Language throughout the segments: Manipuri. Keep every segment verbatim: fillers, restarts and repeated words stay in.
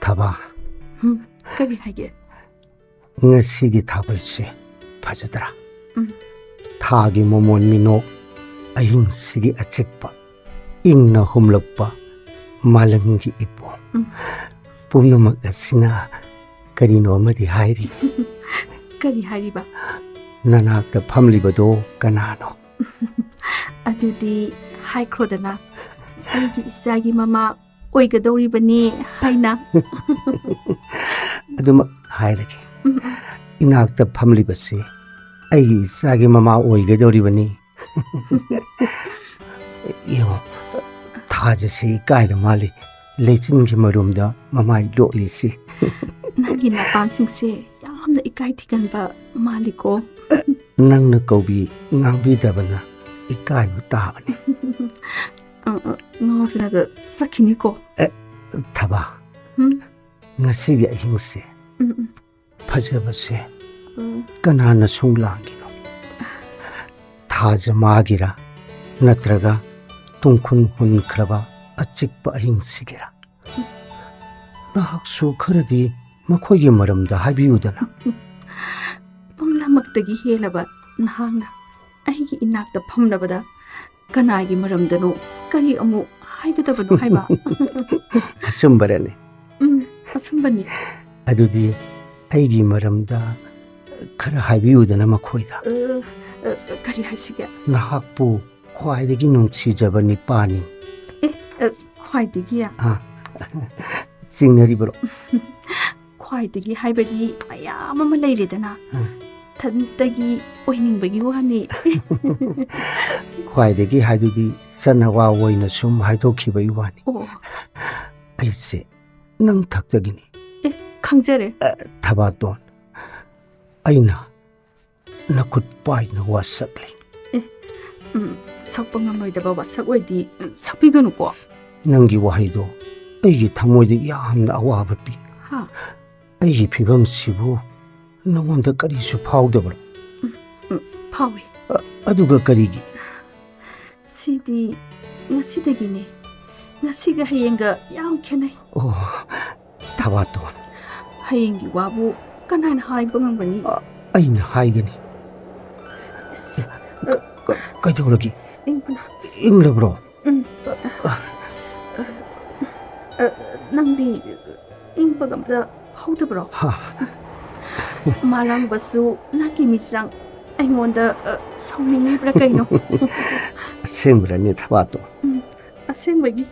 ꯊꯕꯥ꯫ ꯎꯝ, ꯀꯔꯤ ꯍꯥꯏꯒꯦ? ꯉꯁꯤꯒꯤ ꯊꯥꯕꯜꯁꯦ ꯐꯖꯗ꯭ꯔꯥ? ꯎꯝ꯫ ꯊꯥꯒꯤ ꯃꯃꯣꯟ ꯃꯤꯅꯣꯛ, ꯑꯍꯤꯡꯁꯤꯒꯤ ꯑꯆꯤꯛꯄ, ꯏꯪꯅ ꯍꯨꯝꯂꯛꯄ ꯃꯥꯂꯪꯒꯤ ꯏꯄꯣꯝ꯫ ꯎꯝ꯫ ꯄꯨꯝꯅꯃꯛ ꯑꯁꯤꯅ ꯀꯔꯤꯅꯣ ꯑꯃꯗꯤ ꯍꯥꯏꯔꯤ꯫ ꯀꯔꯤ ꯍꯥꯏꯔꯤꯕ? ꯅꯅꯥꯛꯇ ꯐꯝꯂꯤꯕꯗꯣ ꯀꯅꯥꯅꯣ? ꯑꯗꯨꯗꯤ ꯍꯥꯏꯈ꯭ꯔꯣꯗꯅ, "ꯑꯩꯒꯤ ꯏꯆꯥꯒꯤ ꯃꯃꯥ ꯑꯣꯏꯒꯗꯧꯔꯤꯕꯅꯤ" ꯍꯥꯏꯅ꯫ ꯑꯗꯨꯃꯛ ꯍꯥꯏꯔꯒꯦ꯫ ꯎꯝ, ꯎꯝ꯫ ꯏꯅꯥꯛꯇ ꯐꯝꯂꯤꯕꯁꯤ ꯑꯩꯒꯤ ꯏꯆꯥꯒꯤ ꯃꯃꯥ ꯑꯣꯏꯒꯗꯧꯔꯤꯕꯅꯤ꯫ ꯌꯦꯡꯉꯣ, ꯊꯥꯖꯁꯦ ꯏꯀꯥꯏꯔ ꯃꯥꯜꯂꯤ, ꯂꯩꯆꯤꯟꯒꯤ ꯃꯔꯨꯝꯗ ꯃꯃꯥꯏ ꯂꯣꯠꯂꯤꯁꯤ꯫ ꯅꯪꯒꯤ ꯅꯄꯥꯡꯁꯤꯡꯁꯦ ꯌꯥꯝꯅ ꯏꯀꯥꯏ ꯊꯤꯒꯟꯕ ꯃꯥꯜꯂꯤꯀꯣ꯫ ꯅꯪꯅ ꯀꯧꯕꯤ ꯉꯥꯡꯕꯤꯗꯕꯅ ꯏꯀꯥꯏꯕ ꯇꯥꯕꯅꯤ꯫ ꯑ, ꯑ, ꯉꯥꯎꯁꯤꯟꯅꯒ ꯆꯠꯈꯤꯅꯤꯀꯣ꯫ ꯑꯦ, ꯊꯕꯥ, ꯎꯝ? ꯉꯁꯤꯒꯤ ꯑꯍꯤꯡꯁꯦ ꯎꯝ, ꯎꯝ꯫ ꯐꯖꯕꯁꯦ ꯎꯝ꯫ ꯀꯅꯥꯅ ꯁꯨꯝ ꯂꯥꯡꯒꯤꯅꯣ? ꯊꯥꯖ ꯃꯥꯒꯤꯔ, ꯅꯠꯇ꯭ꯔꯒ ꯇꯨꯡꯈꯨꯟ ꯍꯨꯟꯈ꯭ꯔꯕ ꯑꯆꯤꯛꯄ ꯑꯍꯤꯡꯁꯤꯒꯤꯔ? ꯅꯍꯥꯛꯁꯨ ꯈꯔꯗꯤ ꯃꯈꯣꯏꯒꯤ ꯃꯔꯝꯗ ꯍꯥꯏꯕꯤꯌꯨꯗꯅ꯫ ꯄꯨꯝꯅꯃꯛꯇꯒꯤ ꯍꯦꯜꯂꯕ ꯅꯍꯥꯛꯅ ꯑꯩꯒꯤ ꯏꯅꯥꯛꯇ ꯐꯝꯂꯕꯗ ꯀꯅꯥꯒꯤ ꯃꯔꯝꯗꯅꯣ, ꯀꯔꯤ ꯑꯃꯨꯛ ꯍꯥꯏꯒꯗꯕꯅꯣ ꯍꯥꯏꯕ? ꯑꯆꯨꯝꯕꯔꯅꯦ? ꯎꯝ, ꯑꯆꯨꯝꯕꯅꯤ꯫ ꯑꯗꯨꯗꯤ ꯑꯩꯒꯤ ꯃꯔꯝꯗ ꯈꯔ ꯍꯥꯏꯕꯤꯌꯨꯗꯅ ꯃꯈꯣꯏꯗ꯫ ꯑ, ꯑ, ꯀꯔꯤ ꯍꯥꯏꯁꯤꯒꯦ? ꯅꯍꯥꯛꯄꯨ ꯈ꯭ꯋꯥꯏꯗꯒꯤ ꯅꯨꯡꯁꯤꯖꯕ ꯅꯤꯄꯥꯅꯤ꯫ ꯑꯦ, ꯑ, ꯈ꯭ꯋꯥꯏꯗꯒꯤ? ꯑꯥ, ꯆꯤꯡꯅꯔꯤꯕ꯭ꯔꯣ? ꯈ꯭ꯋꯥꯏꯗꯒꯤ ꯍꯥꯏꯕꯗꯤ ꯃꯌꯥꯝ ꯑꯃ ꯂꯩꯔꯦꯗꯅ꯫ ꯑꯥ꯫ ꯊꯟꯇꯒꯤ ꯑꯣꯏꯅꯤꯡꯕꯒꯤ ꯋꯥꯅꯤ꯫ ꯈ꯭ꯋꯥꯏꯗꯒꯤ ꯍꯥꯏꯗꯨꯗꯤ ꯆꯠꯅꯋꯥ ꯑꯣꯏꯅ ꯁꯨꯝ ꯍꯥꯏꯗꯣꯛꯈꯤꯕꯒꯤ ꯋꯥꯅꯤ꯫ ꯑꯣ꯫ ꯑꯩꯁꯦ ꯅꯪ ꯊꯛꯇꯒꯤꯅꯤ꯫ ꯑꯦ, ꯈꯪꯖꯔꯦ꯫ ꯑ, ꯊꯕꯥꯇꯣꯟ, ꯑꯩꯅ ꯅꯈꯨꯠ ꯄꯥꯏꯅ ꯋꯥꯁꯛꯂꯤ꯫ ꯑꯦ, ꯎꯝ, ꯁꯛꯄ ꯉꯝꯂꯣꯏꯗꯕ ꯋꯥꯁꯛ ꯑꯣꯏꯗꯤ, ꯎꯝ, ꯁꯛꯄꯤꯒꯅꯨꯀꯣ꯫ ꯅꯪꯒꯤ ꯋꯥꯍꯩꯗꯣ ꯑꯩꯒꯤ ꯊꯃꯣꯏꯗ ꯌꯥꯝꯅ ꯑꯋꯥꯕ ꯄꯤ꯫ ꯍꯥ? ꯑꯩꯒꯤ ꯐꯤꯕꯝꯁꯤꯕꯨ ꯅꯉꯣꯟꯗ ꯀꯔꯤꯁꯨ ꯐꯥꯎꯗꯕ꯭ꯔꯥ? ꯎꯝ, ꯎꯝ, ꯐꯥꯎꯏ꯫ ꯑ-, ꯑꯗꯨꯒ ꯀꯔꯤꯒꯤ? ꯁꯤꯗꯤ ꯉꯁꯤꯗꯒꯤꯅꯦ꯫ ꯉꯁꯤꯒ ꯍꯌꯦꯡꯒ ꯌꯥꯝ ꯈꯦꯠꯅꯩ꯫ ꯑꯣ, ꯊꯕꯥꯇꯣꯟ꯫ ꯍꯌꯦꯡꯒꯤ ꯋꯥꯕꯨ ꯀꯅꯥꯅ ꯍꯥꯏꯕ ꯉꯝꯒꯅꯤ? ꯑ, ꯑꯩꯅ ꯍꯥꯏꯒꯅꯤ꯫ ꯑ, ꯀ-, ꯀꯩꯗꯧꯔꯒꯦ? ꯏꯪꯕꯅ꯫ ꯏꯪꯂꯕ꯭ꯔꯣ? ꯎꯝ꯫ ꯑ, ꯅꯪꯗꯤ ꯏꯪꯕꯒ ꯑꯝꯇ ꯐꯥꯎꯗꯕ꯭ꯔꯣ? ꯍꯥ? ꯃꯥꯂꯪꯕꯁꯨ ꯅꯪꯒꯤ ꯃꯤꯆꯪ ꯑꯩꯉꯣꯟꯗ, ꯑ, ꯁꯥꯎꯅꯤꯡꯉꯤꯕ꯭ꯔꯥ ꯀꯩꯅꯣ? ꯑꯁꯦꯡꯕꯔꯅꯦ, ꯊꯕꯥꯇꯣꯟ? ꯎꯝ, ꯑꯁꯦꯡꯕꯒꯤ꯫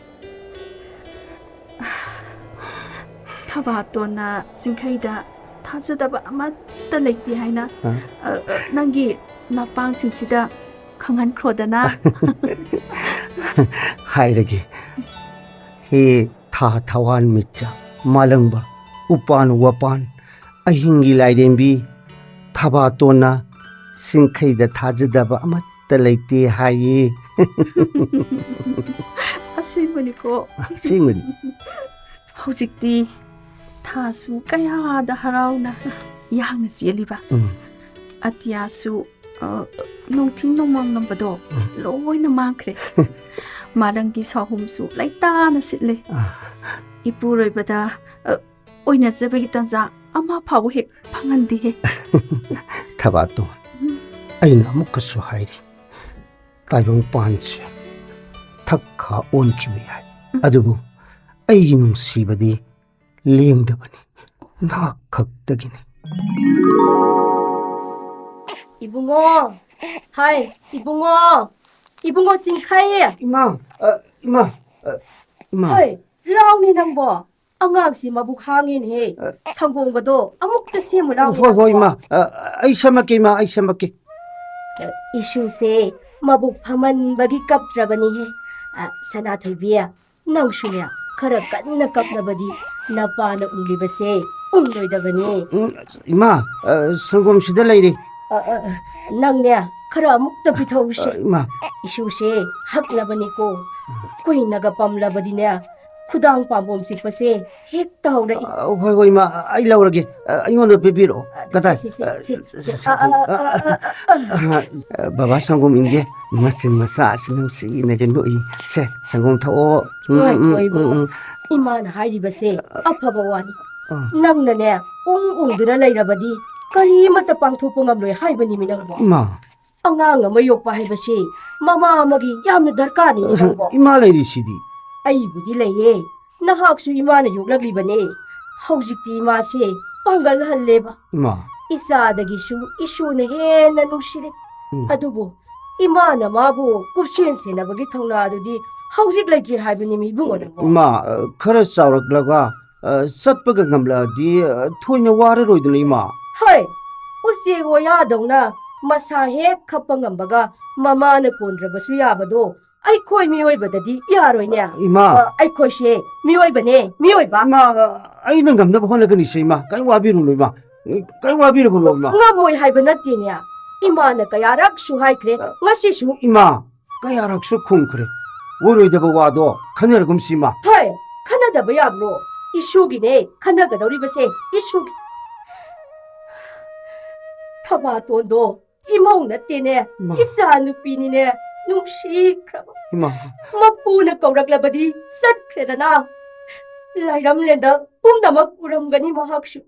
ꯊꯕꯥꯇꯣꯟꯅ ꯆꯤꯡꯈꯩꯗ ꯊꯥꯖꯗꯕ ꯑꯃꯠꯇ ꯂꯩꯇꯦ ꯍꯥꯏꯅ, ꯑ? ꯑ, ꯑ, ꯅꯪꯒꯤ ꯅꯄꯥꯡꯁꯤꯡꯁꯤꯗ ꯈꯪꯍꯟꯈ꯭ꯔꯣꯗꯅ꯫ ꯍꯥꯏꯔꯒꯦ꯫ ꯍꯦ ꯊꯥ ꯊꯋꯥꯟ ꯃꯤꯆꯥ, ꯃꯥꯂꯪꯕ, ꯎꯄꯥꯟ ꯋꯥꯄꯥꯟ, ꯑꯍꯤꯡꯒꯤ ꯂꯥꯏꯔꯦꯝꯕꯤ, ꯊꯕꯥꯇꯣꯟꯅ ꯆꯤꯡꯈꯩꯗ ꯊꯥꯖꯗꯕ ꯑꯃꯠꯇ ꯂꯩꯇꯦ ꯍꯥꯏꯌꯦ꯫ ꯑꯁꯦꯡꯕꯅꯤꯀꯣ? ꯑꯁꯦꯡꯕꯅꯤ꯫ ꯍꯧꯖꯤꯛꯇꯤ ꯊꯥꯁꯨ ꯀꯌꯥꯗ ꯍꯔꯥꯎꯅ ꯌꯥꯡꯅ ꯆꯦꯜꯂꯤꯕ꯫ ꯎꯝ꯫ ꯑꯇꯤꯌꯥꯁꯨ, ꯑ, ꯅꯣꯡꯊꯤ ꯅꯣꯡꯃꯪꯂꯝꯕꯗꯣ ꯎꯝ꯫ ꯂꯣꯏꯅ ꯃꯥꯡꯈ꯭ꯔꯦ꯫ ꯃꯥꯂꯪꯒꯤ ꯁꯥꯍꯨꯝꯁꯨ ꯂꯩꯇꯥꯅ ꯁꯤꯠꯂꯦ꯫ ꯑ꯫ ꯏꯄꯨꯔꯣꯏꯕꯗ, ꯑ, ꯑꯣꯏꯅꯖꯕꯒꯤ ꯇꯥꯟꯖꯥ ꯑꯃ ꯐꯥꯎꯕ ꯍꯦꯛ ꯐꯪꯍꯟꯗꯦꯍꯦ꯫ ꯊꯕꯥꯇꯣꯟ, ꯎꯝ꯫ ꯑꯩꯅ ꯑꯃꯨꯛꯀꯁꯨ ꯍꯥꯏꯔꯤ, ꯇꯥꯏꯕꯪꯄꯥꯟꯁꯦ ꯊꯛ ꯈꯥ ꯑꯣꯟꯈꯤꯕ ꯌꯥꯏ, ꯎꯝ꯫ ꯑꯗꯨꯕꯨ ꯑꯩꯒꯤ ꯅꯨꯡꯁꯤꯕꯗꯤ ꯂꯦꯡꯗꯕꯅꯤ, ꯅꯍꯥꯛ ꯈꯛꯇꯒꯤꯅꯤ꯫ ꯏꯕꯨꯡꯉꯣ! ꯍꯥꯏ, ꯏꯕꯨꯡꯉꯣ! ꯏꯕꯨꯡꯉꯣ ꯆꯤꯡꯈꯩ! ꯏꯃꯥ! ꯑ, ꯏꯃꯥ! ꯑ, ꯏꯃꯥ! ꯍꯩ, ꯂꯥꯎꯅꯦ ꯅꯪꯕꯣ! ꯑꯉꯥꯡꯁꯤ ꯃꯕꯨꯛ ꯍꯥꯡꯉꯦꯅꯦꯍꯦ꯫ ꯑ, ꯁꯪꯒꯣꯝꯒꯗꯣ ꯑꯃꯨꯛꯇ ꯁꯦꯝꯃꯨ ꯂꯥꯎꯅꯦ ꯍꯣꯏ, ꯍꯣꯏ, ꯅꯪꯕꯣ꯫ ꯏꯃꯥ꯫ ꯑ, ꯑꯩ ꯁꯦꯝꯃꯛꯀꯦ, ꯏꯃꯥ, ꯑꯩ ꯁꯦꯝꯃꯛꯀꯦ꯫ ꯑ, ꯏꯁꯨꯁꯦ ꯃꯕꯨꯛ ꯐꯃꯟꯕꯒꯤ ꯀꯞꯇ꯭ꯔꯕꯅꯤꯍꯦ꯫ ꯑ, ꯁꯅꯥꯊꯣꯏꯕꯤ, ꯅꯪꯁꯨꯅꯦ, ꯈꯔ ꯀꯟꯅ ꯀꯞꯂꯕꯗꯤ ꯅꯄꯥꯅ ꯎꯡꯂꯤꯕꯁꯦ ꯎꯡꯂꯣꯏꯗꯕꯅꯤ꯫ ꯎꯝ, ꯏꯃꯥ, ꯑ, ꯁꯪꯒꯣꯝꯁꯤꯗ ꯂꯩꯔꯦ꯫ ꯑ, ꯑ, ꯑ, ꯅꯪꯅꯦ, ꯈꯔ ꯑꯃꯨꯛꯇ ꯄꯤꯊꯣꯛꯎꯁꯦ꯫ ꯑ, ꯏꯃꯥ꯫ ꯏꯁꯨꯁꯦ ꯍꯛꯂꯕꯅꯤꯀꯣ꯫ ꯀꯨꯏꯅꯒ ꯄꯝꯂꯕꯗꯤꯅꯦ, ꯈꯨꯗꯥꯡ ꯄꯥꯝꯕꯣꯝ ꯆꯤꯛꯄꯁꯦ ꯍꯦꯛꯇ ꯍꯧꯔꯛꯏ꯫ ꯑ, ꯍꯣꯏ, ꯍꯣꯏ, ꯏꯃꯥ, ꯑꯩ ꯂꯧꯔꯒꯦ꯫ ꯑ, ꯑꯩꯉꯣꯟꯗ ꯄꯤꯕꯤꯔꯛꯑꯣ꯫ ꯑ, ꯀꯗꯥꯏ? ꯁꯦ, ꯁꯦ, ꯁꯦ, ꯑ, ꯁꯦ, ꯁꯦ, ꯑ, ꯑ, ꯑ, ꯑ, ꯑ, ꯑ, ꯑ, ꯑ, ꯕꯕꯥ ꯁꯪꯒꯣꯝ ꯏꯟꯒꯦ꯫ ꯃꯆꯤꯟ ꯃꯆꯥ ꯑꯁꯤ ꯅꯨꯡꯁꯤꯅꯒ ꯅꯣꯛꯏ꯫ ꯁꯦ, ꯁꯪꯒꯣꯝ ꯊꯛꯑꯣ꯫ ꯎꯝ, ꯎꯝ, ꯉꯥꯏꯈꯣ, ꯎꯝ, ꯏꯕꯨꯡꯉꯣ꯫ ꯎꯝ, ꯎꯝ꯫ ꯏꯃꯥꯅ ꯍꯥꯏꯔꯤꯕꯁꯦ ꯑꯐꯕ ꯋꯥꯅꯤ꯫ ꯑ꯫ ꯅꯪꯅꯅꯦ, ꯎꯪ ꯎꯪꯗꯨꯅ ꯂꯩꯔꯕꯗꯤ ꯀꯔꯤꯃꯠꯇ ꯄꯥꯡꯊꯣꯛꯄ ꯉꯝꯂꯣꯏ ꯍꯥꯏꯕꯅꯤꯃꯤ ꯅꯪꯕꯣ꯫ ꯏꯃꯥ꯫ ꯑꯉꯥꯡ ꯑꯃ ꯌꯣꯛꯄ ꯍꯥꯏꯕꯁꯤ ꯃꯃꯥ ꯑꯃꯒꯤ ꯌꯥꯝꯅ ꯗꯔꯀꯥꯔꯅꯤ ꯅꯪꯕꯣ꯫ ꯏꯃꯥ ꯂꯩꯔꯤꯁꯤꯗꯤ꯫ ꯑꯩꯕꯨꯗꯤ ꯂꯩꯌꯦ꯫ ꯅꯍꯥꯛꯁꯨ ꯏꯃꯥꯅ ꯌꯣꯛꯂꯛꯂꯤꯕꯅꯦ꯫ ꯍꯧꯖꯤꯛꯇꯤ ꯏꯃꯥꯁꯦ ꯄꯥꯡꯒꯜ ꯍꯜꯂꯦꯕ꯫ ꯏꯃꯥ꯫ ꯏꯆꯥꯗꯒꯤꯁꯨ ꯏꯁꯨꯅ ꯍꯦꯟꯅ ꯅꯨꯡꯁꯤꯔꯦ꯫ ꯎꯝ꯫ ꯑꯗꯨꯕꯨ ꯏꯃꯥꯅ ꯃꯥꯕꯨ ꯀꯨꯞꯁꯦꯟ ꯁꯦꯟꯅꯕꯒꯤ ꯊꯧꯅꯥꯗꯨꯗꯤ ꯍꯧꯖꯤꯛ ꯂꯩꯇ꯭ꯔꯤ ꯍꯥꯏꯕꯅꯤꯃꯤ ꯏꯕꯨꯡꯉꯣ ꯅꯪꯕꯣ꯫ ꯏꯃꯥ, ꯑ, ꯈꯔ ꯆꯥꯎꯔꯛꯂꯒ, ꯑ, ꯆꯠꯄꯒ ꯉꯝꯂꯛꯑꯗꯤ, ꯑ, ꯊꯣꯏꯅ ꯋꯥꯔꯔꯣꯏꯗꯅ, ꯏꯃꯥ꯫ ꯍꯣꯏ, ꯎꯆꯦꯛ ꯋꯥꯌꯥꯗꯧꯅ ꯃꯁꯥ ꯍꯦꯛ ꯈꯞꯄ ꯉꯝꯕꯒ ꯃꯃꯥꯅ ꯀꯣꯟꯗ꯭ꯔꯕꯁꯨ ꯌꯥꯕꯗꯣ ꯑꯩꯈꯣꯏ ꯃꯤꯑꯣꯏꯕꯗꯗꯤ ꯌꯥꯔꯣꯏꯅꯦ꯫ ꯏꯃꯥ꯫ ꯑ, ꯑꯩꯈꯣꯏꯁꯦ ꯃꯤꯑꯣꯏꯕꯅꯦ, ꯃꯤꯑꯣꯏꯕ꯫ ꯏꯃꯥ, ꯑ, ꯑꯩꯅ ꯉꯝꯅꯕ ꯍꯣꯠꯅꯒꯅꯤꯁꯦ, ꯏꯃꯥ꯫ ꯀꯔꯤꯝ ꯋꯥꯕꯤꯔꯨꯅꯨ, ꯏꯃꯥ꯫ ꯀꯔꯤꯝ ꯋꯥꯕꯤꯔꯨꯒꯅꯨ, ꯏꯃꯥ꯫ ꯉꯝꯃꯣꯏ ꯍꯥꯏꯕ ꯅꯠꯇꯦꯅꯦ꯫ ꯏꯃꯥꯅ ꯀꯌꯥꯔꯛꯁꯨ ꯍꯥꯏꯈ꯭ꯔꯦ, ꯑ, ꯉꯁꯤꯁꯨ꯫ ꯏꯃꯥ, ꯀꯌꯥꯔꯛꯁꯨ ꯈꯨꯝꯈ꯭ꯔꯦ꯫ ꯑꯣꯏꯔꯣꯏꯗꯕ ꯋꯥꯗꯣ ꯈꯟꯅꯔꯒꯨꯝꯁꯤ, ꯏꯃꯥ꯫ ꯍꯣꯏ, ꯈꯟꯅꯗꯕ ꯌꯥꯕ꯭ꯔꯣ? ꯏꯁꯨꯒꯤꯅꯦ ꯈꯟꯅꯒꯗꯧꯔꯤꯕꯁꯦ, ꯏꯁꯨꯒꯤ꯫ ꯊꯕꯥꯇꯣꯟꯗꯣ ꯏꯃꯧ ꯅꯠꯇꯦꯅꯦ, ꯏꯃꯥ꯫ ꯏꯆꯥ ꯅꯨꯄꯤꯅꯤꯅꯦ, ꯅꯨꯡꯁꯤꯈ꯭ꯔꯕ꯫ ꯏꯃꯥ꯫ ꯃꯄꯨꯅ ꯀꯧꯔꯛꯂꯕꯗꯤ ꯆꯠꯈ꯭ꯔꯦꯗꯅ꯫ ꯂꯥꯏꯔꯝꯂꯦꯟꯗ ꯄꯨꯝꯅꯃꯛ ꯎꯔꯝꯒꯅꯤ ꯃꯍꯥꯛꯁꯨ꯫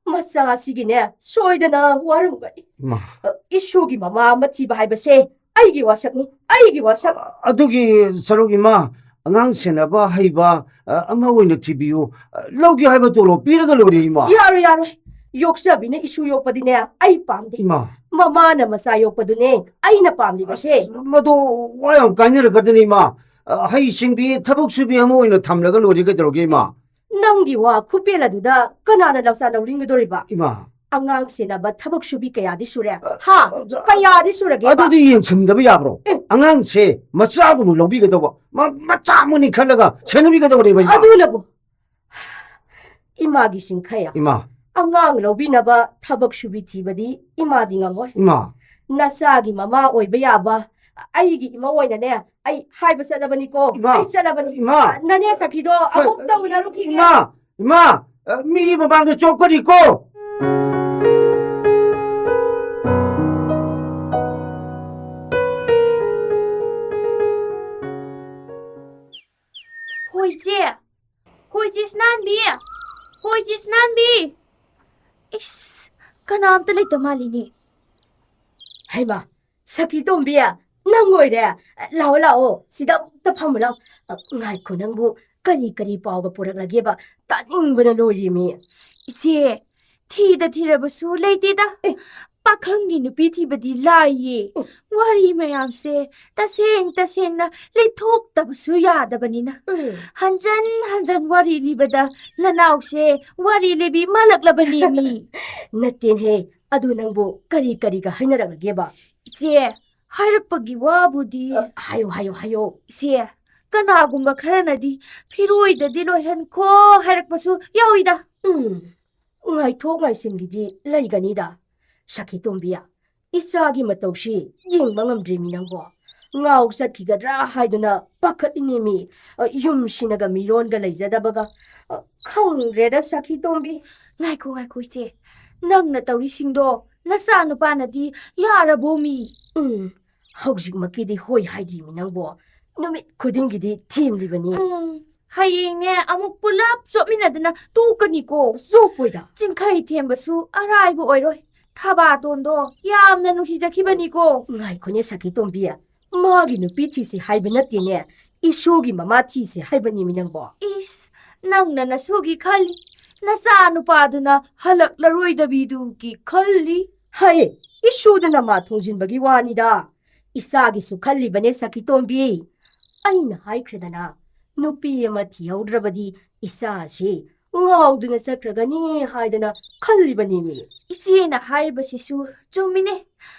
ꯃꯆꯥ ꯑꯁꯤꯒꯤꯅꯦ, ꯁꯣꯏꯗꯅ ꯋꯥꯔꯝꯒꯅꯤ꯫ ꯏꯃꯥ꯫ ꯑ, ꯏꯁꯨꯒꯤ ꯃꯃꯥ ꯑꯃ ꯊꯤꯕ ꯍꯥꯏꯕꯁꯦ ꯑꯩꯒꯤ ꯋꯥꯁꯛꯅꯤ, ꯑꯩꯒꯤ ꯋꯥꯁꯛ꯫ ꯑꯗꯨꯒꯤ ꯁꯔꯨꯛ, ꯏꯃꯥ, ꯑꯉꯥꯡ ꯁꯦꯟꯅꯕ ꯍꯩꯕ, ꯑ, ꯑꯃ ꯑꯣꯏꯅ ꯊꯤꯕꯤꯌꯨ꯫ ꯑ, ꯂꯧꯒꯦ ꯍꯥꯏꯕ ꯇꯣꯂꯣꯞ ꯄꯤꯔꯒ ꯂꯣꯏꯔꯦ, ꯏꯃꯥ꯫ ꯌꯥꯔꯣꯏ, ꯌꯥꯔꯣꯏ꯫ ꯌꯣꯛꯆꯕꯤꯅ ꯏꯁꯨ ꯌꯣꯛꯄꯗꯤꯅꯦ, ꯑꯩ ꯄꯥꯝꯗꯦ꯫ ꯏꯃꯥ꯫ ꯃꯃꯥꯅ ꯃꯆꯥ ꯌꯣꯛꯄꯗꯨꯅꯦ ꯑꯩꯅ ꯄꯥꯝꯂꯤꯕꯁꯦ꯫ ꯑꯁ, ꯃꯗꯣ ꯋꯥ ꯌꯥꯝ ꯀꯥꯏꯅꯔꯛꯀꯗꯅꯤ, ꯏꯃꯥ꯫ ꯑ, ꯍꯩꯁꯤꯡꯕꯤ ꯊꯕꯛ ꯁꯨꯕꯤ ꯑꯃ ꯑꯣꯏꯅ ꯊꯝꯂꯒ ꯂꯣꯏꯔꯦ, ꯀꯩꯗꯧꯔꯒꯦ, ꯏꯃꯥ? ꯅꯪꯒꯤ ꯋꯥ ꯈꯨꯄꯦꯜ ꯑꯗꯨꯗ ꯀꯅꯥꯅ ꯂꯧꯁꯥ ꯂꯧꯅꯤꯡꯒꯗꯧꯔꯤꯕ? ꯏꯃꯥ꯫ ꯑꯉꯥꯡ ꯁꯦꯟꯅꯕ ꯊꯕꯛ ꯁꯨꯕꯤ ꯀꯌꯥꯗꯤ ꯁꯨꯔꯦ? ꯍꯥ? ꯑ, ꯀꯌꯥꯗꯤ ꯁꯨꯔꯒꯦꯕ? ꯑꯗꯨꯗꯤ ꯌꯦꯡꯁꯤꯟꯗꯕ ꯌꯥꯕ꯭ꯔꯣ? ꯑꯦ꯫ ꯑꯉꯥꯡꯁꯦ ꯃꯆꯥꯒꯨꯝꯅ ꯂꯧꯕꯤꯒꯗꯧꯕ, ꯃ-, ꯃꯆꯥ ꯑꯃꯅꯤ ꯈꯜꯂꯒ ꯁꯦꯟꯅꯕꯤꯒꯗꯧꯕꯅꯦꯕ, ꯏꯃꯥ꯫ ꯑꯗꯨꯅꯕꯨ ꯏꯃꯥꯒꯤ ꯁꯤꯡꯈꯩ꯫ ꯏꯃꯥ꯫ ꯑꯉꯥꯡ ꯂꯧꯕꯤꯅꯕ ꯊꯕꯛ ꯁꯨꯕꯤ ꯊꯤꯕꯗꯤ ꯏꯃꯥꯗꯤ ꯉꯝꯃꯣꯏ꯫ ꯏꯃꯥ꯫ ꯅꯆꯥꯒꯤ ꯃꯃꯥ ꯑꯣꯏꯕ ꯌꯥꯕ ꯑꯩꯒꯤ ꯏꯃꯧ ꯑꯣꯏꯅꯅꯦ, ꯑꯩ ꯍꯥꯏꯕ ꯆꯠꯂꯕꯅꯤꯀꯣ꯫ ꯏꯃꯥ! ꯑꯩ ꯆꯠꯂꯕꯅꯤ꯫ ꯏꯃꯥ! ꯅꯅꯦ ꯁꯈꯤꯗꯣ ꯑꯃꯨꯛꯇ ꯎꯅꯔꯨꯈꯤꯒꯦ꯫ ꯏꯃꯥ! ꯏꯃꯥ! ꯑ, ꯃꯤꯒꯤ ꯃꯃꯥꯡꯗ ꯆꯣꯞꯀꯅꯤꯀꯣ! ꯍꯣꯏ, ꯏꯆꯦ꯫ ꯍꯣꯏ, ꯏꯆꯦ ꯁꯅꯥꯍꯟꯕꯤ꯫ ꯍꯣꯏ, ꯏꯆꯦ ꯁꯅꯥꯍꯟꯕꯤ꯫ ꯏꯁ, ꯀꯅꯥꯝꯇ ꯂꯩꯇ ꯃꯥꯜꯂꯤꯅꯦ꯫ ꯍꯩꯃꯥ, ꯁꯈꯤ ꯇꯣꯝꯕꯤ, ꯅꯪ ꯑꯣꯏꯔꯦ꯫ ꯂꯥꯛꯑꯣ, ꯂꯥꯛꯑꯣ, ꯁꯤꯗ ꯑꯃꯨꯛꯇ ꯐꯝꯃꯨ ꯂꯥꯛꯑꯣ꯫ ꯑ, ꯉꯥꯏꯈꯣ, ꯅꯪꯕꯨ ꯀꯔꯤ ꯀꯔꯤ ꯄꯥꯎꯒ ꯄꯨꯔꯛꯂꯒꯦꯕ? ꯇꯥꯅꯤꯡꯕꯅ ꯂꯣꯏꯔꯦꯃꯤ꯫ ꯏꯆꯦ, ꯊꯤꯗ ꯊꯤꯔꯕꯁꯨ ꯂꯩꯇꯦꯗ꯫ ꯑꯦ꯫ ꯄꯥꯈꯪꯒꯤ ꯅꯨꯄꯤ ꯊꯤꯕꯗꯤ ꯂꯥꯏꯌꯦ꯫ ꯎꯝ꯫ ꯋꯥꯔꯤ ꯃꯌꯥꯝꯁꯦ ꯇꯁꯦꯡ ꯇꯁꯦꯡꯅ ꯂꯩꯊꯣꯛꯇꯕꯁꯨ ꯌꯥꯗꯕꯅꯤꯅ꯫ ꯎꯝ꯫ ꯍꯟꯖꯟ ꯍꯟꯖꯟ ꯋꯥꯔꯤ ꯂꯤꯕꯗ ꯅꯅꯥꯎꯁꯦ ꯋꯥꯔꯤ ꯂꯤꯕꯤ ꯃꯥꯜꯂꯛꯂꯕꯅꯦꯃꯤ꯫ ꯅꯠꯇꯦꯅꯦꯍꯦ, ꯑꯗꯨ ꯅꯪꯕꯨ ꯀꯔꯤ ꯀꯔꯤꯒ ꯍꯥꯏꯅꯔꯛꯂꯒꯦꯕ? ꯏꯆꯦ, ꯍꯥꯏꯔꯛꯄꯒꯤ ꯋꯥꯕꯨꯗꯤ ꯑ, ꯍꯥꯏꯌꯣ, ꯍꯥꯏꯌꯣ, ꯍꯥꯏꯌꯣ꯫ ꯏꯆꯦ, ꯀꯅꯥꯒꯨꯝꯕ ꯈꯔꯅꯗꯤ ꯐꯤꯔꯣꯏꯗꯗꯤ ꯂꯣꯏꯍꯟꯈꯣ ꯍꯥꯏꯔꯛꯄꯁꯨ ꯌꯥꯎꯏꯗ꯫ ꯎꯝ, ꯉꯥꯏꯊꯣꯛ ꯉꯥꯏꯁꯤꯟꯒꯤꯗꯤ ꯂꯩꯒꯅꯤꯗ꯫ ꯁꯈꯤ ꯇꯣꯝꯕꯤ, ꯏꯆꯥꯒꯤ ꯃꯇꯧꯁꯤ ꯌꯦꯡꯕ ꯉꯝꯗ꯭ꯔꯦꯃꯤ ꯅꯪꯕꯣ꯫ ꯉꯥꯎ ꯆꯠꯈꯤꯒꯗ꯭ꯔꯥ ꯍꯥꯏꯗꯨꯅ ꯄꯥꯈꯠꯂꯤꯅꯦꯃꯤ꯫ ꯑ, ꯌꯨꯝꯁꯤꯅꯒ ꯃꯤꯔꯣꯟꯒ ꯂꯩꯖꯗꯕꯒ꯫ ꯑ, ꯈꯪꯗ꯭ꯔꯦꯗ ꯁꯈꯤ ꯇꯣꯝꯕꯤ꯫ ꯉꯥꯏꯈꯣ, ꯉꯥꯏꯈꯣ ꯏꯆꯦ꯫ ꯅꯪꯅ ꯇꯧꯔꯤꯁꯤꯡꯗꯣ ꯅꯆꯥ ꯅꯨꯄꯥꯅꯗꯤ ꯌꯥꯔꯕꯣꯃꯤ? ꯎꯝ, ꯍꯧꯖꯤꯛꯃꯛꯀꯤꯗꯤ ꯍꯣꯏ ꯍꯥꯏꯗ꯭ꯔꯤꯃꯤ ꯅꯪꯕꯣ꯫ ꯅꯨꯃꯤꯠ ꯈꯨꯗꯤꯡꯒꯤꯗꯤ ꯊꯦꯝꯂꯤꯕꯅꯤ꯫ ꯎꯝ, ꯍꯌꯦꯡꯅꯦ ꯑꯃꯨꯛ ꯄꯨꯂꯞ ꯆꯣꯞꯃꯤꯟꯅꯗꯅ ꯇꯣꯛꯀꯅꯤꯀꯣ꯫ ꯆꯣꯞꯄꯣꯏꯗ꯫ ꯆꯤꯡꯈꯩ ꯊꯦꯝꯕꯁꯨ ꯑꯔꯥꯏꯕ ꯑꯣꯏꯔꯣꯏ꯫ ꯊꯕꯥꯇꯣꯟꯗꯣ ꯌꯥꯝꯅ ꯅꯨꯡꯁꯤꯖꯈꯤꯕꯅꯤꯀꯣ꯫ ꯉꯥꯏꯈꯣꯅꯦ ꯁꯈꯤ ꯇꯣꯝꯕꯤ, ꯃꯥꯒꯤ ꯅꯨꯄꯤ ꯊꯤꯁꯤ ꯍꯥꯏꯕ ꯅꯠꯇꯦꯅꯦ, ꯏꯁꯨꯒꯤ ꯃꯃꯥ ꯊꯤꯁꯤ ꯍꯥꯏꯕꯅꯤꯃꯤ ꯅꯪꯕꯣ꯫ ꯏꯁ, ꯅꯪꯅ ꯅꯁꯨꯒꯤ ꯈꯜꯂꯤ, ꯅꯆꯥ ꯅꯨꯄꯥꯗꯨꯅ ꯍꯜꯂꯛꯂꯔꯣꯏꯗꯕꯤꯗꯨꯒꯤ ꯈꯜꯂꯤ꯫ ꯍꯩ, ꯏꯁꯨꯗꯅ ꯃꯥ ꯊꯣꯡꯖꯤꯟꯕꯒꯤ ꯋꯥꯅꯤꯗ꯫ ꯏꯆꯥꯒꯤꯁꯨ ꯈꯜꯂꯤꯕꯅꯦ ꯁꯈꯤ ꯇꯣꯝꯕꯤ꯫ ꯑꯩꯅ ꯍꯥꯏꯈ꯭ꯔꯦꯗꯅ, ꯅꯨꯄꯤ ꯑꯃ ꯊꯤꯍꯧꯗ꯭ꯔꯕꯗꯤ ꯏꯆꯥꯁꯤ ꯉꯥꯎꯗꯨꯅ ꯆꯠꯈ꯭ꯔꯒꯅꯤ ꯍꯥꯏꯗꯅ ꯈꯜꯂꯤꯕꯅꯤꯃꯤ꯫ ꯏꯆꯦꯅ ꯍꯥꯏꯔꯤꯕꯁꯤꯁꯨ ꯆꯨꯝꯃꯤꯅꯦ꯫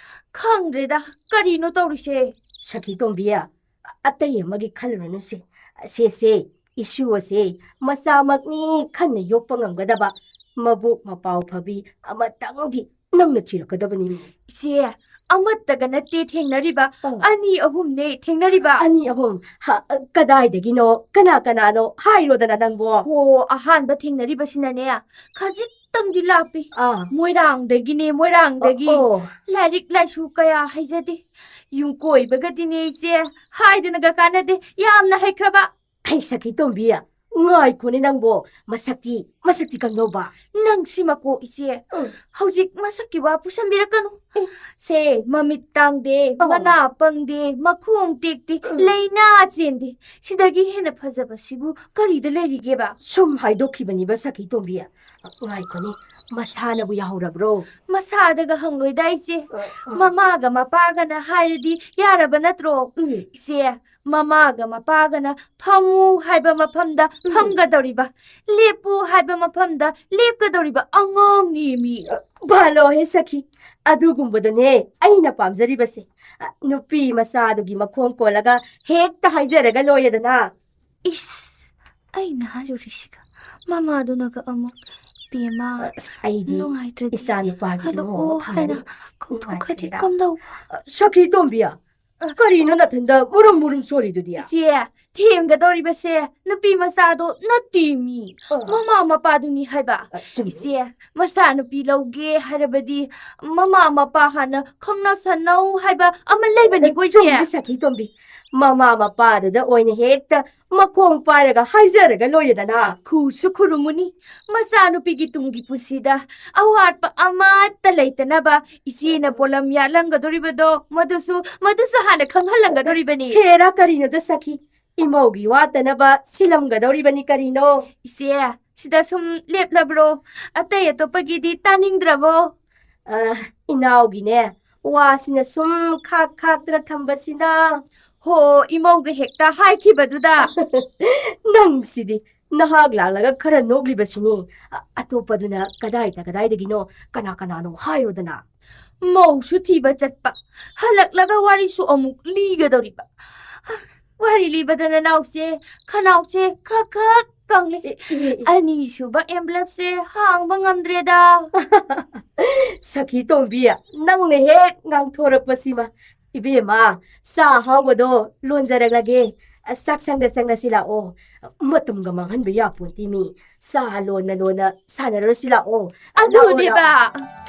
ꯈꯪꯗ꯭ꯔꯦꯗ, ꯀꯔꯤꯅꯣ ꯇꯧꯔꯤꯁꯦ꯫ ꯁꯈꯤ ꯇꯣꯝꯕꯤ, ꯑꯇꯩ ꯑꯃꯒꯤ ꯈꯜꯂꯨꯔꯅꯨꯁꯦ꯫ ꯁꯦꯁꯦ, ꯏꯁꯨ ꯑꯁꯦ ꯃꯆꯥꯃꯛꯅꯤ ꯈꯟꯅ ꯌꯣꯛꯄ ꯉꯝꯒꯗꯕ, ꯃꯕꯨꯛ ꯃꯄꯥꯎ ꯐꯕꯤ ꯑꯃꯇꯪꯗꯤ ꯅꯪꯅ ꯊꯤꯔꯛꯀꯗꯕꯅꯤꯅꯦ꯫ ꯏꯆꯦ, ꯑꯃꯠꯇꯒ ꯅꯠꯇꯦ ꯊꯦꯡꯅꯔꯤꯕ꯫ ꯑꯣ꯫ ꯑꯅꯤ ꯑꯍꯨꯝꯅꯦ ꯊꯦꯡꯅꯔꯤꯕ꯫ ꯑꯅꯤ ꯑꯍꯨꯝ? ꯍ, ꯀꯗꯥꯏꯗꯒꯤꯅꯣ? ꯀꯅꯥ ꯀꯅꯥꯅꯣ? ꯍꯥꯏꯔꯣꯗꯅ ꯅꯪꯕꯣ꯫ ꯍꯣ, ꯑꯍꯥꯟꯕ ꯊꯦꯡꯅꯔꯤꯕꯁꯤꯅꯅꯦ, ꯈꯖꯤꯛꯇꯪꯗꯤ ꯂꯥꯞꯄꯤ꯫ ꯑꯥ꯫ ꯃꯣꯏꯔꯥꯡꯗꯒꯤꯅꯦ, ꯃꯣꯏꯔꯥꯡꯗꯒꯤ꯫ ꯑꯣ꯫ ꯂꯥꯏꯔꯤꯛ ꯂꯥꯏꯁꯨ ꯀꯌꯥ ꯍꯩꯖꯗꯦ꯫ ꯌꯨꯝ ꯀꯣꯏꯕꯒꯗꯤꯅꯦ ꯏꯆꯦ, ꯍꯥꯏꯗꯅꯒ ꯀꯥꯟꯅꯗꯦ꯫ ꯌꯥꯝꯅ ꯍꯩꯈ꯭ꯔꯕ꯫ ꯍꯩ, ꯁꯈꯤ ꯇꯣꯝꯕꯤ, ꯉꯥꯏꯈꯣꯅꯦ ꯅꯪꯕꯣ꯫ ꯃꯁꯛꯇꯤ, ꯃꯁꯛꯇꯤ ꯀꯝꯗꯧꯕ? ꯅꯪꯁꯤꯃꯀꯣ ꯏꯆꯦ, ꯎꯝ꯫ ꯍꯧꯖꯤꯛ ꯃꯁꯛꯀꯤ ꯋꯥ ꯄꯨꯁꯟꯕꯤꯔꯛꯀꯅꯨ꯫ ꯑꯦ꯫ ꯁꯦ, ꯃꯃꯤꯠ ꯇꯥꯡꯗꯦ, ꯑꯣ꯫ ꯃꯅꯥ ꯄꯪꯗꯦ, ꯃꯈꯣꯡ ꯇꯦꯛꯇꯦ, ꯎꯝ꯫ ꯂꯩꯅꯥ ꯆꯦꯟꯗꯦ꯫ ꯁꯤꯗꯒꯤ ꯍꯦꯟꯅ ꯐꯖꯕꯁꯤꯕꯨ ꯀꯔꯤꯗ ꯂꯩꯔꯤꯒꯦꯕ? ꯁꯨꯝ ꯍꯥꯏꯗꯣꯛꯈꯤꯕꯅꯤꯕ, ꯁꯈꯤ ꯇꯣꯝꯕꯤ꯫ ꯉꯥꯏꯈꯣꯅꯦ, ꯃꯁꯥꯅꯕꯨ ꯌꯥꯍꯧꯔꯕ꯭ꯔꯣ? ꯃꯁꯥꯗꯒ ꯍꯪꯂꯣꯏꯗ ꯏꯆꯦ꯫ ꯑ, ꯑ꯫ ꯃꯃꯥꯒ ꯃꯄꯥꯒꯅ ꯍꯥꯏꯔꯗꯤ ꯌꯥꯔꯕ ꯅꯠꯇ꯭ꯔꯣ? ꯎꯝ꯫ ꯏꯆꯦ, ꯃꯃꯥꯒ ꯃꯄꯥꯒꯅ ꯐꯝꯃꯨ ꯍꯥꯏꯕ ꯃꯐꯝꯗ ꯎꯝ꯫ ꯐꯝꯒꯗꯧꯔꯤꯕ, ꯂꯦꯞꯄꯨ ꯍꯥꯏꯕ ꯃꯐꯝꯗ ꯂꯦꯞꯀꯗꯧꯔꯤꯕ ꯑꯉꯥꯡꯅꯦꯃꯤ꯫ ꯚꯥꯂꯣꯍꯦ ꯁꯈꯤ, ꯑꯗꯨꯒꯨꯝꯕꯗꯨꯅꯦ ꯑꯩꯅ ꯄꯥꯝꯖꯔꯤꯕꯁꯦ꯫ ꯑ, ꯅꯨꯄꯤ ꯃꯆꯥꯗꯨꯒꯤ ꯃꯈꯣꯡ ꯀꯣꯜꯂꯒ ꯍꯦꯛꯇ ꯍꯥꯏꯖꯔꯒ ꯂꯣꯏꯔꯦꯗꯅ꯫ ꯏꯁ, ꯑꯩꯅ ꯍꯥꯏꯔꯨꯔꯤꯁꯤꯒ ꯃꯃꯥꯗꯨꯅꯒ ꯑꯃꯨꯛ, "ꯄꯦꯃꯥ, ꯑꯁ, ꯑꯩꯗꯤ ꯅꯨꯡꯉꯥꯏꯇ꯭ꯔꯗꯤ ꯏꯆꯥ ꯅꯨꯄꯥꯒꯤ ꯍꯜꯂꯛꯑꯣ" ꯂꯨꯍꯣꯡꯕ ꯐꯪꯉꯅꯤ꯫ ꯍꯥꯏꯅ ꯑꯁ, ꯀꯧꯊꯣꯛꯈ꯭ꯔꯗꯤ ꯅꯨꯡꯉꯥꯏꯇꯦꯗ꯫ ꯀꯝꯗꯧꯕ? ꯁꯈꯤ ꯇꯣꯝꯕꯤ, ꯀꯔꯤꯅꯣ ꯅꯊꯟꯗ ꯃꯨꯔꯨꯝ ꯃꯨꯔꯨꯝ ꯁꯣꯜꯂꯤꯗꯨꯗꯤ? ꯏꯆꯦ, ꯊꯦꯝꯒꯗꯧꯔꯤꯕꯁꯦ ꯅꯨꯄꯤ ꯃꯆꯥꯗꯣ ꯅꯠꯇꯦꯃꯤ꯫ ꯑ꯫ ꯃꯃꯥ ꯃꯄꯥꯗꯨꯅꯤ ꯍꯥꯏꯕ꯫ ꯑ, ꯆꯨꯝꯃꯤ꯫ ꯏꯆꯦ, ꯃꯆꯥꯅꯨꯄꯤ ꯂꯧꯒꯦ ꯍꯥꯏꯔꯕꯗꯤ ꯃꯃꯥ ꯃꯄꯥ ꯍꯥꯟꯅ ꯈꯪꯅꯁꯟꯅꯧ ꯍꯥꯏꯕ ꯑꯃ ꯂꯩꯕꯅꯤꯀꯣ, ꯏꯆꯦ꯫ ꯆꯨꯝꯃꯤ, ꯁꯈꯤ ꯇꯣꯝꯕꯤ꯫ ꯃꯃꯥ ꯃꯄꯥꯗꯨꯗ ꯑꯣꯏꯅ ꯍꯦꯛꯇ ꯃꯈꯣꯡ ꯄꯥꯏꯔꯒ ꯍꯥꯏꯖꯔꯒ ꯂꯣꯏꯔꯦꯗꯅ꯫ ꯈꯨꯁꯨ ꯈꯨꯔꯨꯝꯃꯨꯅꯤ, ꯃꯆꯥꯅꯨꯄꯤꯒꯤ ꯇꯨꯡꯒꯤ ꯄꯨꯟꯁꯤꯗ ꯑꯋꯥꯠꯄ ꯑꯃꯠꯇ ꯂꯩꯇꯅꯕ ꯏꯆꯦꯅ ꯄꯣꯂꯝ ꯌꯥꯠꯂꯝꯒꯗꯧꯔꯤꯕꯗꯣ, ꯃꯗꯨꯁꯨ, ꯃꯗꯨꯁꯨ ꯍꯥꯟꯅ ꯈꯪꯍꯜꯂꯝꯒꯗꯧꯔꯤꯕꯅꯤ꯫ ꯍꯦꯔꯥ, ꯀꯔꯤꯅꯣꯗ ꯁꯈꯤ? ꯏꯃꯧꯒꯤ ꯋꯥꯠꯇꯅꯕ ꯁꯤꯜꯂꯝꯒꯗꯧꯔꯤꯕꯅꯤ ꯀꯔꯤꯅꯣ? ꯏꯆꯦ, ꯁꯤꯗ ꯁꯨꯝ ꯂꯦꯞꯂꯕ꯭ꯔꯣ? ꯑꯇꯩ ꯑꯇꯣꯞꯄꯒꯤꯗꯤ ꯇꯥꯅꯤꯡꯗ꯭ꯔꯕꯣ? ꯑ, ꯏꯅꯥꯎꯒꯤꯅꯦ, ꯋꯥꯁꯤꯅ ꯁꯨꯝ ꯈꯥꯛ ꯈꯥꯛꯇꯅ ꯊꯝꯕꯁꯤꯅ꯫ ꯍꯣ, ꯏꯃꯧꯒ ꯍꯦꯛꯇ ꯍꯥꯏꯈꯤꯕꯗꯨꯗ꯫ ꯅꯪꯁꯤꯗꯤ ꯅꯍꯥꯛ ꯂꯥꯛꯂꯒ ꯈꯔ ꯅꯣꯛꯂꯤꯕꯁꯤꯅꯤ꯫ ꯑ-, ꯑꯇꯣꯞꯄꯗꯨꯅ ꯀꯗꯥꯏꯗ ꯀꯗꯥꯏꯗꯒꯤꯅꯣ, ꯀꯅꯥ ꯀꯅꯥꯅꯣ ꯍꯥꯏꯔꯣꯗꯅ꯫ ꯃꯧꯁꯨ ꯊꯤꯕ ꯆꯠꯄ, ꯍꯜꯂꯛꯂꯒ ꯋꯥꯔꯤꯁꯨ ꯑꯃꯨꯛ ꯂꯤꯒꯗꯧꯔꯤꯕ꯫ ꯑ, ꯋꯥꯔꯤ ꯂꯤꯕꯗ ꯅꯅꯥꯎꯁꯦ, ꯈꯅꯥꯎꯁꯦ ꯈꯛ ꯈꯛ ꯀꯪꯂꯦ꯫ ꯑꯦ, ꯑꯦ, ꯑꯦ꯫ ꯑꯅꯤꯁꯨꯕ envelopeꯁꯦ ꯍꯥꯡꯕ ꯉꯝꯗ꯭ꯔꯦꯗ꯫ ꯁꯈꯤ ꯇꯣꯝꯕꯤ, ꯅꯪꯅ ꯍꯦꯛ ꯉꯥꯡꯊꯣꯔꯛꯄꯁꯤꯃ꯫ ꯏꯕꯦꯝꯃ, ꯆꯥ ꯑꯍꯥꯎꯕꯗꯣ ꯂꯣꯟꯖꯔꯛꯂꯒꯦ꯫ ꯑ, ꯆꯥꯛꯁꯪꯗ ꯆꯪꯂꯁꯤ ꯂꯥꯛꯑꯣ꯫ ꯃꯇꯝꯒ ꯃꯥꯡꯍꯟꯕ ꯌꯥꯄꯣꯟꯇꯦ ꯃꯤ꯫ ꯆꯥ ꯂꯣꯟꯅ ꯂꯣꯟꯅ ꯁꯥꯟꯅꯔꯨꯔꯁꯤ ꯂꯥꯛꯑꯣ꯫ ꯑꯗꯨꯅꯦꯕ꯫ ꯂꯥꯛꯑꯣ, ꯂꯥꯛꯑꯣ꯫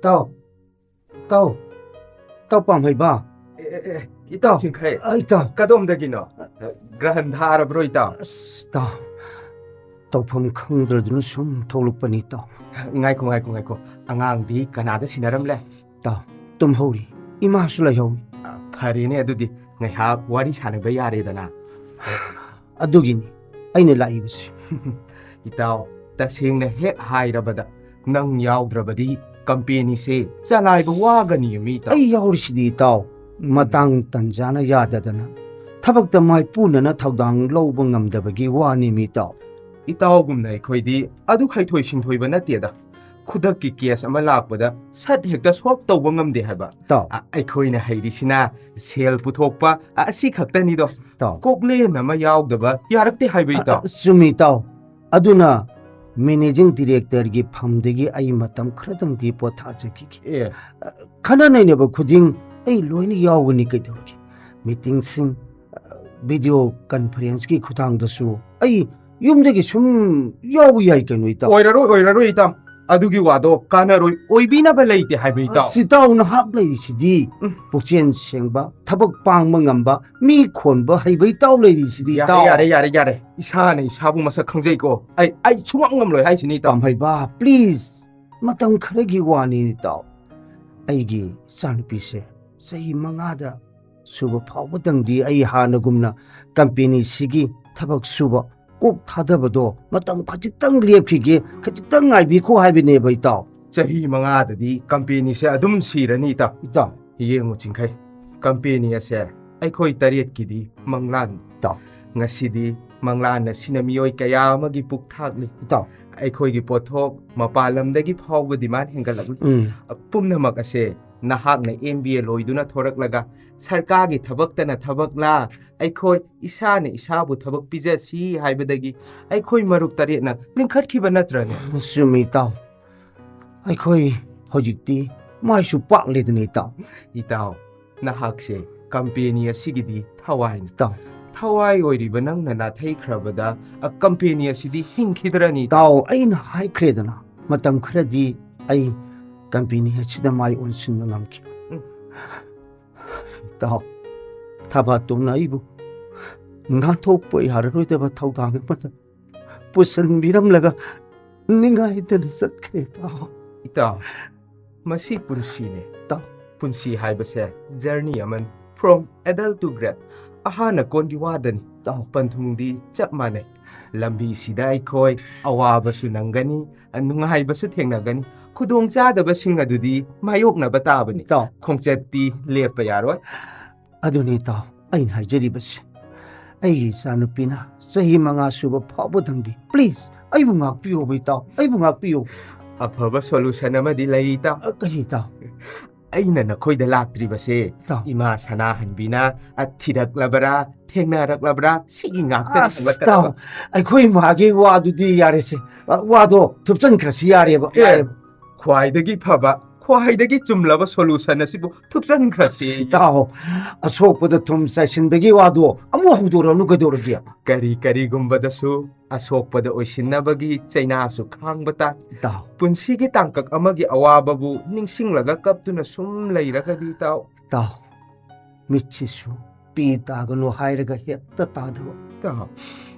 ꯏꯇꯥꯎ, ꯏꯇꯥꯎ, ꯏꯇꯥꯎ ꯄꯥꯝꯍꯩꯕ꯫ ꯑꯦ, ꯑꯦ, ꯑꯦ, ꯏꯇꯥꯎ ꯆꯤꯡꯈꯩ꯫ ꯑ, ꯏꯇꯥꯎ꯫ ꯀꯗꯣꯝꯗꯒꯤꯅꯣ? ꯒ꯭ꯔꯍꯟ ꯊꯥꯔꯕ꯭ꯔꯣ, ꯏꯇꯥꯎ? ꯑꯁ, ꯏꯇꯥꯎ, ꯇꯧꯐꯝ ꯈꯪꯗ꯭ꯔꯗꯨꯅ ꯁꯨꯝ ꯊꯣꯛꯂꯛꯄꯅꯤ, ꯏꯇꯥꯎ꯫ ꯉꯥꯏꯈꯣ, ꯉꯥꯏꯈꯣ, ꯉꯥꯏꯈꯣ꯫ ꯑꯉꯥꯡꯗꯤ ꯀꯅꯥꯗ ꯁꯤꯟꯅꯔꯝꯂꯦ? ꯏꯇꯥꯎ, ꯇꯨꯝꯍꯧꯔꯤ꯫ ꯏꯃꯥꯁꯨ ꯂꯩꯍꯧꯏ꯫ ꯑ, ꯐꯔꯦꯅꯦ, ꯑꯗꯨꯗꯤ ꯉꯥꯏꯍꯥꯛ ꯋꯥꯔꯤ ꯁꯥꯟꯅꯕ ꯌꯥꯔꯦꯗꯅ꯫ ꯑꯗꯨꯒꯤꯅꯤ ꯑꯩꯅ ꯂꯥꯛꯏꯕꯁꯤ꯫ ꯏꯇꯥꯎ, ꯇꯁꯦꯡꯅ ꯍꯦꯛ ꯍꯥꯏꯔꯕꯗ, ꯅꯪ ꯌꯥꯎꯗ꯭ꯔꯕꯗꯤ companyꯁꯦ ꯆꯂꯥꯏꯕ ꯋꯥꯒꯅꯤ, ꯃꯤ ꯏꯇꯥꯎ꯫ ꯑꯩ ꯌꯥꯎꯔꯤꯁꯤꯗꯤ, ꯏꯇꯥꯎ, ꯃꯇꯥꯡ ꯇꯟꯖꯥꯅ ꯌꯥꯗꯗꯅ ꯊꯕꯛꯇ ꯃꯥꯏꯄꯨꯅꯅ ꯊꯧꯗꯥꯡ ꯂꯧꯕ ꯉꯝꯗꯕꯒꯤ ꯋꯥꯅꯤ, ꯃꯤ ꯏꯇꯥꯎ꯫ ꯏꯇꯥꯎꯒꯨꯝꯅ ꯑꯩꯈꯣꯏꯗꯤ ꯑꯗꯨꯛ ꯍꯩꯊꯣꯏ ꯁꯤꯡꯊꯣꯏꯕ ꯅꯠꯇꯦꯗ꯫ ꯈꯨꯗꯛꯀꯤ case ꯑꯃ ꯂꯥꯛꯄꯗ ꯁꯠ ꯍꯦꯛꯇ solve ꯇꯧꯕ ꯉꯝꯗꯦ ꯍꯥꯏꯕ꯫ ꯏꯇꯥꯎ꯫ ꯑ, ꯑꯩꯈꯣꯏꯅ ꯍꯩꯔꯤꯁꯤꯅ ꯁꯦꯜ ꯄꯨꯊꯣꯛꯄ, ꯑ, ꯑꯁꯤ ꯈꯛꯇꯅꯤꯗꯣ꯫ ꯏꯇꯥꯎ꯫ ꯀꯣꯛꯂꯦꯟ ꯑꯃ ꯌꯥꯎꯗꯕ ꯌꯥꯔꯛꯇꯦ ꯍꯥꯏꯕ, ꯏꯇꯥꯎ꯫ ꯑ, ꯆꯨꯝꯃꯤ, ꯏꯇꯥꯎ꯫ ꯑꯗꯨꯅ managing directorꯒꯤ ꯐꯝꯗꯒꯤ ꯑꯩ ꯃꯇꯝ ꯈꯔꯗꯪꯗꯤ ꯄꯣꯊꯥꯖꯈꯤꯒꯦ꯫ ꯑꯦ꯫ ꯑ, ꯈꯟꯅ ꯅꯩꯅꯕ ꯈꯨꯗꯤꯡ ꯑꯩ ꯂꯣꯏꯅ ꯌꯥꯎꯒꯅꯤ ꯀꯩꯗꯧꯔꯒꯦ꯫ Meetingꯁꯤꯡ, ꯑ, video conferenceꯀꯤ ꯈꯨꯠꯊꯥꯡꯗꯁꯨ ꯑꯩ ꯌꯨꯝꯗꯒꯤ ꯁꯨꯝ ꯌꯥꯎꯕ ꯌꯥꯏ ꯀꯩꯅꯣ, ꯏꯇꯥꯎ꯫ ꯑꯣꯏꯔꯔꯣꯏ, ꯑꯣꯏꯔꯔꯣꯏ, ꯏꯇꯥꯎ꯫ ꯑꯗꯨꯒꯤ ꯋꯥꯗꯣ ꯀꯥꯟꯅꯔꯣꯏ, ꯑꯣꯏꯕꯤꯅꯕ ꯂꯩꯇꯦ ꯍꯥꯏꯕ, ꯏꯇꯥꯎ꯫ ꯑꯁ, ꯏꯇꯥꯎ, ꯅꯍꯥꯛ ꯂꯩꯔꯤꯁꯤꯗꯤ ꯎꯝ꯫ ꯄꯨꯛꯆꯦꯜ ꯁꯦꯡꯕ, ꯊꯕꯛ ꯄꯥꯡꯕ ꯉꯝꯕ, ꯃꯤ ꯈꯣꯟꯕ ꯍꯩꯕ ꯏꯇꯥꯎ ꯂꯩꯔꯤꯁꯤꯗꯤ, ꯌꯥꯔꯦ, ꯏꯇꯥꯎ꯫ ꯌꯥꯔꯦ, ꯌꯥꯔꯦ, ꯌꯥꯔꯦ꯫ ꯏꯁꯥꯅ ꯏꯁꯥꯕꯨ ꯃꯁꯛ ꯈꯪꯖꯩꯀꯣ꯫ ꯑꯩ, ꯑꯩ ꯁꯨꯡꯉꯝ ꯉꯝꯂꯣꯏ ꯍꯥꯏꯁꯤꯅꯤ, ꯏꯇꯥꯎ꯫ ꯄꯥꯝꯍꯩꯕ, please, ꯃꯇꯝ ꯈꯔꯒꯤ ꯋꯥꯅꯤ, ꯏꯇꯥꯎ꯫ ꯑꯩꯒꯤ ꯏꯆꯥꯅꯨꯄꯤꯁꯦ ꯆꯍꯤ ꯃꯉꯥꯗ ꯁꯨꯕ ꯐꯥꯎꯕꯗꯪꯗꯤ ꯑꯩ ꯍꯥꯟꯅꯒꯨꯝꯅ companyꯁꯤꯒꯤ ꯊꯕꯛ ꯁꯨꯕ ꯀꯣꯛ ꯊꯥꯗꯕꯗꯣ ꯃꯇꯝ ꯈꯖꯤꯛꯇꯪ ꯂꯦꯞꯈꯤꯒꯦ, ꯈꯖꯤꯛꯇꯪ ꯉꯥꯏꯕꯤꯈꯣ ꯍꯥꯏꯕꯅꯦꯕ, ꯏꯇꯥꯎ꯫ ꯆꯍꯤ ꯃꯉꯥꯗꯗꯤ companyꯁꯦ ꯑꯗꯨꯝ ꯁꯤꯔꯅꯤ, ꯏꯇꯥꯎ꯫ ꯏꯇꯥꯎ꯫ ꯌꯦꯡꯉꯨ ꯆꯤꯡꯈꯩ, company ꯑꯁꯦ ꯑꯩꯈꯣꯏ ꯇꯔꯦꯠꯀꯤꯗꯤ ꯃꯪꯂꯥꯟꯅꯤ꯫ ꯏꯇꯥꯎ꯫ ꯉꯁꯤꯗꯤ ꯃꯪꯂꯥꯟ ꯑꯁꯤꯅ ꯃꯤꯑꯣꯏ ꯀꯌꯥ ꯑꯃꯒꯤ ꯄꯨꯛ ꯊꯥꯛꯂꯤ꯫ ꯏꯇꯥꯎ꯫ ꯑꯩꯈꯣꯏꯒꯤ ꯄꯣꯠꯊꯣꯛ ꯃꯄꯥꯟ ꯂꯝꯗꯒꯤ ꯐꯥꯎꯕ demand ꯍꯦꯟꯒꯠꯂꯛꯂꯤ꯫ ꯎꯝ꯫ ꯄꯨꯝꯅꯃꯛ ꯑꯁꯦ ꯅꯍꯥꯛꯅ M B A ꯂꯣꯏꯗꯨꯅ ꯊꯣꯔꯛꯂꯒ ꯁꯔꯀꯥꯔꯒꯤ ꯊꯕꯛꯇꯅ ꯊꯕꯛꯂꯥ, ꯑꯩꯈꯣꯏ ꯏꯁꯥꯅ ꯏꯁꯥꯕꯨ ꯊꯕꯛ ꯄꯤꯖꯁꯤ ꯍꯥꯏꯕꯗꯒꯤ ꯑꯩꯈꯣꯏ ꯃꯔꯨꯞ ꯇꯔꯦꯠꯅ ꯂꯤꯡꯈꯠꯈꯤꯕ ꯅꯠꯇ꯭ꯔꯅꯦ? ꯆꯨꯝꯃꯤ, ꯏꯇꯥꯎ꯫ ꯑꯩꯈꯣꯏ ꯍꯧꯖꯤꯛꯇꯤ ꯃꯥꯏꯁꯨ ꯄꯥꯛꯂꯦꯗꯅ, ꯏꯇꯥꯎ꯫ ꯏꯇꯥꯎ, ꯅꯍꯥꯛꯁꯦ company ꯑꯁꯤꯒꯤꯗꯤ ꯊꯋꯥꯏꯅꯤ꯫ ꯏꯇꯥꯎ꯫ ꯊꯋꯥꯏ ꯑꯣꯏꯔꯤꯕ ꯅꯪꯅ ꯅꯥꯊꯩꯈ꯭ꯔꯕꯗ, ꯑ, company ꯑꯁꯤꯗꯤ ꯍꯤꯡꯈꯤꯗ꯭ꯔꯅꯤ? ꯏꯇꯥꯎ, ꯑꯩꯅ ꯍꯥꯏꯈ꯭ꯔꯦꯗꯅ, ꯃꯇꯝ ꯈꯔꯗꯤ ꯑꯩ company ꯑꯁꯤꯗ ꯃꯥꯏ ꯑꯣꯟꯁꯤꯟꯕ ꯉꯝꯈꯤ꯫ ꯎꯝ꯫ ꯏꯇꯥꯎ, ꯊꯕꯥꯇꯣꯟꯅ ꯑꯩꯕꯨ ꯅꯥꯟꯊꯣꯛꯄ ꯌꯥꯔꯔꯣꯏꯗꯕ ꯊꯧꯗꯥꯡ ꯑꯃꯗ ꯄꯨꯁꯤꯟꯕꯤꯔꯝꯂꯒ ꯅꯤꯡꯉꯥꯏꯗꯅ ꯆꯠꯈ꯭ꯔꯦ, ꯏꯇꯥꯎ꯫ ꯏꯇꯥꯎ, ꯃꯁꯤ ꯄꯨꯟꯁꯤꯅꯦ꯫ ꯏꯇꯥꯎ꯫ ꯄꯨꯟꯁꯤ ꯍꯥꯏꯕꯁꯦ journey ꯑꯃꯅꯤ꯫ From adult to great꯫ ꯑꯍꯥꯟꯅ ꯀꯣꯟꯒꯤ ꯋꯥꯗꯅꯤ꯫ ꯏꯇꯥꯎ꯫ ꯄꯟꯊꯨꯡꯗꯤ ꯆꯞ ꯃꯥꯟꯅꯩ꯫ ꯂꯝꯕꯤꯁꯤꯗ ꯑꯩꯈꯣꯏ ꯑꯋꯥꯕꯁꯨ ꯅꯪꯒꯅꯤ, ꯅꯨꯡꯉꯥꯏꯕꯁꯨ ꯊꯦꯡꯅꯒꯅꯤ꯫ ꯈꯨꯗꯣꯡꯆꯥꯗꯕꯁꯤꯡ ꯑꯗꯨꯗꯤ ꯃꯥꯌꯣꯛꯅꯕ ꯇꯥꯕꯅꯤ꯫ ꯏꯇꯥꯎ꯫ ꯈꯣꯡꯆꯠꯇꯤ ꯂꯦꯞꯄ ꯌꯥꯔꯣꯏ꯫ ꯑꯗꯨꯅꯤ, ꯏꯇꯥꯎ, ꯑꯩꯅ ꯍꯥꯏꯖꯔꯤꯕꯁꯤ꯫ ꯑꯩꯒꯤ ꯏꯆꯥꯅꯨꯄꯤꯅ ꯆꯍꯤ ꯃꯉꯥ ꯁꯨꯕ ꯐꯥꯎꯕꯗꯪꯗꯤ, please, ꯑꯩꯕꯨ ꯉꯥꯛꯄꯤꯌꯣꯕ, ꯏꯇꯥꯎ, ꯑꯩꯕꯨ ꯉꯥꯛꯄꯤꯌꯣ꯫ ꯑꯐꯕ solution ꯑꯃꯗꯤ ꯂꯩ, ꯏꯇꯥꯎ꯫ ꯑ, ꯀꯔꯤ, ꯏꯇꯥꯎ? ꯑꯩꯅ ꯅꯈꯣꯏꯗ ꯂꯥꯛꯇ꯭ꯔꯤꯕꯁꯦ, ꯏꯇꯥꯎ꯫ ꯏꯃꯥ ꯁꯅꯥꯍꯟꯕꯤꯅ, ꯑ, ꯊꯤꯔꯛꯂꯕ꯭ꯔꯥ, ꯊꯦꯡꯅꯔꯛꯂꯕ꯭ꯔꯥ, ꯁꯤꯒꯤ ꯉꯥꯛꯇꯅꯤ ꯑꯁ, ꯍꯪꯂꯛꯀꯗꯕ꯫ ꯏꯇꯥꯎ, ꯑꯩꯈꯣꯏ ꯏꯃꯥꯒꯤ ꯋꯥꯗꯨꯗꯤ ꯌꯥꯔꯦꯁꯦ꯫ ꯑ, ꯋꯥꯗꯣ ꯊꯨꯞꯆꯟꯈ꯭ꯔꯁꯤ ꯌꯥꯔꯦꯕ, ꯑꯦ, ꯌꯥꯔꯦꯕ꯫ ꯈ꯭ꯋꯥꯏꯗꯒꯤ ꯐꯕ, ꯈ꯭ꯋꯥꯏꯗꯒꯤ ꯆꯨꯝꯂꯕ solution ꯑꯁꯤꯕꯨ ꯊꯨꯞꯆꯟꯈ꯭ꯔꯁꯤ꯫ ꯏꯇꯥꯎ, ꯑꯁꯣꯛꯄꯗ ꯊꯨꯝ ꯆꯥꯏꯁꯤꯟꯕꯒꯤ ꯋꯥꯗꯣ ꯑꯃꯨꯛ ꯍꯧꯗꯣꯔꯛꯑꯅꯨ ꯀꯩꯗꯧꯔꯒꯦ? ꯀꯔꯤ ꯀꯔꯤꯒꯨꯝꯕꯗꯁꯨ ꯑꯁꯣꯛꯄꯗ ꯑꯣꯏꯁꯤꯟꯅꯕꯒꯤ ꯆꯩꯅꯥꯁꯨ ꯈꯥꯡꯕ ꯇꯥꯏ꯫ ꯏꯇꯥꯎ꯫ ꯄꯨꯟꯁꯤꯒꯤ ꯇꯥꯡꯀꯛ ꯑꯃꯒꯤ ꯑꯋꯥꯕꯕꯨ ꯅꯤꯡꯁꯤꯡꯂꯒ ꯀꯞꯇꯨꯅ ꯁꯨꯝ ꯂꯩꯔꯒꯗꯤ, ꯏꯇꯥꯎ꯫ ꯏꯇꯥꯎ, ꯃꯤꯠꯁꯤꯁꯨ ꯄꯤ ꯇꯥꯒꯅꯨ ꯍꯥꯏꯔꯒ ꯍꯦꯛꯇ ꯇꯥꯗꯕ꯫ ꯏꯇꯥꯎ꯫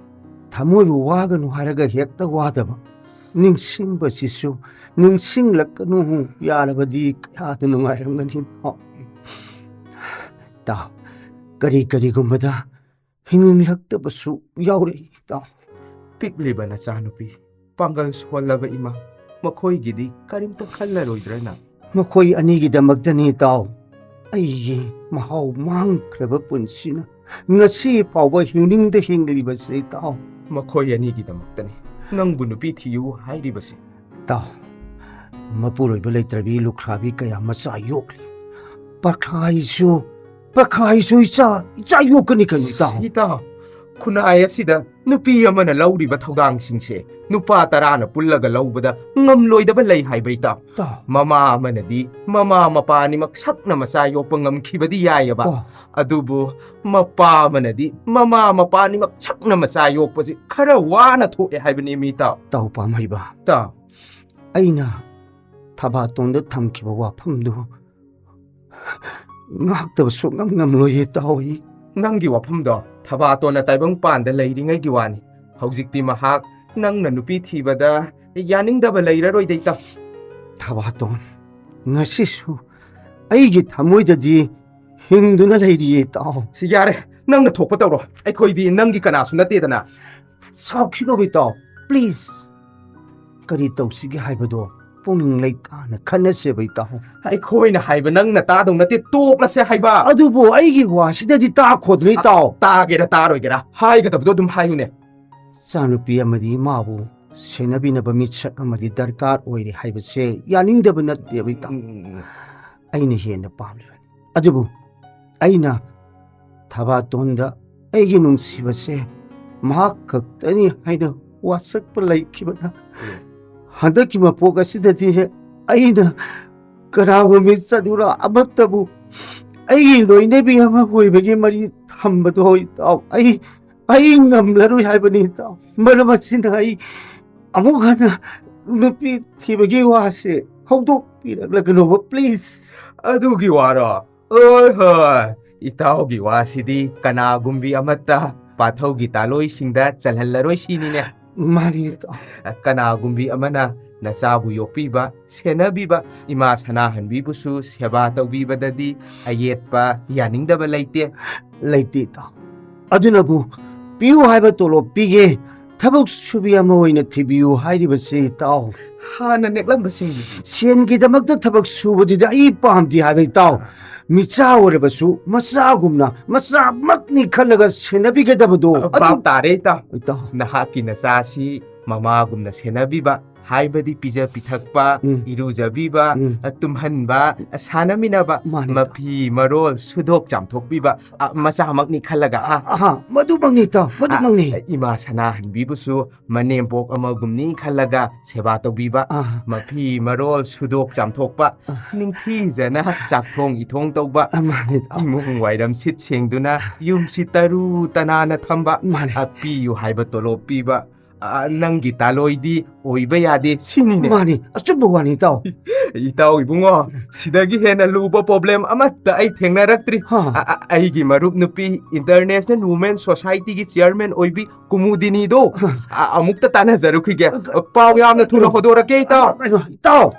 ꯊꯃꯣꯏꯕꯨ ꯋꯥꯒꯅꯨ ꯍꯥꯏꯔꯒ ꯍꯦꯛꯇ ꯋꯥꯗꯕ꯫ ꯅꯤꯡꯁꯤꯡꯕꯁꯤꯁꯨ ꯅꯤꯡꯁꯤꯡꯂꯛꯀꯅꯨ, ꯌꯥꯔꯕꯗꯤ ꯀꯌꯥꯗ ꯅꯨꯡꯉꯥꯏꯔꯝꯒꯅꯤ꯫ ꯏꯇꯥꯎ, ꯀꯔꯤ ꯀꯔꯤꯒꯨꯝꯕꯗ ꯍꯤꯡꯅꯤꯡꯂꯛꯇꯕꯁꯨ ꯌꯥꯎꯔꯛꯏ, ꯏꯇꯥꯎ꯫ ꯄꯤꯛꯂꯤꯕ ꯅꯆꯥꯅꯨꯄꯤ, ꯄꯥꯡꯒꯜ ꯁꯣꯜꯂꯕ ꯏꯃꯥ, ꯃꯈꯣꯏꯒꯤꯗꯤ ꯀꯔꯤꯝꯇ ꯈꯜꯂꯔꯣꯏꯗ꯭ꯔꯅ? ꯃꯈꯣꯏ ꯑꯅꯤꯒꯤꯗꯃꯛꯇꯅꯤ, ꯏꯇꯥꯎ, ꯑꯩꯒꯤ ꯃꯍꯥꯎ ꯃꯥꯡꯈ꯭ꯔꯕ ꯄꯨꯟꯁꯤꯅ ꯉꯁꯤ ꯐꯥꯎꯕ ꯍꯤꯡꯅꯤꯡꯗ ꯍꯤꯡꯂꯤꯕꯁꯦ, ꯏꯇꯥꯎ꯫ ꯃꯈꯣꯏ ꯑꯅꯤꯒꯤꯗꯃꯛꯇꯅꯤ꯫ ꯅꯪꯕꯨ ꯅꯨꯄꯤ ꯊꯤꯌꯨ ꯍꯥꯏꯔꯤꯕꯁꯤ? ꯇꯥꯎ, ꯃꯄꯨꯔꯣꯏꯕ ꯂꯩꯇ꯭ꯔꯕꯤ ꯂꯨꯈ꯭ꯔꯥꯕꯤ ꯀꯌꯥ ꯃꯆꯥ ꯌꯣꯛꯂꯤ꯫ ꯄꯈꯥꯏꯁꯨ, ꯄꯈꯥꯏꯁꯨ ꯏꯆꯥ, ꯏꯆꯥ ꯌꯣꯛꯀꯅꯤ ꯀꯩꯅꯣ, ꯏꯇꯥꯎ꯫ ꯏꯇꯥꯎ, ꯈꯨꯟꯅꯥꯏ ꯑꯁꯤꯗ ꯅꯨꯄꯤ ꯑꯃꯅ ꯂꯧꯔꯤꯕ ꯊꯧꯗꯥꯡꯁꯤꯡꯁꯦ ꯅꯨꯄꯥ ꯇꯔꯥꯅ ꯄꯨꯜꯂꯒ ꯂꯧꯕꯗ ꯉꯝꯂꯣꯏꯗꯕ ꯂꯩ ꯍꯥꯏꯕ, ꯏꯇꯥꯎ꯫ ꯇꯥꯎ꯫ ꯃꯃꯥ ꯑꯃꯅꯗꯤ ꯃꯃꯥ ꯃꯄꯥ ꯑꯅꯤꯃꯛ ꯁꯛꯅ ꯃꯆꯥ ꯌꯣꯛꯄ ꯉꯝꯈꯤꯕꯗꯤ ꯌꯥꯏꯑꯕ꯫ ꯇꯥꯎ꯫ ꯑꯗꯨꯕꯨ ꯃꯄꯥ ꯑꯃꯅꯗꯤ ꯃꯃꯥ ꯃꯄꯥ ꯑꯅꯤꯃꯛ ꯁꯛꯅ ꯃꯆꯥ ꯌꯣꯛꯄꯁꯤ ꯈꯔ ꯋꯥꯅ ꯊꯣꯛꯑꯦ ꯍꯥꯏꯕꯅꯤ, ꯃꯤ ꯏꯇꯥꯎ꯫ ꯇꯥꯎ ꯄꯥꯝꯍꯩꯕ꯫ ꯇꯥꯎ꯫ ꯑꯩꯅ ꯊꯕꯥꯇꯣꯟꯗ ꯊꯝꯈꯤꯕ ꯋꯥꯐꯝꯗꯨ ꯉꯥꯛꯇꯕ ꯁꯨꯡꯉꯝ ꯉꯝꯂꯣꯏꯌꯦ, ꯇꯥꯎ꯫ ꯅꯪꯒꯤ ꯋꯥꯐꯝꯗꯣ ꯊꯕꯥꯇꯣꯟꯅ ꯇꯥꯏꯕꯪꯄꯥꯟꯗ ꯂꯩꯔꯤꯉꯩꯒꯤ ꯋꯥꯅꯤ꯫ ꯍꯧꯖꯤꯛꯇꯤ ꯃꯍꯥꯛ ꯅꯪꯅ ꯅꯨꯄꯤ ꯊꯤꯕꯗ ꯌꯥꯅꯤꯡꯗꯕ ꯂꯩꯔꯔꯣꯏꯗ, ꯏꯇꯥꯎ꯫ ꯊꯕꯥꯇꯣꯟ, ꯉꯁꯤꯁꯨ ꯑꯩꯒꯤ ꯊꯃꯣꯏꯗꯗꯤ ꯍꯤꯡꯗꯨꯅ ꯂꯩꯔꯤꯌꯦ, ꯏꯇꯥꯎ꯫ ꯁꯤ ꯌꯥꯔꯦ, ꯅꯪꯅ ꯊꯣꯛꯄ ꯇꯧꯔꯣ꯫ ꯑꯩꯈꯣꯏꯗꯤ ꯅꯪꯒꯤ ꯀꯅꯥꯁꯨ ꯅꯠꯇꯦꯗꯅ꯫ ꯁꯥꯎꯈꯤꯅꯣ, ꯏꯇꯥꯎ, please꯫ ꯀꯔꯤ ꯇꯧꯁꯤꯒꯦ ꯍꯥꯏꯕꯗꯣ ꯄꯨꯛꯅꯤꯡ ꯂꯩꯇꯥꯅ ꯈꯟꯅꯁꯦꯕ, ꯏꯇꯥꯎ꯫ ꯑꯩꯈꯣꯏꯅ ꯍꯥꯏꯕ ꯅꯪꯅ ꯇꯥꯗꯧ ꯅꯠꯇꯦ, ꯇꯣꯛꯂꯁꯦ ꯍꯥꯏꯕ꯫ ꯑꯗꯨꯕꯨ ꯑꯩꯒꯤ ꯋꯥꯁꯤꯗꯗꯤ ꯇꯥꯈꯣꯗꯅ, ꯏꯇꯥꯎ꯫ ꯇꯥꯒꯦꯔꯥ ꯇꯥꯔꯣꯏꯒꯦꯔꯥ, ꯍꯥꯏꯒꯗꯕꯗꯣ ꯑꯗꯨꯝ ꯍꯥꯏꯌꯨꯅꯦ꯫ ꯏꯆꯥꯅꯨꯄꯤ ꯑꯃꯗꯤ ꯏꯃꯥꯕꯨ ꯁꯦꯟꯅꯕꯤꯅꯕ ꯃꯤꯠꯁꯛ ꯑꯃꯗꯤ ꯗꯔꯀꯥꯔ ꯑꯣꯏꯔꯦ ꯍꯥꯏꯕꯁꯦ ꯌꯥꯅꯤꯡꯗꯕ ꯅꯠꯇꯦꯕ, ꯏꯇꯥꯎ꯫ ꯎꯝ꯫ ꯑꯩꯅ ꯍꯦꯟꯅ ꯄꯥꯝꯂꯤꯕꯅꯤ꯫ ꯑꯗꯨꯕꯨ ꯑꯩꯅ ꯊꯕꯥꯇꯣꯟꯗ ꯑꯩꯒꯤ ꯅꯨꯡꯁꯤꯕꯁꯦ ꯃꯍꯥꯛ ꯈꯛꯇꯅꯤ ꯍꯥꯏꯅ ꯋꯥꯁꯛꯄ ꯂꯩꯈꯤꯕꯅ, ꯎꯝ꯫ ꯍꯟꯗꯛꯀꯤ ꯃꯄꯣꯛ ꯑꯁꯤꯗꯗꯤ ꯑꯩꯅ ꯀꯅꯥꯒꯨꯝꯕꯤ ꯆꯠꯂꯨꯔ ꯑꯃꯠꯇꯕꯨ ꯑꯩꯒꯤ ꯂꯣꯏꯅꯕꯤ ꯑꯃ ꯑꯣꯏꯕꯒꯤ ꯃꯔꯤ ꯊꯝꯕꯗꯣ, ꯏꯇꯥꯎ, ꯑꯩ, ꯑꯩ ꯉꯝꯂꯔꯣꯏ ꯍꯥꯏꯕꯅꯤ, ꯏꯇꯥꯎ꯫ ꯃꯔꯝ ꯑꯁꯤꯅ ꯑꯩ ꯑꯃꯨꯛ ꯍꯟꯅ ꯅꯨꯄꯤ ꯊꯤꯕꯒꯤ ꯋꯥꯁꯦ ꯍꯧꯗꯣꯛꯄꯤꯔꯛꯂꯒꯅꯣꯕ, please꯫ ꯑꯗꯨꯒꯤ ꯋꯥꯔꯣ? ꯍꯣꯏ, ꯍꯣꯏ, ꯏꯇꯥꯎꯒꯤ ꯋꯥꯁꯤꯗꯤ ꯀꯅꯥꯒꯨꯝꯕꯤ ꯑꯃꯠꯇ ꯄꯥꯊꯧꯒꯤ ꯇꯥꯂꯣꯏꯁꯤꯡꯗ ꯆꯜꯍꯜꯂꯔꯣꯏ ꯁꯤꯅꯤꯅꯦ꯫ ꯃꯥꯅꯤ, ꯏꯇꯥꯎ꯫ ꯀꯅꯥꯒꯨꯝꯕꯤ ꯑꯃꯅ ꯅꯆꯥꯕꯨ ꯌꯣꯛꯄꯤꯕ, ꯁꯦꯟꯅꯕꯤꯕ, ꯏꯃꯥ ꯁꯅꯥꯍꯟꯕꯤꯕꯨꯁꯨ ꯁꯦꯕꯥ ꯇꯧꯕꯤꯕꯗꯗꯤ ꯑꯌꯦꯠꯄ, ꯌꯥꯅꯤꯡꯗꯕ ꯂꯩꯇꯦ꯫ ꯂꯩꯇꯦ, ꯏꯇꯥꯎ꯫ ꯑꯗꯨꯅꯕꯨ ꯄꯤꯌꯨ ꯍꯥꯏꯕ ꯇꯣꯂꯣꯞ ꯄꯤꯒꯦ, ꯊꯕꯛ ꯁꯨꯕꯤ ꯑꯃ ꯑꯣꯏꯅ ꯊꯤꯕꯤꯌꯨ ꯍꯥꯏꯔꯤꯕꯁꯤ, ꯏꯇꯥꯎ꯫ ꯍꯥꯟꯅ ꯅꯦꯛꯂꯝꯕꯁꯤꯡ꯫ ꯁꯦꯟꯒꯤꯗꯃꯛꯇ ꯊꯕꯛ ꯁꯨꯕꯗꯨꯗꯤ ꯑꯩ ꯄꯥꯝꯗꯦ ꯍꯥꯏꯕ, ꯏꯇꯥꯎ꯫ ꯃꯤꯆꯥ ꯑꯣꯏꯔꯕꯁꯨ ꯃꯆꯥꯒꯨꯝꯅ ꯃꯆꯥꯃꯛꯅꯤ ꯈꯜꯂꯒ ꯁꯦꯟꯅꯕꯤꯒꯗꯕꯗꯣ꯫ ꯑ, ꯑꯗꯨ ꯚꯥꯞ ꯇꯥꯔꯦ, ꯏꯇꯥꯎ꯫ ꯏꯇꯥꯎ꯫ ꯅꯍꯥꯛꯀꯤ ꯅꯆꯥ ꯑꯁꯤ ꯃꯃꯥꯒꯨꯝꯅ ꯁꯦꯟꯅꯕꯤꯕ, ꯍꯥꯏꯕꯗꯤ ꯄꯤꯖ ꯄꯤꯊꯛꯄ, ꯎꯝ꯫ ꯏꯔꯨꯖꯕꯤꯕ, ꯎꯝ꯫ ꯑ, ꯇꯨꯝꯍꯟꯕ, ꯑ, ꯁꯥꯟꯅꯃꯤꯟꯅꯕ, ꯃꯥꯅꯤ, ꯏꯇꯥꯎ꯫ ꯃꯐꯤ ꯃꯔꯣꯜ ꯁꯨꯗꯣꯛ ꯆꯥꯝꯊꯣꯛꯄꯤꯕ, ꯑ, ꯃꯆꯥꯃꯛꯅꯤ ꯈꯜꯂꯒ, ꯍꯥ? ꯑꯍꯥ, ꯃꯗꯨꯃꯛꯅꯤ ꯏꯇꯥꯎ, ꯃꯗꯨꯃꯛꯅꯤ꯫ ꯑ, ꯏꯃꯥ ꯁꯅꯥꯍꯟꯕꯤꯕꯨꯁꯨ ꯃꯅꯦꯝꯄꯣꯛ ꯑꯃꯒꯨꯝꯅꯤ ꯈꯜꯂꯒ ꯁꯦꯕꯥ ꯇꯧꯕꯤꯕ, ꯑꯍꯥ꯫ ꯃꯐꯤ ꯃꯔꯣꯜ ꯁꯨꯗꯣꯛ ꯆꯥꯝꯊꯣꯛꯄ, ꯑ꯫ ꯅꯤꯡꯊꯤꯖꯅ ꯆꯥꯛꯊꯣꯡ ꯏꯊꯣꯡ ꯇꯧꯕ, ꯑ, ꯃꯥꯅꯤ ꯏꯇꯥꯎ꯫ ꯏꯃꯨꯡ ꯋꯥꯏꯔꯝ ꯁꯤꯠ ꯁꯦꯡꯗꯨꯅ ꯌꯨꯝꯁꯤ ꯇꯔꯨ ꯇꯅꯥꯟꯅ ꯊꯝꯕ, ꯃꯥꯅꯤ꯫ ꯑ, ꯄꯤꯌꯨ ꯍꯥꯏꯕ ꯇꯣꯂꯣꯞ ꯄꯤꯕ, ꯑ, ꯅꯪꯒꯤ ꯇꯥꯂꯣꯏꯗꯤ ꯑꯣꯏꯕ ꯌꯥꯗꯦ ꯁꯤꯅꯤꯅꯦ꯫ ꯃꯥꯅꯤ, ꯑꯆꯨꯝꯕ ꯋꯥꯅꯤ, ꯏꯇꯥꯎ꯫ ꯏꯇꯥꯎ ꯏꯕꯨꯡꯉꯣ, ꯁꯤꯗꯒꯤ ꯍꯦꯟꯅ ꯂꯨꯕ problem ꯑꯃꯠꯇ ꯑꯩ ꯊꯦꯡꯅꯔꯛꯇ꯭ꯔꯤ꯫ ꯍꯥ꯫ ꯑ, ꯑ, ꯑꯩꯒꯤ ꯃꯔꯨꯞ ꯅꯨꯄꯤ International Women Society ꯒꯤ chairman ꯑꯣꯏꯕꯤ ꯀꯨꯃꯨꯗꯤꯅꯤꯗꯣ, ꯍꯥ꯫ ꯑ, ꯑꯃꯨꯛꯇ ꯇꯥꯟꯅꯖꯔꯨꯈꯤꯒꯦ꯫ ꯑ, ꯄꯥꯎ ꯌꯥꯝꯅ ꯊꯨꯅ ꯑ, ꯍꯣꯗꯣꯔꯛꯀꯦ, ꯏꯇꯥꯎ꯫ ꯑ, ꯏꯇꯥꯎ꯫